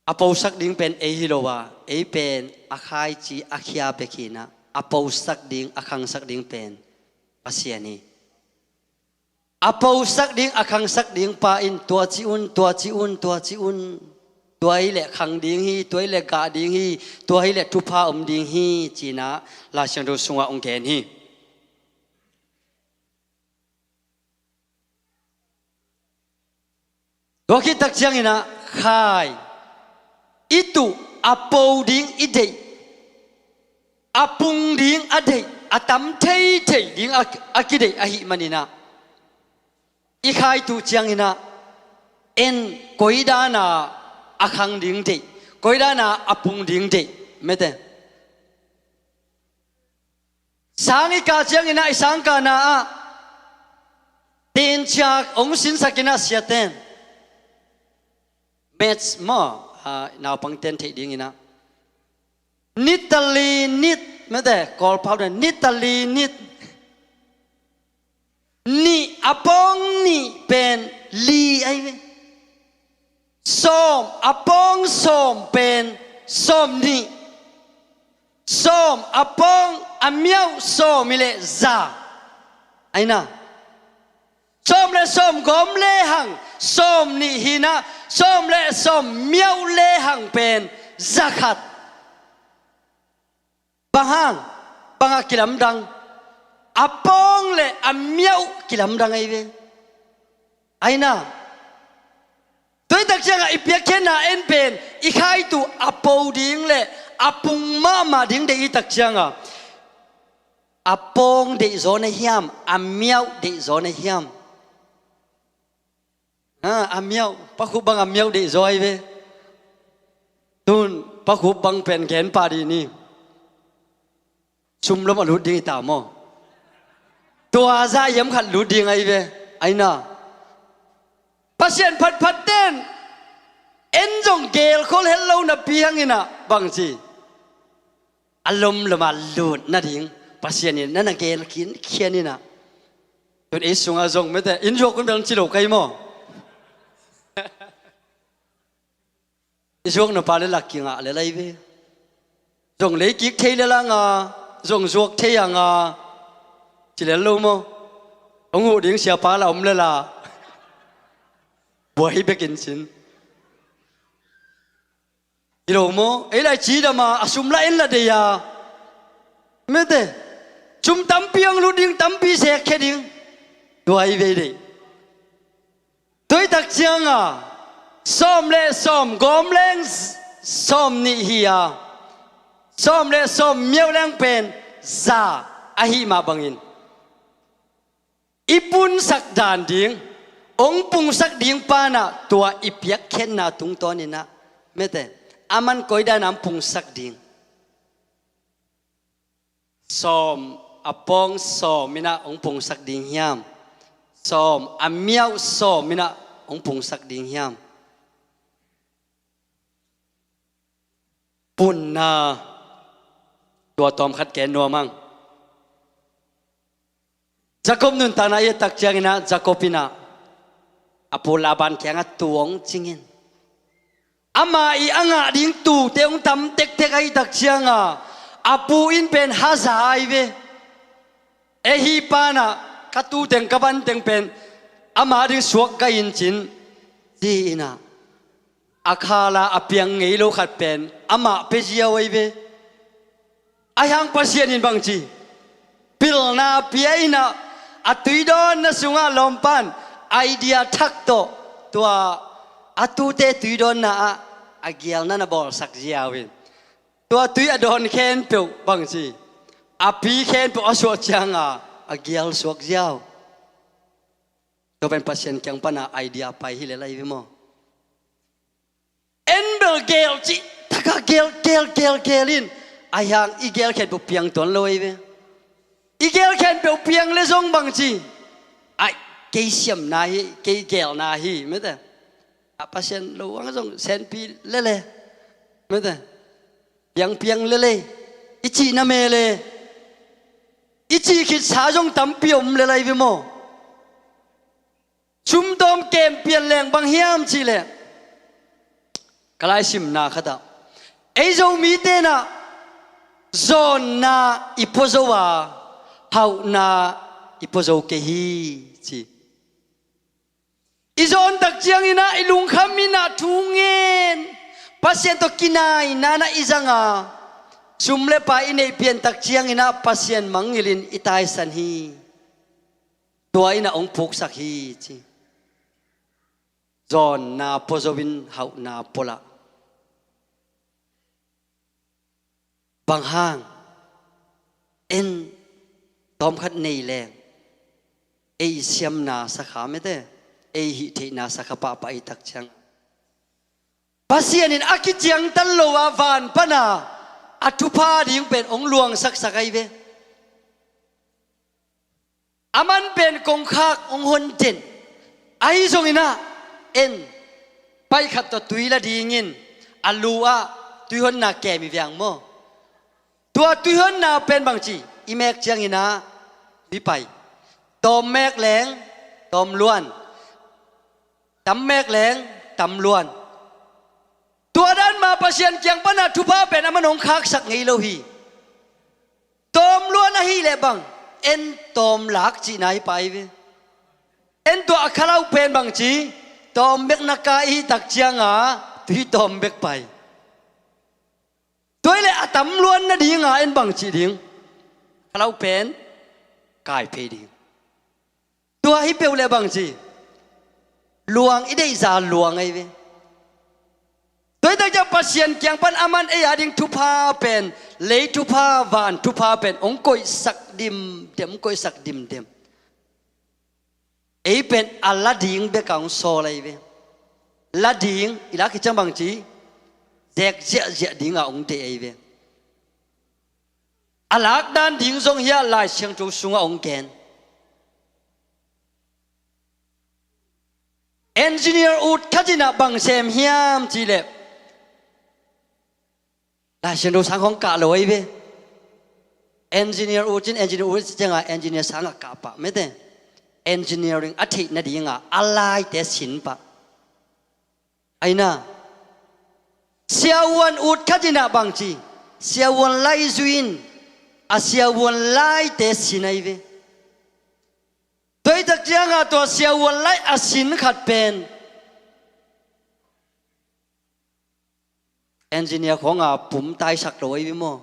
A posak ding pen ei hi lo a, ei pen a khaici a khia bek hi in ah, a posak ding, a khangsak ding pen Pasian hi. A posak ding, a khangsak ding pa in tua ci un, tua ci un, tua ci un. Tua hi leh khang ding hi, tua hi leh gah ding hi, tua hi leh thupha om ding hi, ci-in ah Lai Siangtho sungah hong gen hi. Tua khit tak ciangin ah khai i tuh, a po ding i deih, a pung ding a deih, a tam theithei ding a, a kideih ahih manin ah, i khai tuh ciangin ah en koi dan a a khang ding deih, koi dan a a pung ding deih, mete. Sang i kah ciangin ah i sangkahna ah tenciak hong sinsak in ah siaten, maths maw, ah, naupangten theih dingin ah, nit tali nit, mete, Kawlpau dan, nit tali nit, nih a pawng nih pen li ahi ve. Sawm a pawng sawm pen sawm nih. Sawm a pawng a miauh sawm hi leh za. Aina. Sawm le sawm gawm lehang sawm nih hi-in ah, sawm le sawm miauh lehang pen za khat. Bang hang, bang a kilamdang? A pawng le a miauh kilamdang ahi ve. Aina. Tua hi tak ciangah i piakkhiatna en pen i khaituh a po ding le a pung mahmah ding deih hi tak ciangah, a pawng deihzaw na hiam, a miauh deihzaw na hiam? Ha, a miauh, Pa Khup bang a miauh deihzaw ahi ve. Tun Pa Khup bang pen gen pah dih ni. Sum lom a lut ding hi ta maw? Tua zah hiam khat lut ding ahi ve. Aina. Pasian phatphat ten en zong gelkhol het lo napi hangin ah bangci, a lomlom a lut nading Pasian in na na gel khinkhian in ah, tun ei sungah zong mete, inn zuak hun bel ci lo kai maw? I zuakna pa le lak kingah le lai ve. Zong lei kik thei le la nga, zong zuak thei a nga, ci le lo maw? Hong huh ding siapa la om le la. Buai bekin cin. Hi lo maw? Ei lai cidam a, a sum la en la dei a. Mete. Sum tampi hong lut ding, tampi zekkhia ding. Tua hi vei dei. Tua hi tak cianga sawm le sawm gawm leng sawm nih hi a, sawm le sawm miauh leng pen za ahih mah bangin, i punsak dan ding, hong pungsak ding panah tua i piakkhiatna tungtawninah, mete, a man koi danah hong pungsak ding? Sawm a pawng sawm inah hong pungsak ding hiam? Sawm a miauh sawm inah hong pungsak ding hiam? Punna tua tawmkhat ken nuam ang. Jacob nuntakna i et tak cianginah Jacob inah a pu Laban kiangah tu hong cingin, ama ii a ngah ding tute hong tam tektek ahih tak cianga a pu in pen haza ahi ve. Ei, hih panah ka tuteng ka vanteng pen ama ding suak ka in cin, ci inah a khala a piang ngei lo khat pen amah pia ziau ahi ve. Ahi hang Pasian in bangci, pilna pia inah a tui dawnna sungah lawmpan idea thak tawh tua a tute tui dawnna ah a gialna na bawlsak ziau in, tua tui a dawn khempeuh bangci, a pi khempeuh a suah cianga a gial suak ziau. Tua pen Pasian kiang pana idea pai hi le lai ve maw? En bel gel cih taka gel, gel, gel, gel in, ahi hang i gel khempeuh piang tuan lo ahi ve. I gel khempeuh piang le zong bangci, ai, kei siamna hi, kei gelna hi, mete. A Pasian lo ang zong senpi lele, mete. Piang, piang lele, i cihna mele, i cih khitsa zong tampi om le lai ve maw? Sumtawm kem pian leng bang hiam cihleh, ka laisimna khatah ei Zomi tenah zawnna i pua zo a, hauhna i pua zo kei hi, ci. I zawn tak cianginah i lungkham inah thu ngen, Pasian tawh kinaina na i zanga, sum le pai i neih pian tak cianginah Pasian mangngilhin i taisan hi. Tua inah hong puksak hi, ci. Zawnna pua zo in hauhna pua lah. Bang hang? En tawmkhat nei leng ei siamna sakha, mete, ei hih theihna sakha pahpah i tak ciang, Pasian in a kiciangtan lo a van pana a thupha ding pen hong luangsaksak ahi ve. A man pen kongkhak hong hon den. Ahi zonginah en, paih khat tawh tui la dingin a lu ah tuihonna kem i viang maw? Tua tuihonna pen bangci, i mek cianginah tui pai. Tawm mek leng tawm luan, tam mek leng tam luan. Tua dan mah Pasian kiang pana thupha pen aman hong khaksak ngei lo hi. Tawm luan ahih leh bang, en tawm lak cihna hi pah hi ve. En tua a khalau pen bang ci, tawm bek na kai i hih tak cianga tui tawm bek pai. Tua hi leh a tam luan nadinga en bang cih ding, khalau pen kai phei ding. Tua hi peuh leh bang ci, luang i deihza luang ahi ve. Tua hi tak ciang Pasian kiang pan aman ei a ding thupha pen, lei thupha, van thupha pen hong koihsak dimdem, hong koihsak dimdem. Ei pen a la ding bek a hong sawl ahi ve. La ding i lak hi ciang bang ci, zek ziahziah dinga hong deih ahi ve. A lak dan ding zong hiah Lai Siangtho sungah hong gen. Engineer ut khat in ah bang sem hiam cih leh, Lai Siangtho sang hong kah lo ahi ve. Engineer ut in, engineer ut ciangah engineer sangah kah pah mete. Engineering a theih nadingah a laite sin pah. Aina, siavuan ut khat in ah bang ci, siavuan lai zui in, a siavuan laite sin ahi ve. Tua hi tak ciangah tua siavuan lai a sin khat pen engineer khawngah pum taisak lo ahi ve maw?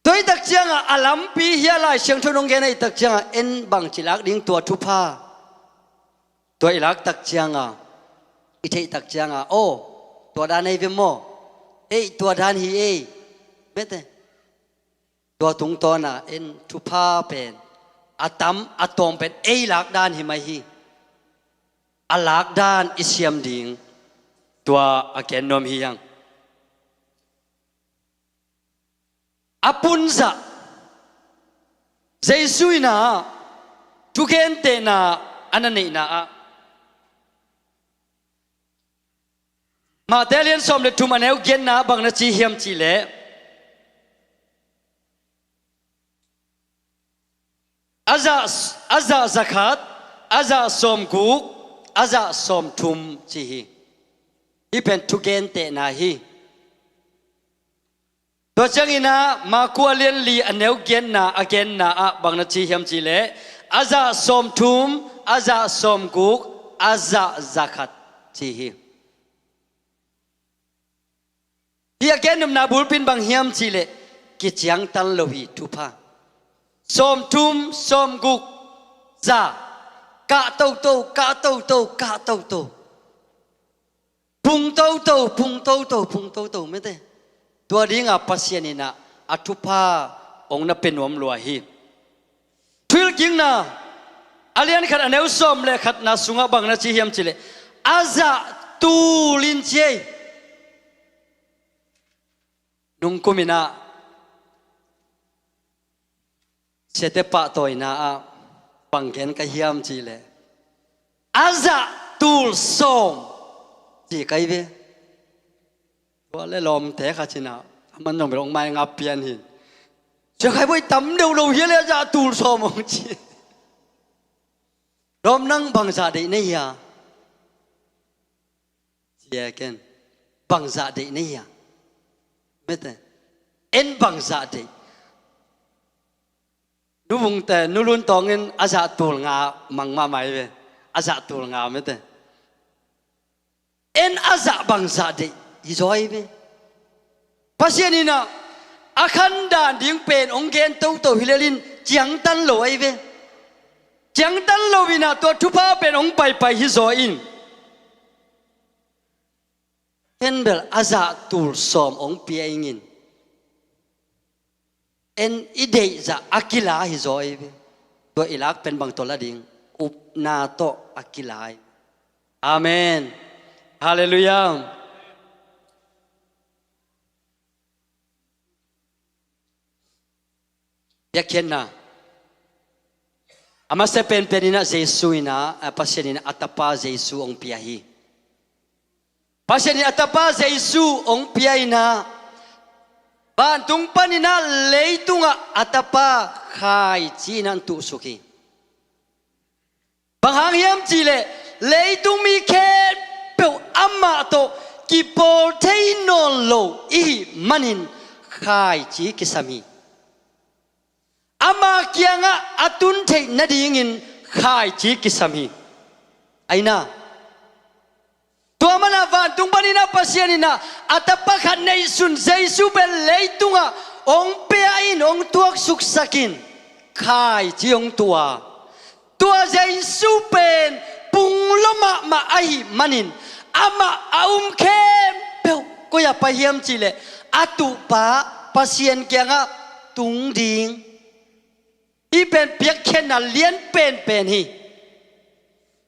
Tua hi tak ciangah a lampi hiah Lai Siangtho in hong gen ahih tak ciangah en bang ci lak ding tua thupha. Tua i lak tak ciangah, i theih tak ciangah, aw, tua dan ahi ve maw? Ei, tua dan hi ei. Mete. Tua tungtawnah en thupha pen a tam a tawm pen ei lak dan hi mai hi. A lak dan i siam ding, tua a ken nuam hi hang. A punzah Jesu in ah thugentehna a na neihna ah, Mate a lian sawm le thum a neu giatna ah bang na ci hiam cih leh, a zah, a zah zakhat, a zah sawmguk, a zah sawmthum ci hi. Hih pen thugentehna hi. Tua ciangin ah Marku a lian li a neu giatna a genna ah bang na ci hiam cih leh, a zah sawmthum, a zah sawmguk, a zah zakhat ci hi. Hih a gen nopna bulpi in bang hiam cih leh, kiciangtan lo hi thupha. Sawmthum, sawmguk, za, kah toto, kah toto, kah toto. Phung toto, phung toto, phung toto, mete. Tua dingah Pasian in ah a thupha hong na pia nuam lua hi. Thuhilhkikna a lian khat a neu sawm le khatna sungah bang na ci hiam cih leh, a zah tul in ci ei. Nungkum in ah siate pahtawina ah bang gen ka hiam cih leh, a zah tul sawm ci ka hi ve. Tua le lawmte khat in ah, a man zong bel hong mai ngap pian hi. Sia Khai Bawi, tam deuh lo hi a le a zah tul sawm hong ci. Lawm, nang bangzah deih na hia? Ci e ken. Bangzah deih na hia? Mete. En bangzah deih? Nu Vungte, Nu Lun Tawng in a zah tul nga mang mahmah hi ve. A zah tul nga, mete. En a zah bangzah deih hi zaw ahi ve. Pasian in ah a khandan ding pen hong gen toto hi lel in ciangtan lo ahi ve. Ciangtan lo in ah tua thupha pen hong paipai hi zaw in, en bel a zah tul sawm hong pia ing in. En i deihzah a kila hi zaw ahi ve. Tua i lak pen bang tawh la ding? Upna tawh a kila hi. Amen. Halleluiah. Biakhiatna. A masa penpen in ah Jesu in ah, a, Pasian in ah a tapa Jesu hong pia hi. Pasian in a tapa Jesu hong pia in ah, vantung pan in ah leitungah a tapa khaici in ah hong tuhsuk hi. Bang hang hiam cih leh, leitung mi khempeuh khempeuh amah tawh kipawl thei nawn lo i hih manin khaici kisam hi. Ama kiangah a tun theih nadingin khaici kisam hi. Aina, tua mana vantung paninah Pasian inah a tapa khat neihsun Jesu pen leitungah hong pia in, hong tuaksuksak in, khaici hong tua. Tua Jesu pen punglo mahmah ahih manin amah a um khempeuh koi-ah pai hiam cihleh a tuhpa Pasian kiangah tung ding. Hih pen piakkhiatna lian penpen hi.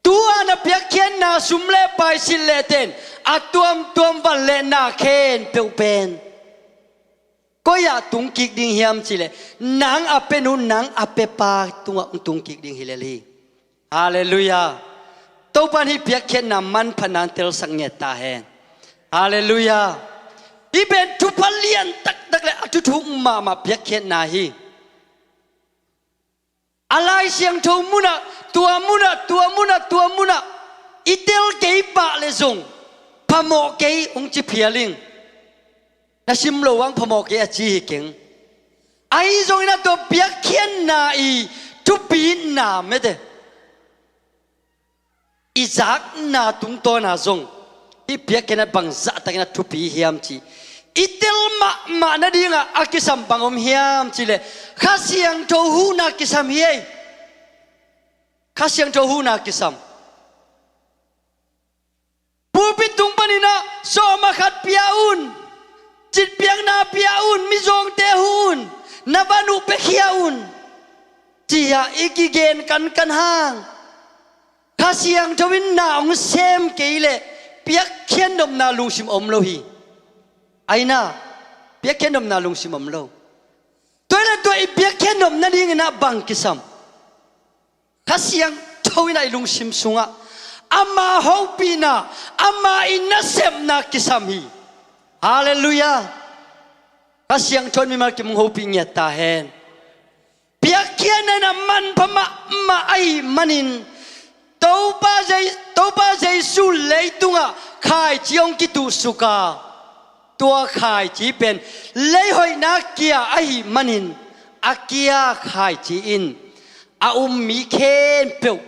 Tu-a na piakkhiatna sum le pai, silh le ten, a tuamtuam van le na khempeuh pen koi-ah tungkik ding hiam cihleh nang a pia nu, nang a pia pa tungah hong tungkik ding hi lel hi. Halleluiah. Topa in hih piakkhiatna manphatna hong telsak ngiat ta hen. Halleluiah. Hih pen thupha lian taktak le a thuthuk mahmah piakkhiatna hi. A Lai Siangtho munah, tua munah, tua munah, tua munah i tel kei pah le zong phamawh kei hong ci phial ing. Na sim loh hang phamawh kei a ci hi keng. Ahi zongin a tua piakkhiatna i thupina mete i zakna tungtawn ah zong hih piakkhiatna bang zahtakin a thupi hiam cih i tel mahmah nadingah a kisam bang om hiam cihleh Kha Siangtho huhna kisam hi ei. Kha Siangtho huhna kisam. Pulpit tung paninah sawm ah khat pia un, citpiakna pia un, mizawngte huh un, na van uh piakhia un, ci-ah i kigen kankan hang Kha Siangtho in na hong sem kei leh piakkhiat nopna lungsim om lo hi. Aina, piakkhiat nopna lungsim om lo. Tua hi leh tua i piakkhiat nop nadinginah bang kisam? Kha Siangtho inah i lungsim sungah ama hopihna, ama i nasepna kisam hi. Halleluiah. Kha Siangtho in mimal kim hong hopih ngiat ta hen. Piakkhiatna inah manpha mahmah ahih manin Topa, Jei, Topa Jesu leitungah khaici hong kituhsuk a, tua khaici pen leihoihna kia ahih manin a kia khaici in a um mi khempeuh,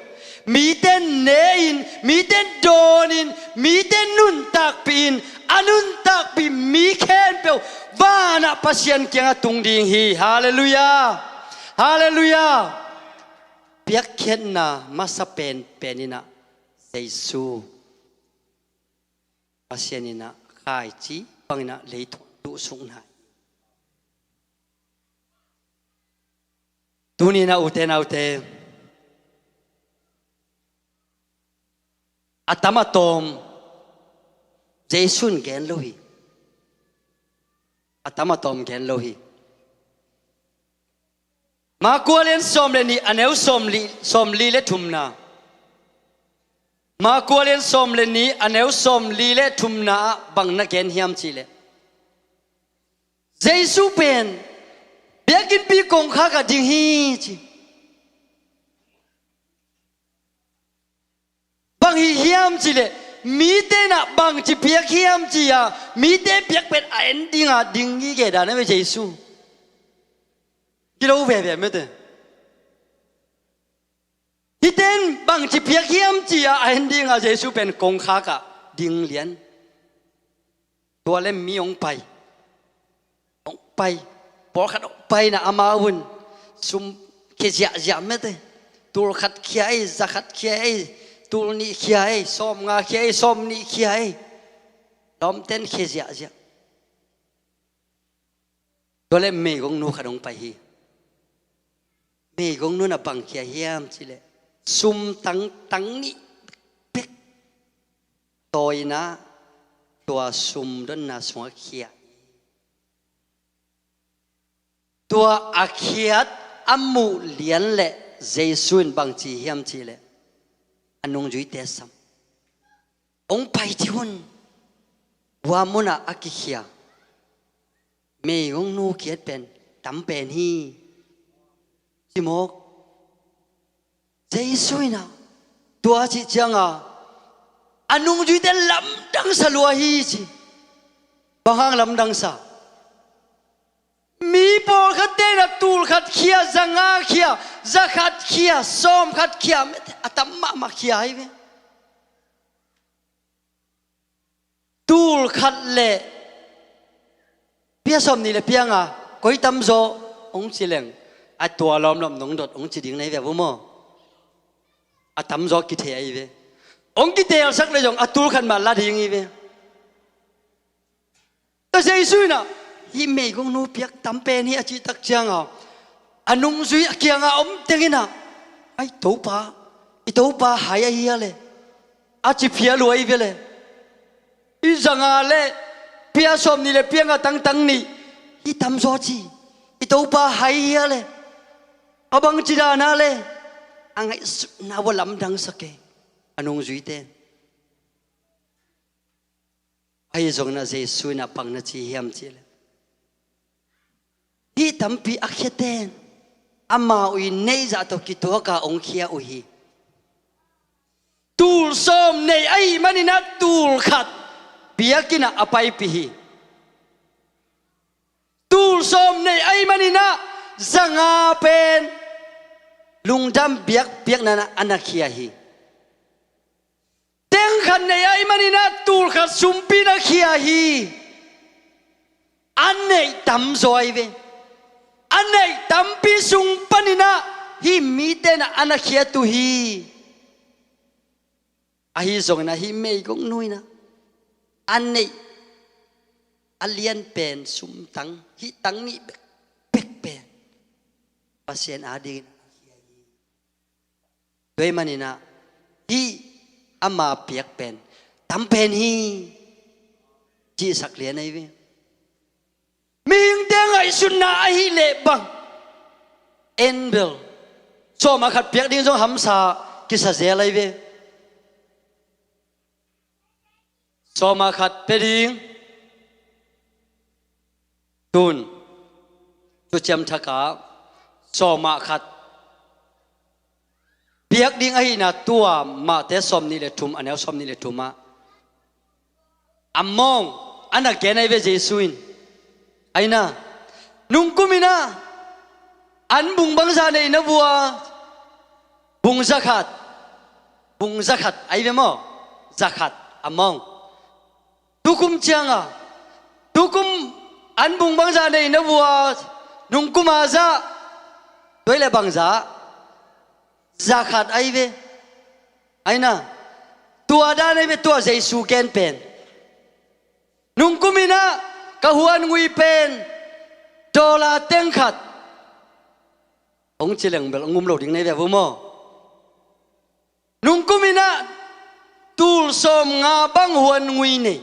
mite ne-in, mite dawn-in, mite nuntakpih-in, a nuntakpih mi khempeuh vanah Pasian kiangah tung ding hi. Halleluiah. Halleluiah. Piakkhiatna masa penpen inah Jesu Pasian inah khaici banginah leitungah tuhsukna hi. Tuni inah ute naute, a tam a tawm Jesu in gen lo hi. A tam a tawm gen lo hi. Marka lian sawm le nih, a neu sawm li, sawm li le thumna. Marka lian sawm le nih, a neu sawm li le thumna ah bang na gen hiam cihleh Jesu pen biakinnpi kongkhak ah ding hi ci. Bang hi hiam cihleh mite inah bangci piak hiam ci-a, mite piak pen a en dinga ding i geda na ve Jesu. Kilo veve mete. Hite in bangci piak hiam ci-a a en dinga Jesu pen kongkhak ah ding lian. Tua le mi hong pai, hong pai, pawlkhat hong pai inah amau un sum khia ziahziah mete. Tul khat khia ei, za khat khia ei, tul nih khia ei, sawm nga khia ei, sawm nih khia ei. Lawmten khia ziahziah. Tua le meigongnu khat hong pai hi. Meigongnu in a bang khia hiam cihleh sum tang, tang nih pek tawi inah tua sum donna sungah khia hi. Tua a khiat a muh lian leh Jesu in bang ci hiam cihleh a nungzuite sam, hong pai ci un. Tua munah a kikhia meigongnu khiat pen tam pen hi. Ci mawk. Jesu inah tua cih cianga a nungzuite lamdang sa lua hi ci. Bang hang lamdang sa? Mi pawlkhatte in ah tul khat khia, za nga khia, za khat khia, sawm khat khia, a tam mahmah khia hi ve. Tul khat le pia sawm nih le pia nga, koi tamzaw hong ci leng, a tua lawmlawm nong dot hong ci ding na hi ve vo maw? A tamzaw kithei ahi ve. Hong kiteelsak le zong a tul khat mah la ding hi ve. Tua Jesu in ah, hih meigongnu piak tam pen hi a cih tak ciangin, a nungzui a kiangah om teng in ah, ai Topa, i Topa hai ahi a le, a ci phial uh ahi ve le. I za nga le pia sawm nih le pia nga tangtang nih, hih tamzaw ci, i Topa hai hi a le, a bang ci dan a le, a ngaihsutna uh a lamdang sa kei, a nungzuite. Ahi zongin ah Jesu in ah bang na ci hiam cih leh, hih tampi a khiaten amau i neih zah tawh kituak a hong khia uh hi. Tul sawm nei ahih manin ah tul khat biakinn ah a paipih hi. Tul sawm nei ahih manin ah za nga pen lungdam biakpiakna in ah a na khia hi. Teng khat nei ahih manin ah tul khat sumpi in a khia hi. A neih tamzaw ahi ve. A neih tampi sung panin ah hih mite in ah a na khiat uh hi. Ahi zongin ah hih meigongnu in ah a neih a lian pen sumtang, hih tang nih bekbek pen Pasian adingin a na khia hi. Tua ahih manin ah hih ama piak pen tam pen hi, cihsak lian ahi ve. Mihingte ngaihsutna ahih leh bang, en bel sawm ah khat piak ding zong hamsa kisa zel ahi ve. Sawm ah khat pia ding. Tun, Thuciam Thak ah sawm ah khat piak ding ahihna tua Mate sawm nih le thum, a neu sawm nih le thum ah a mawng a na gen ahi ve Jesu in. Ahi na, nungkum in ah an bung bangzah nei na vua? Bung za khat. Bung za khat ahi ve maw? Za khat a mawng. Tukum ciang a, tukum an bung bangzah nei na vua? Nungkum a zah. Tua ahih leh bangzah? Za khat ahi ve. Ahi na, tua dan ahi ve, tua Jesu gen pen. Nungkum in ah ka huan ngui pen dollar teng khat, hong ci leng bel hong um lo ding na hi ve vo maw? Nungkum in ah tul sawm nga bang huan ngui nei.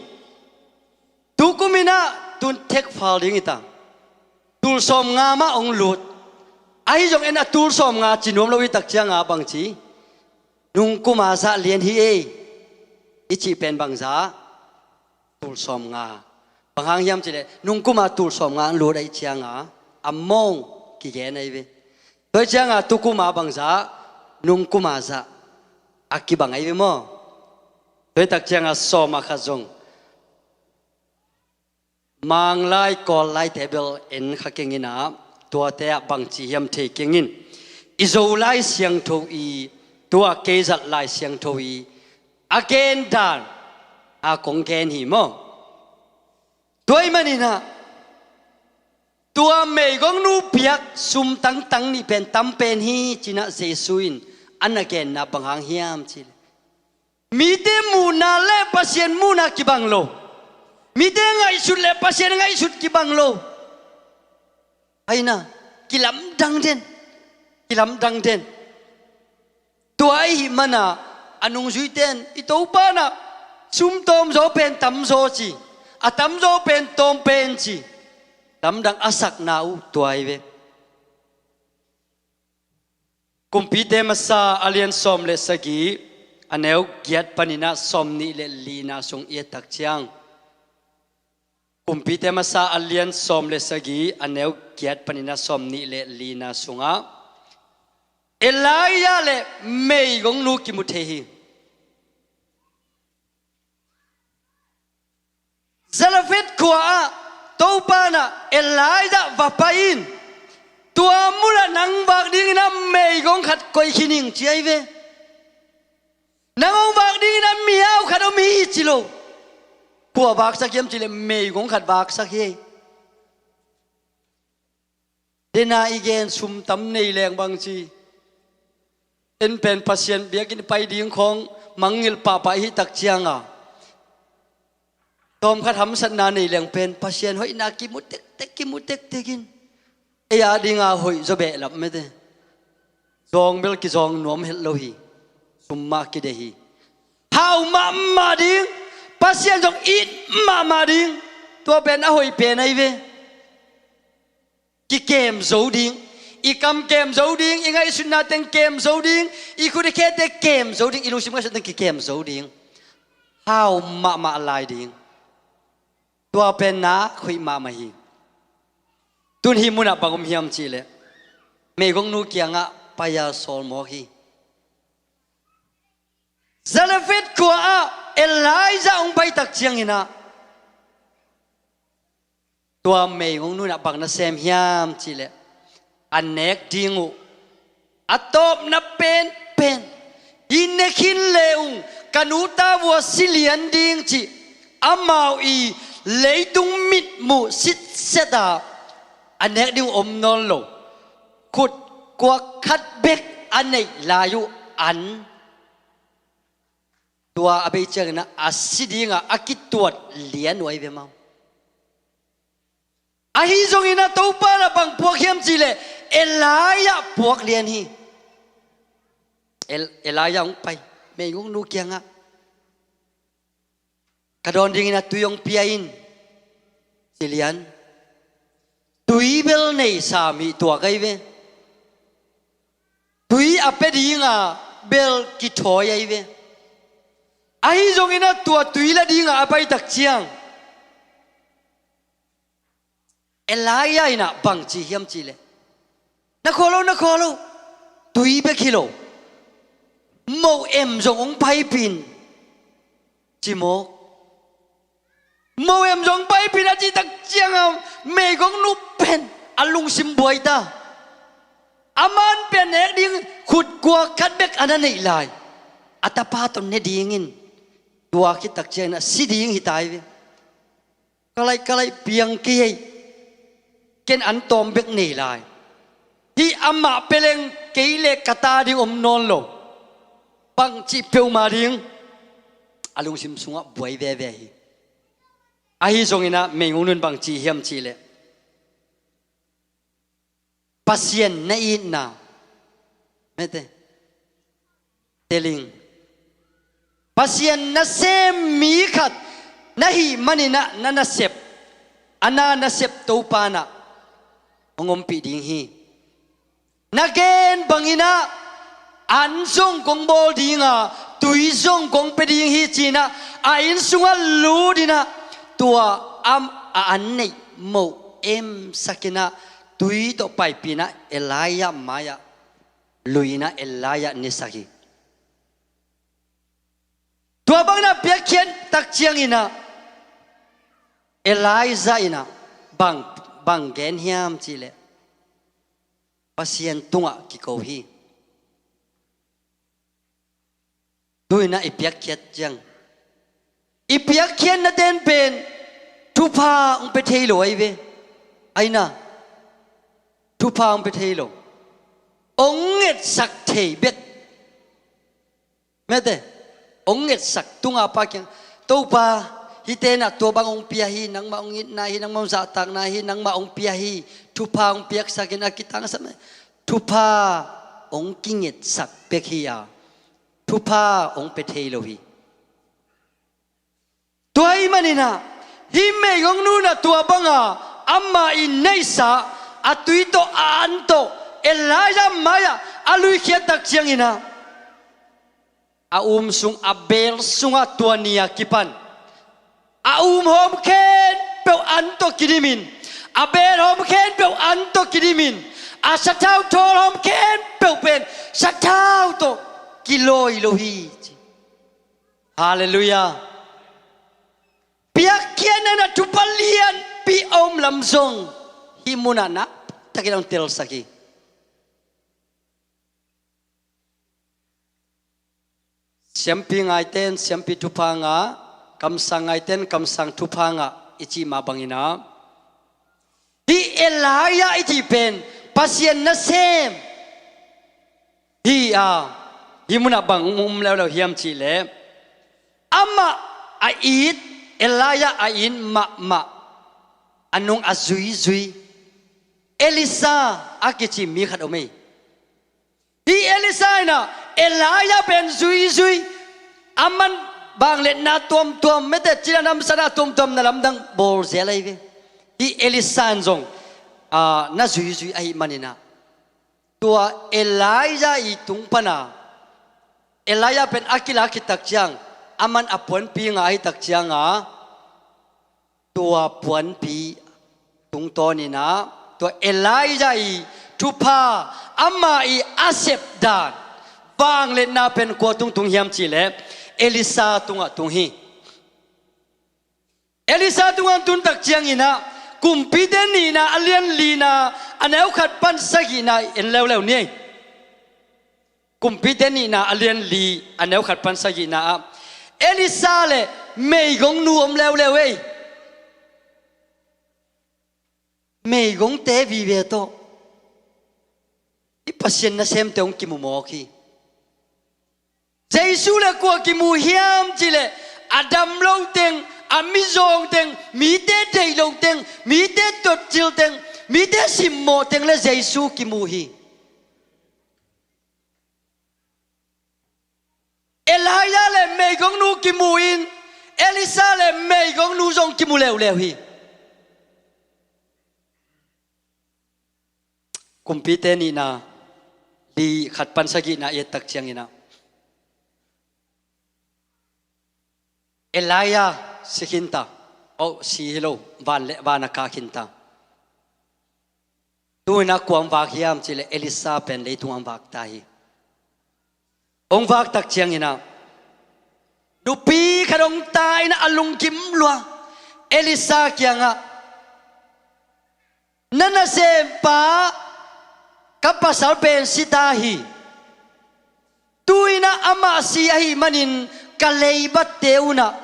Tukum in ah tun thek phal ding hi ta. Tul sawm nga mah hong lut. Ahi zong en a tul sawm nga ci nuam lo hi tak ciang a bang ci? Nungkum a zah lian hi ei, i cih pen bangzah? Tul sawm nga. Bang hang hiam cih leh nungkum a tul sawm nga an lut ahih ciang a, a mawng kigen ahi ve. Tua ahih ciang a tukum a bangzah? Nungkum a zah. A kibang ahi ve maw? Tua ahih tak ciang a sawm ah khat zong Manglai Kawllaite bel en kha keng in ah, tuate ah bang ci hiam thei keng in. I Zo Lai Siangtho i, tua kei zat Lai Siangtho i a gen dan a kong gen hi maw? Tua ahih manin ah tua meigongnu piak sum tangtang nih pen tam pen hi ci-in ah Jesu in a na genna bang hang hiam cih leh, mite muhna le Pasian muhna kibang lo. Mite ngaihsut le Pasian ngaihsut kibang lo. Ahi na, kilamdang den. Kilamdang den. Tua ahih manin ah a nungzuite in, i Topa in ah sum tawmzaw pen tamzaw ci, a tamzaw pen tawm pen ci, lamdang a sakna uh tua ahi ve. Kumpite Masa a lian sawm le sagih, a neu giat panin ah sawm nih le lina sung i et tak ciang. Kumpite Masa a lian sawm le sagih, a neu giat panin ah sawm nih le lina sungah Elijah le meigongnu kimu thei hi. Zarephath khua-ah Topa in ah Elijah va pai in, tua munah nang vak dingin ah meigong khat koih khin ing ci ahi ve. Nang hong vak dingin ah miau khat om hi ci lo. Kua vaksak hiam cih leh meigong khat vaksak hi. Dena i gen sum tam nei leng bang ci. En pen Pasian biakinn pai ding khawng mangngilh pahpah i hih tak cianga tawmkhat hamsatna nei leng pen Pasian hoihna kimu tektek, kimu tektek in ei a dinga hoih zaw behlap mete. Zawng bel kizawng nuam het lo hi. Sum mah kide hi. Hau mahmah ding. Pasian zong it mahmah ding. Tua pen a hoih pen ahi ve. Kikem zo ding. I kam kem zo ding. I ngaihsutna teng kem zo ding. I khut i khete kem zo ding. I lungsim ngaihsut teng kikem zo ding. Hau mahmah lai ding. Tua pen nak hoih mahmah hi. Tun hih munah bang om hiam cih leh meigongnu kiangah pai-a sawl mawk hi. Zarephath khua-ah Elijah hong pai tak ciangin ah tua meigongnu in ah bang na sem hiam cih leh a nek ding uh a tawpna penpen, hih ne khin le ung, ka nu ta vua si lian ding cih amau i leitung mitmuh sitset a a nek ding uh om nawn lo. Khut kuak khat bek a neih lai uh an. Tua a bei ciangin ah a si dingah a kituat lian uh ahi ve maw. Ahi zongin ah Topa in ah bang puak hiam cih leh Elijah puak lian hi. El- Elijah hong pai meigongnu kiangah, ka dawn dingin ah tui hong pia in ci lian. Tui bel nei sam hih tuak ahi ve. Tui a pia dinga bel kithawi ahi ve. Ahi zongin ah tua tui la dinga a pai tak ciang Elijah in ah bang ci hiam cih leh, na khua lo, na khua lo, tui bek hi lo, mo em zong hong paipih in ci mawk. Mo em zong paipih in a cih tak ciangah meigongnu pen a lungsim buai ta. Aman pen nek ding khut kuak khat bek a na neih lai. A tapa tawh ne dingin tua khit tak ciangin a si ding hi ta hi ve. Ka laih, ka laih, piang kei ei. Ken an tawm bek nei lai. Hih amah pia leng kei le ka ta ding om nawn lo. Bangcih peuhmah ding. A lungsim sungah buai veve hi. Ahi zongin ah meigongnu in bang ci hiam cih leh, Pasian na itna, mete, teling, Pasian nasem mi khat na hih manin ah na nasep, a na nasep Topa in ah hong ompih ding hi. Na gen bangin ah an zong kong bawl ding a, tui zong kong pia ding hi ci-in ah a inn sungah lut in ah tua a, a an neih mo emsak in ah tui tawh paipih in ah Elijah mai-ah lui in ah Elijah nesak hi. Tua bangin ah piakkhiat tak ciangin ah Elijah in ah bang, bang gen hiam cih leh, Pasian tungah kiko hi. Tu-in ah i piakkhiat ciang, i piakkhiatna ten pen thupha hong pia thei lo ahi ve. Ahi na, thupha hong pia thei lo. Hong ngetsak thei bek. Mete, hong ngetsak, tunga pa kiang, Topa, hihte in ah tua bang hong pia hi, nangmah hong itna hi, nangmah hong zahtakna hi, nangmah hong pia hi, thupha hong piaksak in, a kitangsam, thupha hong kingetsak bek hi a, thupha hong pia thei lo hi. Tua ahih manin ah hih meigongnu in ah tua banga amah i neihsa a tui tawh a an tawh Elijah mai-ah a luikhiat tak ciangin ah a um sung, a beel sungah tua ni a kipan a um hawm khempeuh an tawh kidimin, a beel hawm khempeuh an tawh kidimin, a sathau thawl hawm khempeuh pen sathau tawh kilawi lo hi ci. Halleluiah. Piak Khiatna in ah thupha lianpi a om lam zong hih munah nakpi takin hong telsak hi. Siampi ngaite in siampi thupha ngah, kamsang ngaite in kamsang thupha ngah i cih mah bangin ah, hih Elijah i cih pen Pasian nasem hi a, hih munah bang um leuleu hiam cih leh, amah a it, Elijah a it mahmah, a nung a zuizui Elisha a kici mi khat om hi. Hih Elisha in ah Elijah pen zuizui, aman vangliatna tuamtuam, mete cina namsana tuamtuam na lamdang bawl zel ahi ve. Hih Elisha in zong, ah, na zuizui ahih manin ah, tua Elijah i tung pana, Elijah pen a kilak khit tak ciang, aman a puanpi ngah ahih tak ciang a, tua puanpi tungtawnin ah, tua Elijah i thupha, amah i a sepdan, vangliatna pen kua tung tung hiam cih leh, Elisha tungah tung hi. Elisha tungah tun tak ciangin ah, Kumpite nihna a lian lina, a neu khat pan sagihna en leuleu ni. Kumpite nihna a lian li, a neu khat pan sagihna ah, Elisha le meigongnu om leuleu ei. Meigongte vive tawh i Pasian nasemte hong kimu mawk hi. Jesu le kua kimu hiam cih leh, a dam lo teng, a mizawng teng, mite deih lo teng, mite totcil teng, mite simmawh teng le Jesu kimu hi. Elijah le meigongnu kimu in, Elisha le meigongnu zong kimu leuleu hi. Kumpite nihna li khat pan sagihna i et tak ciangin ah, Elijah si khinta, oh, si hi lo, van le van a kah khinta. Tu-in ah kua hong vak hiam cih leh Elisha pen leitung hong vak ta hi. Hong vak tak ciangin ah, nupi khat hong ta in ah a lungkim lua, Elisha kiangah, na nasempa ka pasal pen si ta hi. Tu-in ah amah si ahih manin ka leibatte un ah,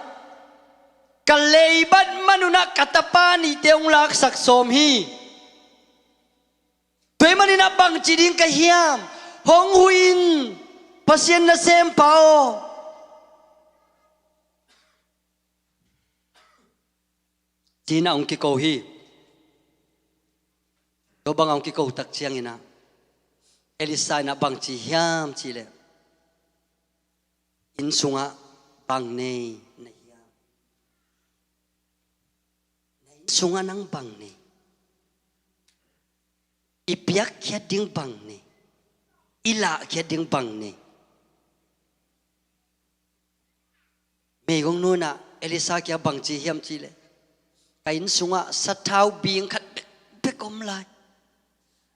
ka leibat man un ah ka tapa nihte hong laksak sawm hi. Tua ahih manin ah bangci ding ka hiam? Hong huh in, Pasian nasempa aw, ci-in ah hong kiko hi. Tua bang a hong kiko tak ciangin ah, Elisha in ah bangci hiam cih leh, inn sungah bang nei na hiam? Na inn sungah nang bang nei? I piakkhiat ding bang nei? I lahkhiat ding bang nei? Meigongnu in ah Elisha kiang bangci hiam cih leh, ka inn sungah sathau bing khat bekbek om lai.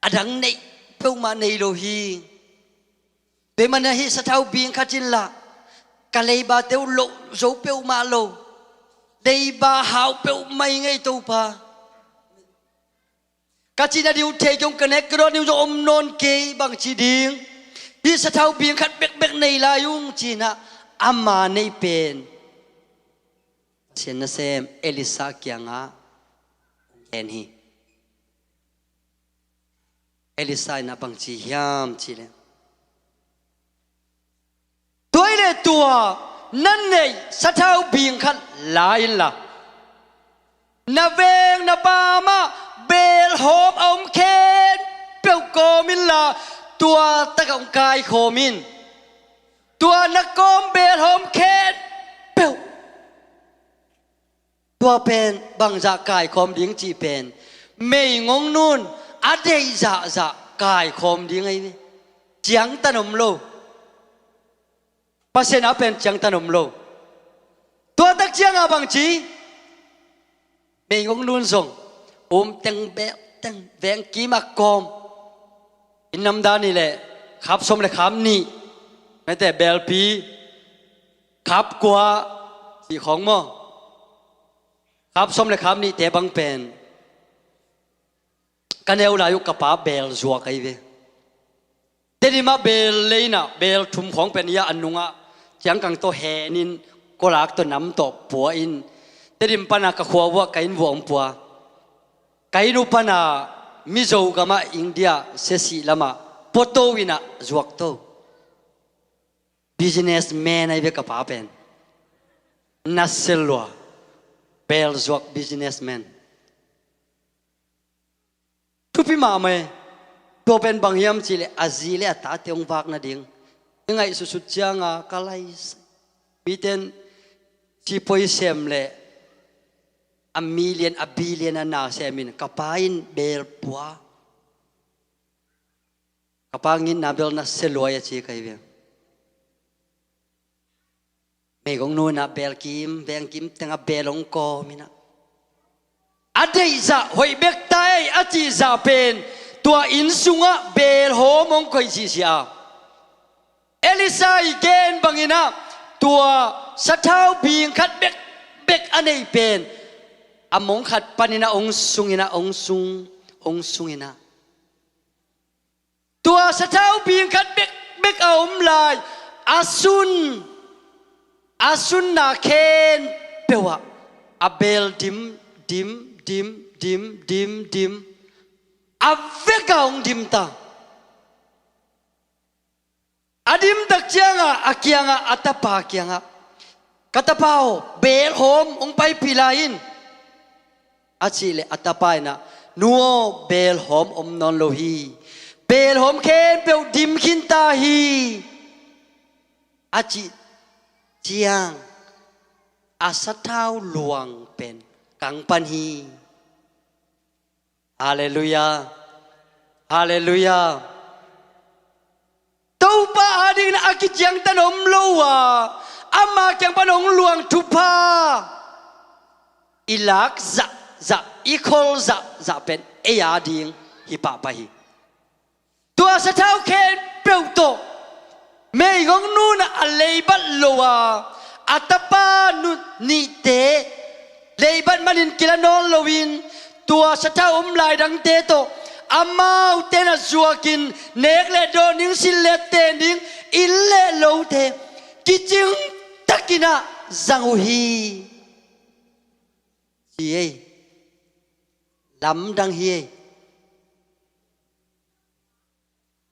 A dang neih peuhmah nei lo hi. Tua ahih manin ah hih sathau bing khat in lah ka leibate uh loh zo peuhmah lo. Leiba hau peuhmah ing ei Topa. Ka cihna ding uh thei kei ung, ka nek ka dawn ding uh zong om nawn kei, bangci ding? Hih sathau bing khat bekbek nei lai ung, ci-in ah ama neih pen Pasian nasem Elisha kiangah hong gen hi. Elisha in ah bangci hiam cih leh, tua ahih leh tua na neih sathau bing khat la inla, na veng na pamah beel hawm a om khempeuh kawm inla, tua takah hong kaikhawm in. Tua na kawm beel hawm khempeuh, tua pen bangzah kaikhawm ding cih pen, meigongnu in a deih zahzah kaikhawm ding ahi ve. Ciangtan om lo. Pasian a pen ciangtan om lo. Tua tak ciangah bangci, meigongnu in zong um teng beh teng veng kimah kawm. Inn namda nih leh khap sawm le khap nih, mete beelpi khap kua cih khawng maw? Khap sawm le khap nihte bang pen ka neu lai uh ka pa beel zuak ahi ve. Tedim ah beel lei in ah beel thum khawng pen ia a nungah ciangkang tawh hen in, kolak tawh nam tawh pua in, Tedim pan ah ka khua vuah ka inn vuah hong pua. Ka inn uh pan ah Mizo gam ah India sesih lam ah puato in ah zuakto. Businessman ahi ve ka pa pen. Nasia lua, beel zuak businessman. Thupi mahmah e. Tua pen bang hiam cih leh a zi le a tate hong vak nading i ngaihsutsut ciang a ka laisai. Mite in sipoi sem le a million a billion a na sem in, ka pa in beel pua. Ka pa ngitna bel nasia lua a ci ka hi ve. Meigong nu in ah beel kim, veng kim teng ah beel hong kawm in ah, a deih zah hoih bek ta ei a cih zah pen tua inn sungah beel hawm hong koih sihsia. Elisha i gen bang in ah tua sathau bing khat bekbek a neih pen a mong khat pan in ah hong sung in ah, hong sung, hong sung in ah, tua sathau bing khat bekbek a om lai, a sun, a sunna khempeuh ah a beel dim, dim, dim, dim, dim, dim, a vek a hong dim ta. A dim tak ciang a, a kiang ah, a tapa kiang ah, "Ka tapa aw, beel hawm hong paipih lai in," a cih leh a tapa in ah, "Nu aw, beel hawm om nawn lo hi. Beel hawm khempeuh dim khin ta hi," a cih ciang a sathau luang pen kang pan hi. Halleluiah. Halleluiah. Topa adingin a kiciangtan om lo a, ama kiang pan hong luang thupha i lak zahzah, i khol zahzah pen ei ading hi pahpah hi. Tua sathau khempeuh tawh meigong nu in ah a leibat lo a, a tapa nu nihte leibat manin kila nawn loin, tua sathau om lai dangte tawh amaute in ah zuakin, nek le dawn ding, silh le ten ding, inn le lote kicing takin ah zang uh hi, ci ei. Lamdang hi ei.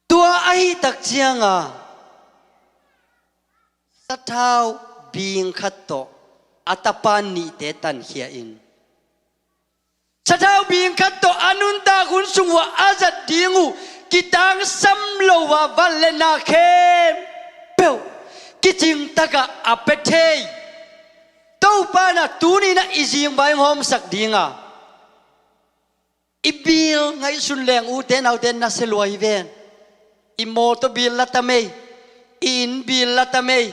Tua ahih tak ciang a, sathau bing khat tawh a tapa nihte tankhia in, sathau bing khat tawh a nuntak hun sung uah a zat ding uh kitangsam lo a, van le na khempeuh kicing takah a pia thei. Topa in ah tuni in ah i zingvai hong hawmsak ding a, i bill ngaihsun leng, ute naute, nasia lua hi ven. I mawtaw bill la ta mei, i inn bill la ta mei.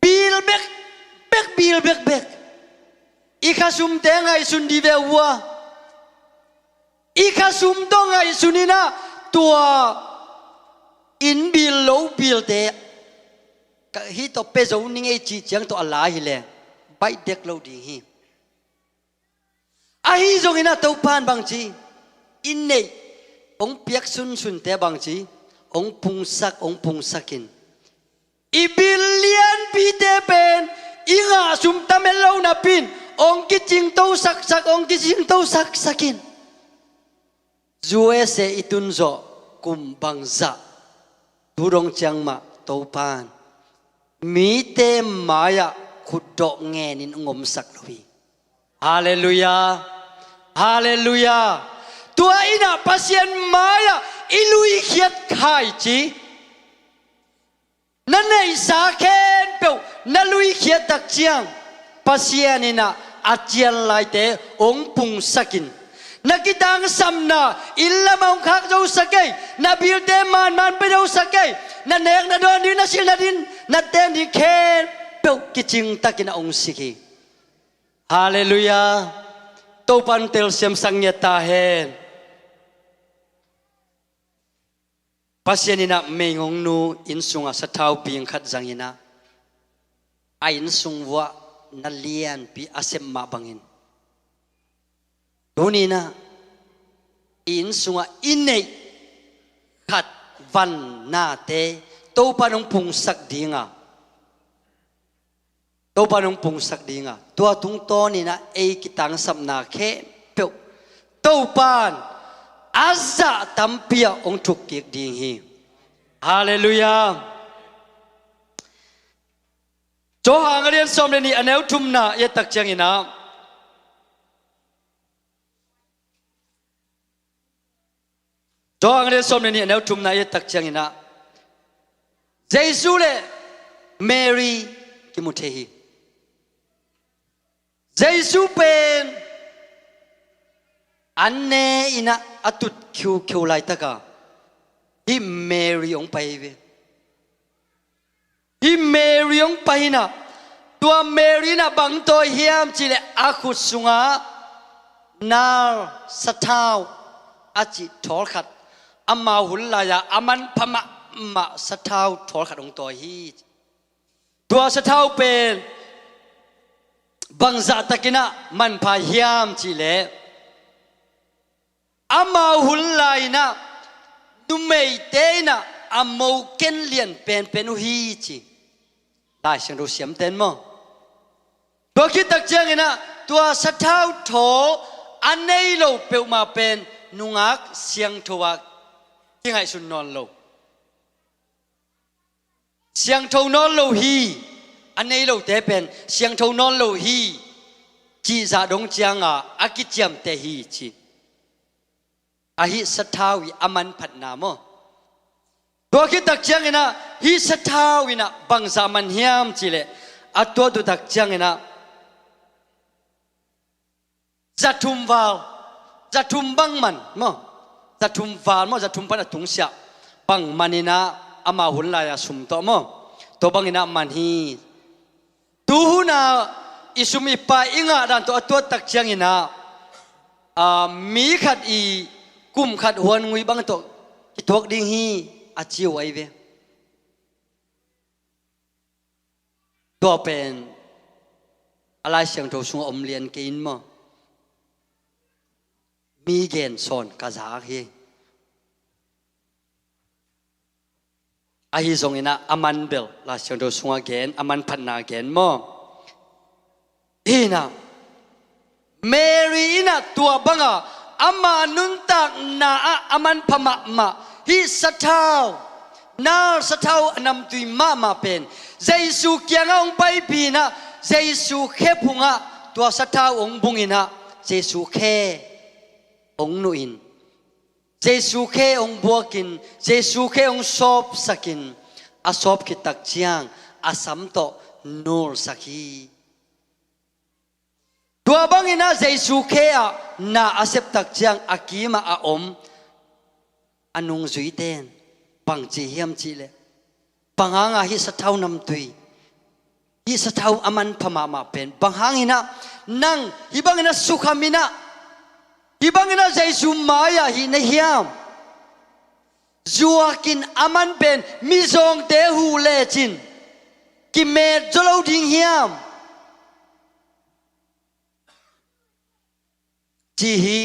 Bill bekbek, bill bekbek. I khasumte ngaihsun dih ve uh a, i khasum tawh ngaihsun in ah, tua inn bill lo billte ka hih tawh pia zo ning ei cih ciang tawh a la hi leng baih dek lo ding hi. Ahi zongin ah Topa in bangci, i neih hong piak sunsunte bangci, hong pungsak, hong pungsak in, i bill lianpite pen i ngah sum tam het lo napi in hong kicingto saksak, hong kicingto saksak in. U S A i tun zawh kum bangzah tu dong ciang mah Topa in mite mai-ah khutdawh ngenin hong omsak lo hi. Halleluiah. Halleluiah. Tua in ah Pasian mai-ah i luikhiat khai ci. Na neihsa khempeuh na luikhiat tak ciang Pasian in ah a cian laite hong pungsak in, na kitangsamna inn lamah hong khak zosak ei, na billte manman pia zosak ei, na nek na dawn ding, na silh na ding, na ten ding khempeuh kicing takin a hong sik hi. Halleluiah. Topa in telsiam sak ngiat ta hen. Pasian in ah meigongnu inn sungah sathau bing khat zang in ah, a inn sung uah na lianpi a sem mah bangin, tuni-in ah i inn sungah i neih khat van nate Topa'n hong pungsak ding a, Topa'n hong pungsak ding a, tua tungtawnin ah ei kitangsapna khempeuh Topa'n a zah tampi ah hong thukkik ding hi. Halleluiah. Johan a lian sawm le nih a neu thumna i et tak ciangin ah, Johan a lian sawm le nih a neu thumna i et tak ciangin ah, Jesu le Mary kimu thei hi. Jesu pen an ne-in ah a tut khiukhiu laitak a, hih Mary hong pai hi ve. Hih Mary hong pai in ah, tua Mary in ah bang tawi hiam cih leh a khut sungah nar sathau a cih thawl khat, amau hun lai-a a manpha mahmah sathau thawl khat hong tawi hi. Tua sathau pen bang zahtakin ah manpha hiam cih leh, amau hun lai-in ah numeite in ah a mo ken lian penpen uh hi ci. Lai Siangtho siamten maw. Tua khit tak ciangin ah tua sathau thaw a nei lo peuhmah pen nungak siangtho ah kingaihsun nawn lo. Siangtho nawn lo hi, a nei lote pen siangtho nawn lo hi, cih zah dong cianga a kiciamteh hi ci. Ahi sathau i a manphatna maw. Tua khit tak ciangin ah hih sathau in ah bangzah man hiam cih leh, a tuat uh tak ciangin ah zathum val, zathum bang man maw, zathum val maw, zathum pan a tungsiah bang man in ah amau hun lai-a sum tawh maw, tua bangin ah man hi. Tuhun ah i sum i pai i ngah dan tawh a tuat tak ciangin ah, aa, mi khat i kum khat huan ngui bang tawh kituak ding hi a ci uh ahi ve. Tua pen a Lai Siangtho sungah om lian kei in maw, mi gen sawn ka zak hi. Ahi zongin ah a man bel Lai Siangtho sungah gen, a manphatna gen maw. Hi in ah Mary in ah tua banga ama nuntakna ah a manpha mahmah hih sathau, nar sathau a namtui mahmah pen Jesu kiangah hong paipih in ah, Jesu khe phungah tua sathau hong bung in ah, Jesu khe hong nuh in, Jesu khe hong buakin, Jesu khe hong sawpsakin, a sawp khit tak ciang a sam tawh nulsak hi. Tua bangin ah Jesu khe ah na a sep tak ciang a kimah a om a nungzuite in bang ci hiam cih leh, bang hanga hih sathau namtui, hih sathau a manpha mahmah pen bang hangin ah nang hih bangin ah sukham in ah, hih bangin ah Jesu mai-ah hih na hiam? Zuakin a man pen mizawngte huh lecin kimet zaw lo ding hiam? Ci hi.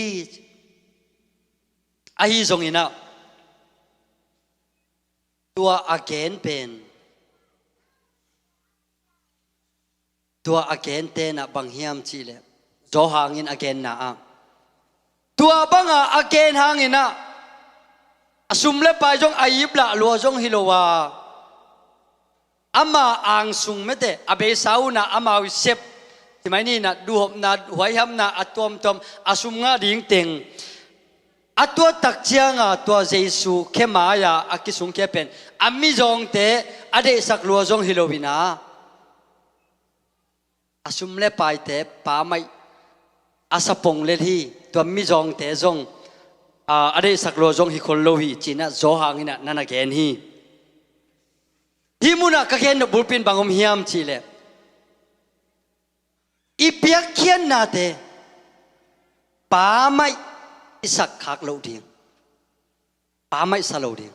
Ahi zongin ah tua a gen pen, tua a genten ah bang hiam cih leh, Johan in a genna ah, tua banga a gen hangin ah a sum le pai zong a iplah lua zong hi lo a, ama angsung mete a beisa un ah amau i sep, ci mai ni in ah, duhopna, huaihamna a tuamtuam, a sum ngah ding teng, a tuat tak cianga tua Jesu khe mai-a a kisungkhia pen a mizawngte a deihsak lua zong hi lo in ah, a sum le paite pamaih a sa pong lel hi, tua mizawngte zong, aa, a deihsak lua zong hi khol lo hi, ci-in ah Johan in ah na na gen hi. Hih munah ka gen nop bulpi in bang om hiam cih leh, i piakkhiatnate pamaih i sak khak loh ding, pamaih sa lo ding.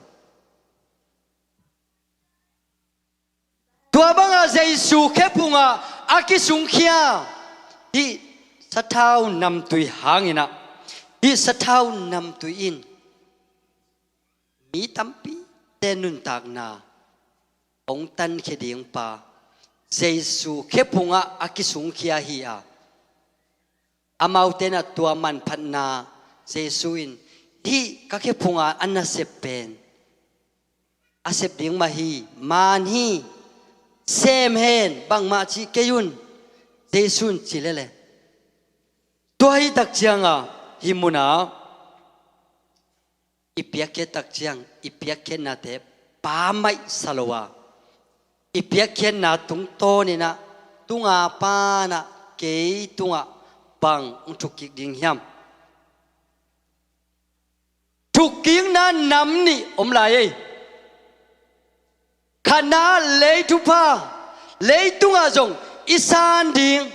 Tua banga Jesu khe phungah a kisungkhia hih sathau namtui hangin ah, hih sathau namtui in mi tampite nuntakna hong tankhia ding pa Jesu khephungah a kisungkhia hi a, amaute in ah tua manphatna Jesu in, "Hih ka khephunga a nasep pen a sep ding mah hi, man hi, sem hen, bangmah cih kei un," Jesu in ci lele. Tua hi tak cianga hih munah i piakkhiat tak ciang i piakkhiatnate pamaih sa lo a, i piakkhiatna tungtawnin ah tunga panah kei tungah bang hong thukkik ding hiam? Thukkikna nam nih om lai ei. Khatna, lei thupha, leitungah zong i san ding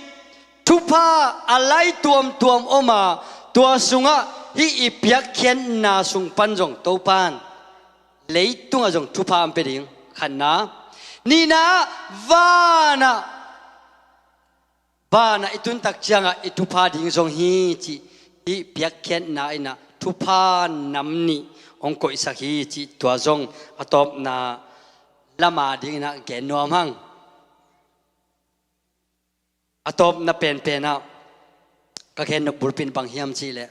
thupha a lai tuamtuam om a, tua sungah hih i piakkhiatna sung pan zong Topan leitungah zong thupha hong pia ding. Khatna. Nihna, vanah vanah i tun tak ciangah i thupha ding zong hi cih hih piakkhiatna in ah thupha nam nih hong koihsak hi cih tua zong a tawpna lama dingin ah gen nuam hang. A tawpna penpen ah ka gen nop bulpi in bang hiam cih leh,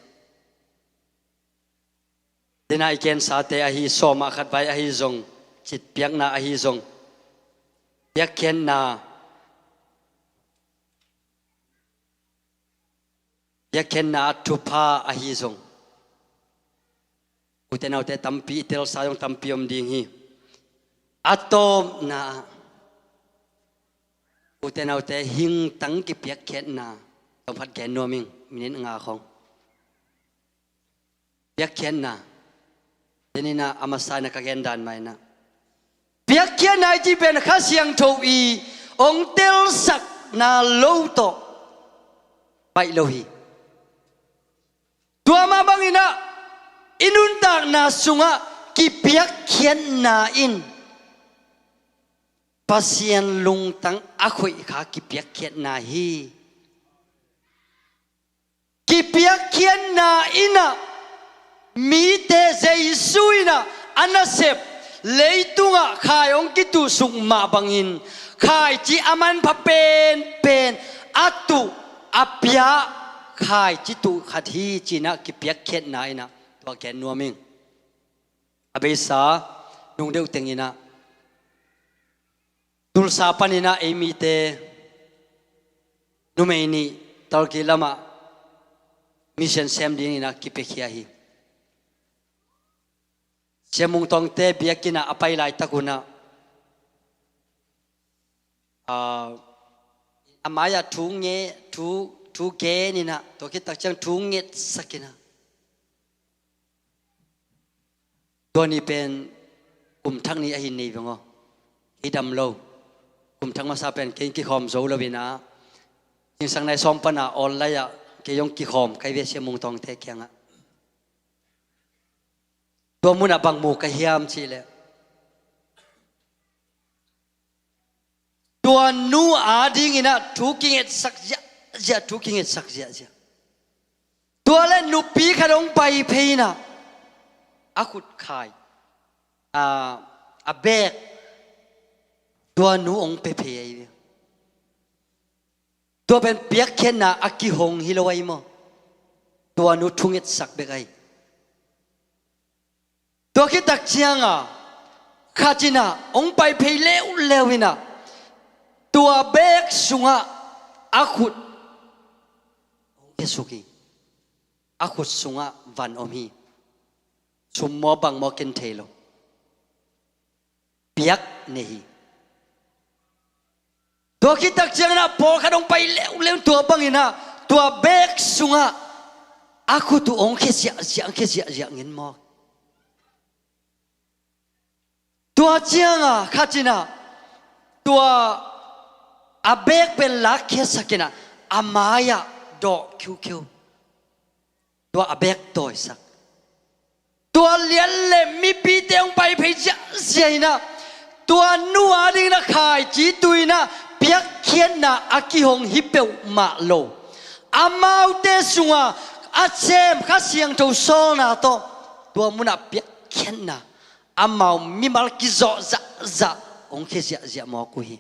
dena i gensate ahi, sawma khatvei ahi zong, citpiakna ahi zong, piakkhiatna, piakkhiatna a thupha ahi zong, ute naute tampi i telsa zong tampi om ding hi. A tawpna, ute naute hingtang kipiakkhiatna tawmkhat gen nuam ing, minit nga khong. Piakkhiatna. Deninah a masa inah ka gendan mah inah, piakkhiatna i cih pen Kha Siangtho i hong telsakna lo tawh baih lo hi. Tua mah banginah i nuntakna sungah kipiakkhiatna in Pasian lungtang a khoih kha kipiakkhiatna hi. Kipiakkhiatna inah mite Jesu inah a nasep leitungah khai hong kituhsuk mah bangin khaici a manpha penpen a tuh a pia khaici tuh khat hi cinah kipiakkhiatna inah tua gen nuam ing. A beisa nung deuh tenginah Tulsa paninah ei mite numei nih Turkey lamah mission sem dinginah kipiakhia hi. Sia Mung Tawngte biakinnah a pai laitak unah, aa, a mai-ah thu nge, thu, thu geninah, tua khit tak ciang thu ngetsakinah, tua ni pen kum thak ni ahi nei veng aw. Kei dam lo. Kum thak masa pen kei kikhawm zo lo inah, zingsang nai sawm pana online ah kei zong kikhawm kai ve Sia Mung Tawngte kiangah. Tua munah bang mu ka hiam cihleh, tua nu adinginah thu kingetsak ziahziah, thu kingetsak ziahziah. Tua le nupi khat hong pai phei inah a khut khai, a, a bag tua nu hong pia phei ahi ve. Tua pen piakkhiatna a kihong hi lo ahi maw? Tua nu thungetsak bek ahi. Tua khit tak cianga khat inah hong pai phei leuleu inah tua bag sungah a khut hong khesuk hi. A khut sungah van om hi. Sum maw bang maw ken thei lo. Piak nei hi. Tua khit tak cianginah pawlkhat hong pai leuleu tua banginah tua bag sungah a khut uh hong khia ziahziah, hong khia ziahziah ngen mawk. Tua cianga khat inah tua a bag pen lakkhiatsakinah a mai-ah dawh khiukhiu. Tua a bag tawisak. Tua lian le mipite hong pai phei ziahziah inah tua nu adinginah khaici tuh inah piak piakkhiatna a kihong hi peuhmah lo, amaute sunga a sem Kha Siangtho sawlna tawh tua munah piakkhiatna amau mimal kizawh zahzah hong khia ziahziah mawk uh hi.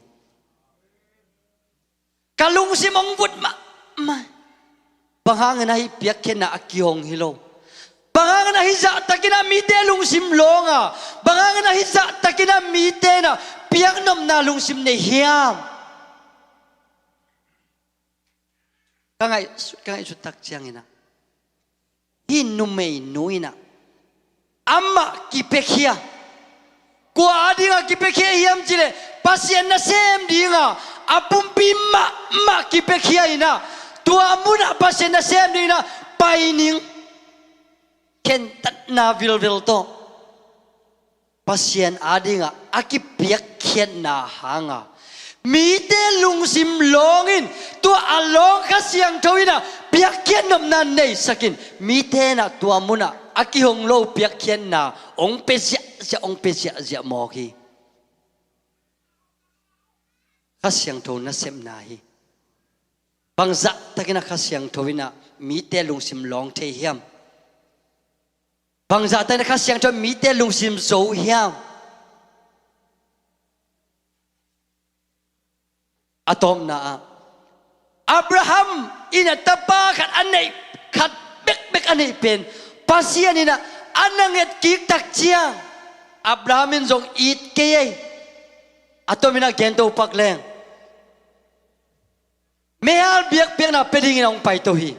Ka lungsim hong vut mahmah. Bang hangin ahi piakkhiatna a kihong hi lo? Bang hangin ahi zahtakin ah mite lungsim lawnga, bang hangin ahi zahtakin ah mite in ah piaknopna lungsim nei hiam? Ka ngaihsut, ka ngaihsut tak ciangin ah hih numeinu in ah amah kipiakhia. Kua adingah kipiakhia hiam cihleh Pasian nasem dingah a pumpi mahmah kipiakhia in ah, tua munah Pasian nasem dingin ah pai ning. Khentatna vilvel tawh Pasian adingah a kipiakkhiatna hanga mite lungsim lawng in, tua a lawng Kha Siangtho in ah piakkhiat nopna neisak in, mite in ah tua munah a kihong lo piakkhiatna hong pia ziahziah, hong pia ziahziah mawk hi. Kha Siangtho nasepna hi. Bang zahtakin ah Kha Siangtho in ah mite lungsim lawng thei hiam? Bang zahtakin ah Kha Siangtho in mite lungsim zo hiam? A tawpna ah Abraham in ah tapa khat a neih, khat bekbek a neih pen Pasian in ah a na nget kik tak ciang, Abraham in zong it kei ei. A tomin ah gen to pak leng, meihal biakpiakna pia dingin ah hong paito hi.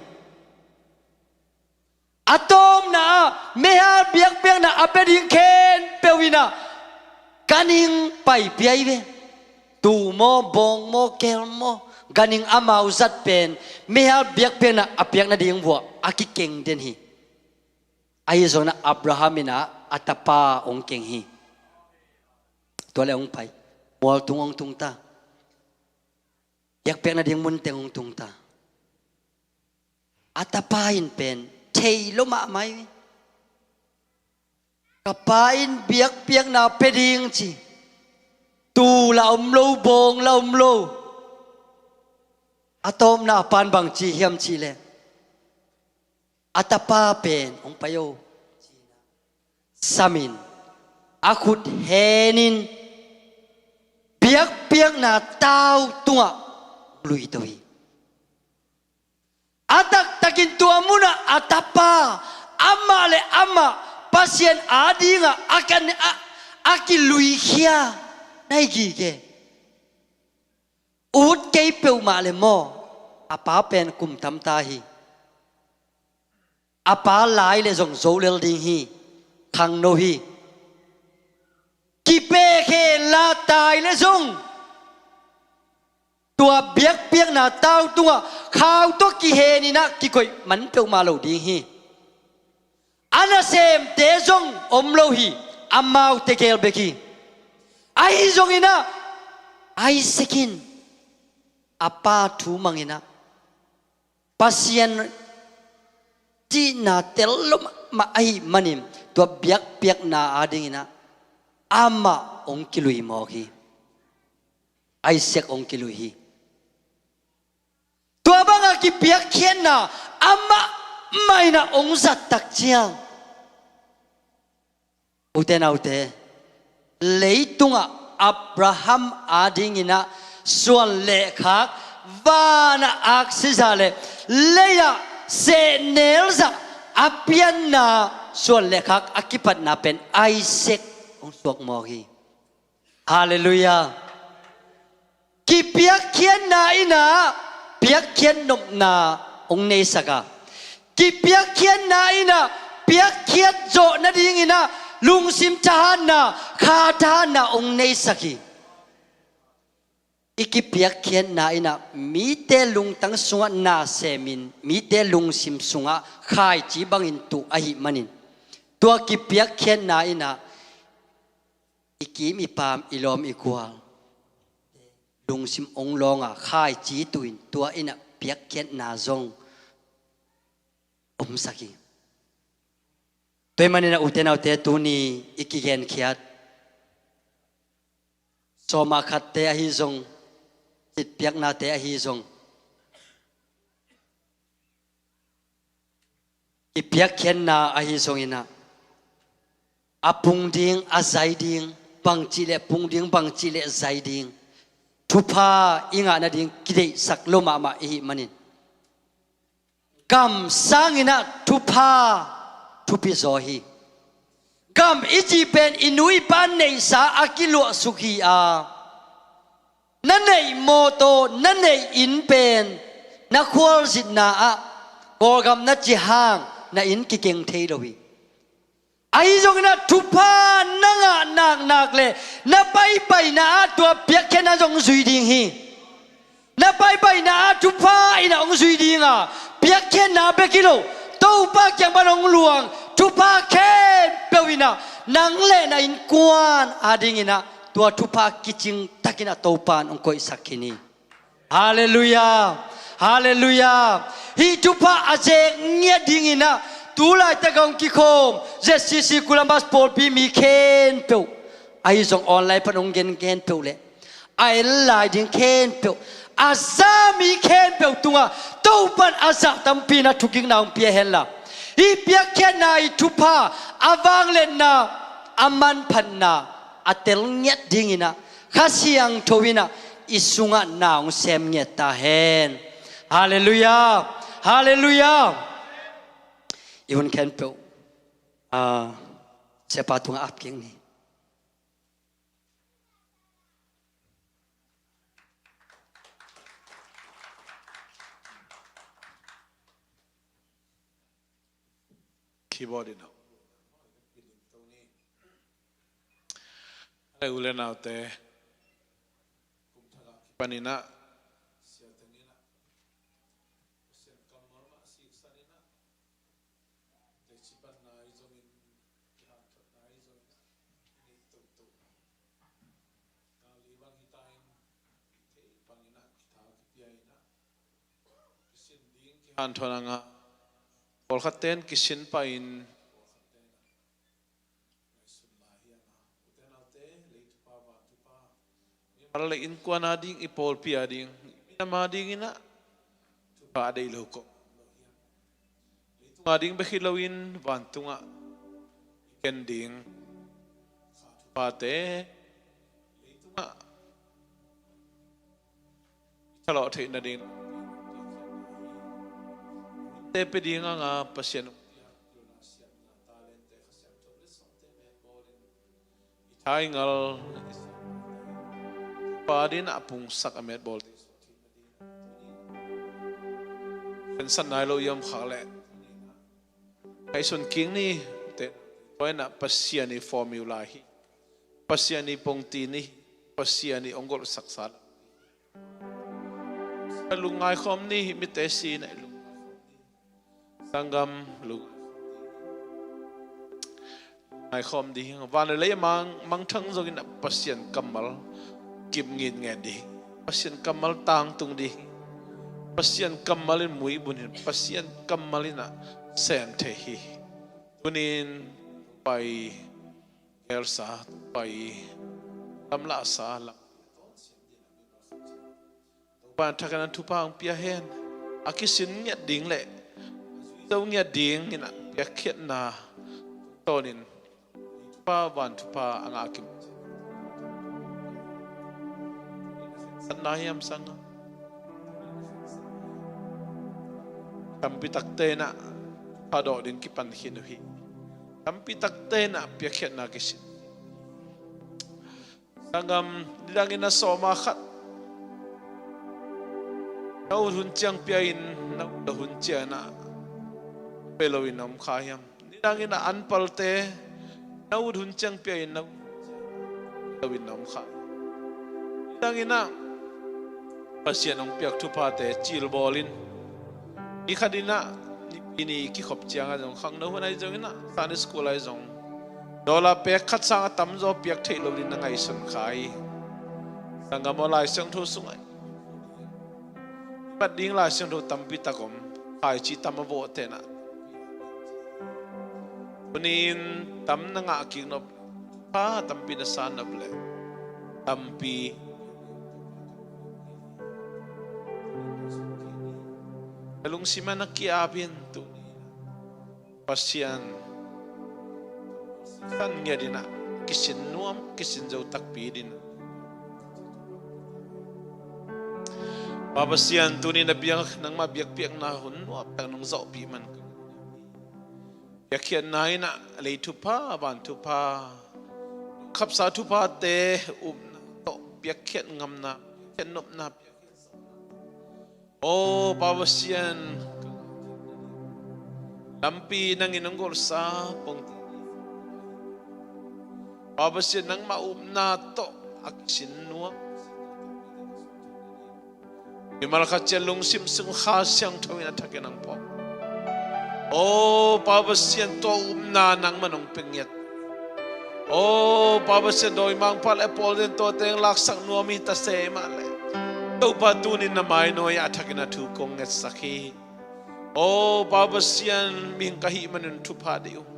A tawpna ah meihal biakpiakna a pia ding khempeuh in ah ganhing paipia hi ve. Tuu maw, bawng maw, keel maw, ganhing amau zat pen meihal biakpiakna a piak nading vuah a kikeng den hi. Ahi zongin ah Abraham in ah a tapa hong keng hi. Tua leh hong pai, mualtung hong tung ta, biakpiak nading munteng hong tung ta. A tapa in pen thei lo mahmah hi. Ka pa in biakpiakna pia ding ci, tuu la om lo, bawng la om lo. A tawpna a pan bang ci hiam cihleh, a tapa pen hong pai o, samin a khut henin biakpiakna tau tungah luito hi. A taktakin tua munah a tapa amah le amah Pasian adingah a kan a, a kiluikhia na hi gige. Ut kei peuhmah le maw, a pa pen kum tamta hi. A pa lai le zong zo lel ding hi, khangno hi. Kipek hen la, tai le zong tua biakpiakna tau tungah khau tawh kihenin ah kikoih man peuhmah lo ding hi. A nasemte zong om lo hi, amaute gel bek hi. Ahi zongin ah Isaac in a pa thu mangin ah Pasian cihna tel lo mahmah ahih manin tua biakpiakna adingin ah amah hong kilui mawk hi. Isaac hong kilui hi. Tua banga kipiakkhiatna amah mah in ah hong zat tak ciang, ute naute, leitungah Abraham adingin ah suan le khak, vanah aksi zah le leiah sehnel zah a pianna suan le khak a kipatna pen Isaac hong suak mawk hi. Halleluiah. Kipiakkhiatna in ah piakkhiat nopna hong neisak a, kipiakkhiatna in ah piakkhiat zawh nadingin ah lungsim thahatna, kha thahatna hong neisak hi. I kipiakkhiatna in ah mite lungtang sungah na semin, mite lungsim sungah khaici bangin tuh ahih manin, tua kipiakkhiatna in ah i kim i pam, i lawm i gual lungsim hong lawnga khaici tuhin tua in ah piakkhiatna zong omsak hi. Tua ahih manin ah ute naute, tuni i kigenkhiat sawma khatte ahi zong, Citpiaknate ahi zong, i piakkhiatna ahi zongin ah, a pung ding, a zai ding, bangcih le pung ding, bangcih le zai ding, thupha i ngah nading kideihsak lo mahmah i hih manin, gam sangin ah thupha thupi zaw hi. Gam i cih pen i nu i pa neihsa a kiluahsuk hi a, na neih mawtaw, na neih inn pen na khualzinna ah Kawlgam na ci hang na inn kikeng thei lo hi. Ahi zongin ah thupha na ngah naknak le na paipaina ah tua piakkhiatna zong zui ding hi. Na paipaina ah thupha in ah hong zui ding a, piakkhiatna bek hi lo, Topa kiang pan hong luang thupha khempeuh in ah nang le na innkuan adingin ah tua thupha kicing takin ah Topa in hong koihsak khin hi. Halleluiah. Halleluiah. Hih thupha a zek ngiat dingin ah tu laitak a hong kikhawm Z C C Columbus pawlpi mi khempeuh, ahi zong online pan hong gen khempeuh le a en lai ding khempeuh, a za mi khempeuh tungah Topa in a zah tampi in ah thugikna hong pia henla, hih piakkhiatna i thupha, a vangliatna, a manphatna a tel ngiat dingin ah Kha Siangtho in ah i sungah na hong sem ngiat ta hen. Halleluiah. Halleluiah. I hun khempeuh, ah, Siapa tungah ap kik ni. Keyboard in a, u le naute, kum thak ah kipan in ah, sia teng in ah, Pasian kammal mah siksan in ah, teci panna ahi zongin, kihanthawnna ahi zongin, i neih toto. Gal i bang hi ta in, i theih bangin ah kitha kipia in ah, kisin ding kihanthawn a ngah, pawlkhatte in kisin pah in, pawlkhatte in ah ngaihsun lai hi a, ute naute, lei thupha, van thupha, mimal le innkuan ading, i pawlpi ading, i minam adingin ah thupha a deih lo kawm lo hi a. Leitung ading bek hi loin vantungah i ken ding kha thuphate, leitungah i thalawh theih nading te pia ding a nga Pasian, i thaingal pa ding a pungsak a metbawl ding, pensan nai lo i om khak leh, ngaihsun kik ni. Te, tua in ah Pasian i formula hi. Pasian i pongtin hi. Pasian i hong golhsaksa. Lungngai khawm ni, mite si na i lungngai khawm ni. Sanggam, lungngai khawm ding. Van le lei a mang, mangthang zongin ah Pasian kammal kip ngitnget ding. Pasian kammal tangtung ding. Pasian kammal in muibun hi. Pasian kammal in ah sem thei hi. Tunin pai gelsa, pai lamlahsa, lam Topa in thakhat in thupha hong pia hen. A kisin ngiat ding le a zui zo ngiat ding in ah piakkhiatna tawnin thupha, van thupha a ngah kim. Satna hiam sanggam? Tampi takte in ah thupha dawh ding kipan khin uh hi. Tampi takte in ah piakkhiatna kisin. Sanggam, nidangin a sawma khat na ut hun ciang pia in, na ut hun ciang in ah pia loin a om kha hiam? Nidangin a anpalte na ut hun ciang pia in, na ut loin a om kha. Nidangin ah Pasian hong piak thuphate cilbawl in, mi khat in ah nipi ni kikhop ciangah zong, khangno hun ahi zongin ah, Sunday school ahi zong, dollar pek khat sang a tamzaw piak theih lo ding na ngaihsun kha hi. Sanggam aw, Lai Siangtho sungah i mat ding Lai Siangtho tampi tak om. Khaici tam a vawh tenah, tunin tam na ngah kik nop, pha tampi na san nop leh tampi Ka lungsim ah na ki-ap in, tu Pasian san ngiat in ah kisin nuam, kisin zo takpi ding. Pa Pasian, tuni na biak, nangmah biakpiakna hun nuam tak nong zawhpih man ka biakkhiatna in ah lei thupha, van thupha, khapsa thuphate upna tawh biakkhiat ngamna, biakkhiat nopna. O Pa Pasian, lampi nangin hong golhsa pong. Pa Pasian, nangmah upna tawh a kisin nuam. Mimal khat ciat lungsim sung Kha Siangtho in a thakin hong phuak. O Pa Pasian, tua upna nangman hong pia ngiat. O Pa Pasian, dawimangpa le pawl den tua teng laksak nuam hi ta se mah le, Topa, tunin na mainawi ah a thakin a thu kong ngetsak hi. O Pa Pasian, mihing ka hih manin thupha deih ung.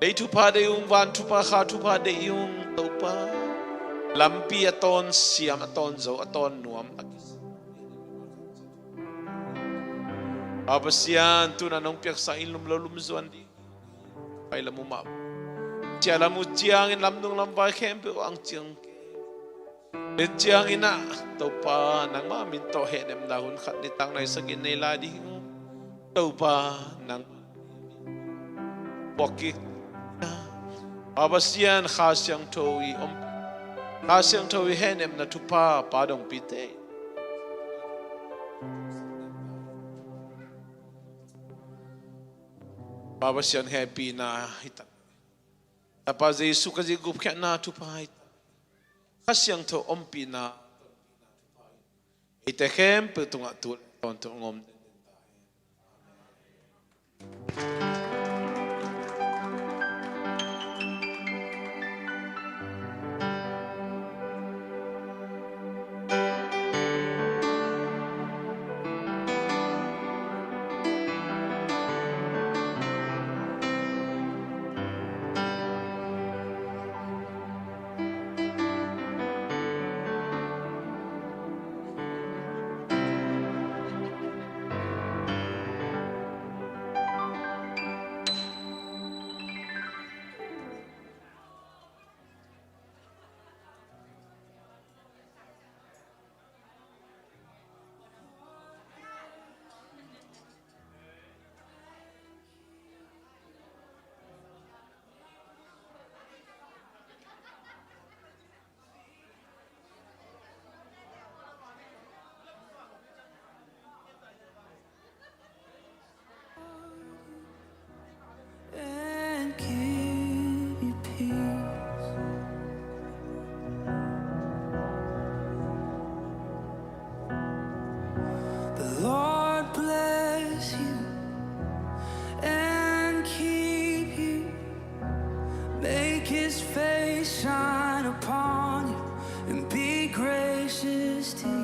Lei thupha deih ung, van thupha, kha thupha deih ung, Topa. Lampi a tawn siam, a tawn zo, a tawn nuam a kisa. Pa Pasian, tuna nong piaksa in lum lo lum zuan ding. Pai lam uh mah. Cia lam uh ciangin lamdung lamvai khempeuh ang ciang. Pen ciangin ah, Topa, nangmah min tawh hehnepna hun khat nitak nai sagih nei lai ding uh. Topa, nang puak kik. Pa Pasian, Kha Siangtho i om. Kha Siangtho i hehnepna thupha Pa dong pite. Pa Pasian hehpihna hi ta. Tapa Jesu ka zi gupkhiatna thupha hi ta. Kha Siangtho ompihna eite khempeuh tungah tu le tawntung om. And give you peace. The Lord bless you and keep you. Make his face shine upon you and be gracious to you.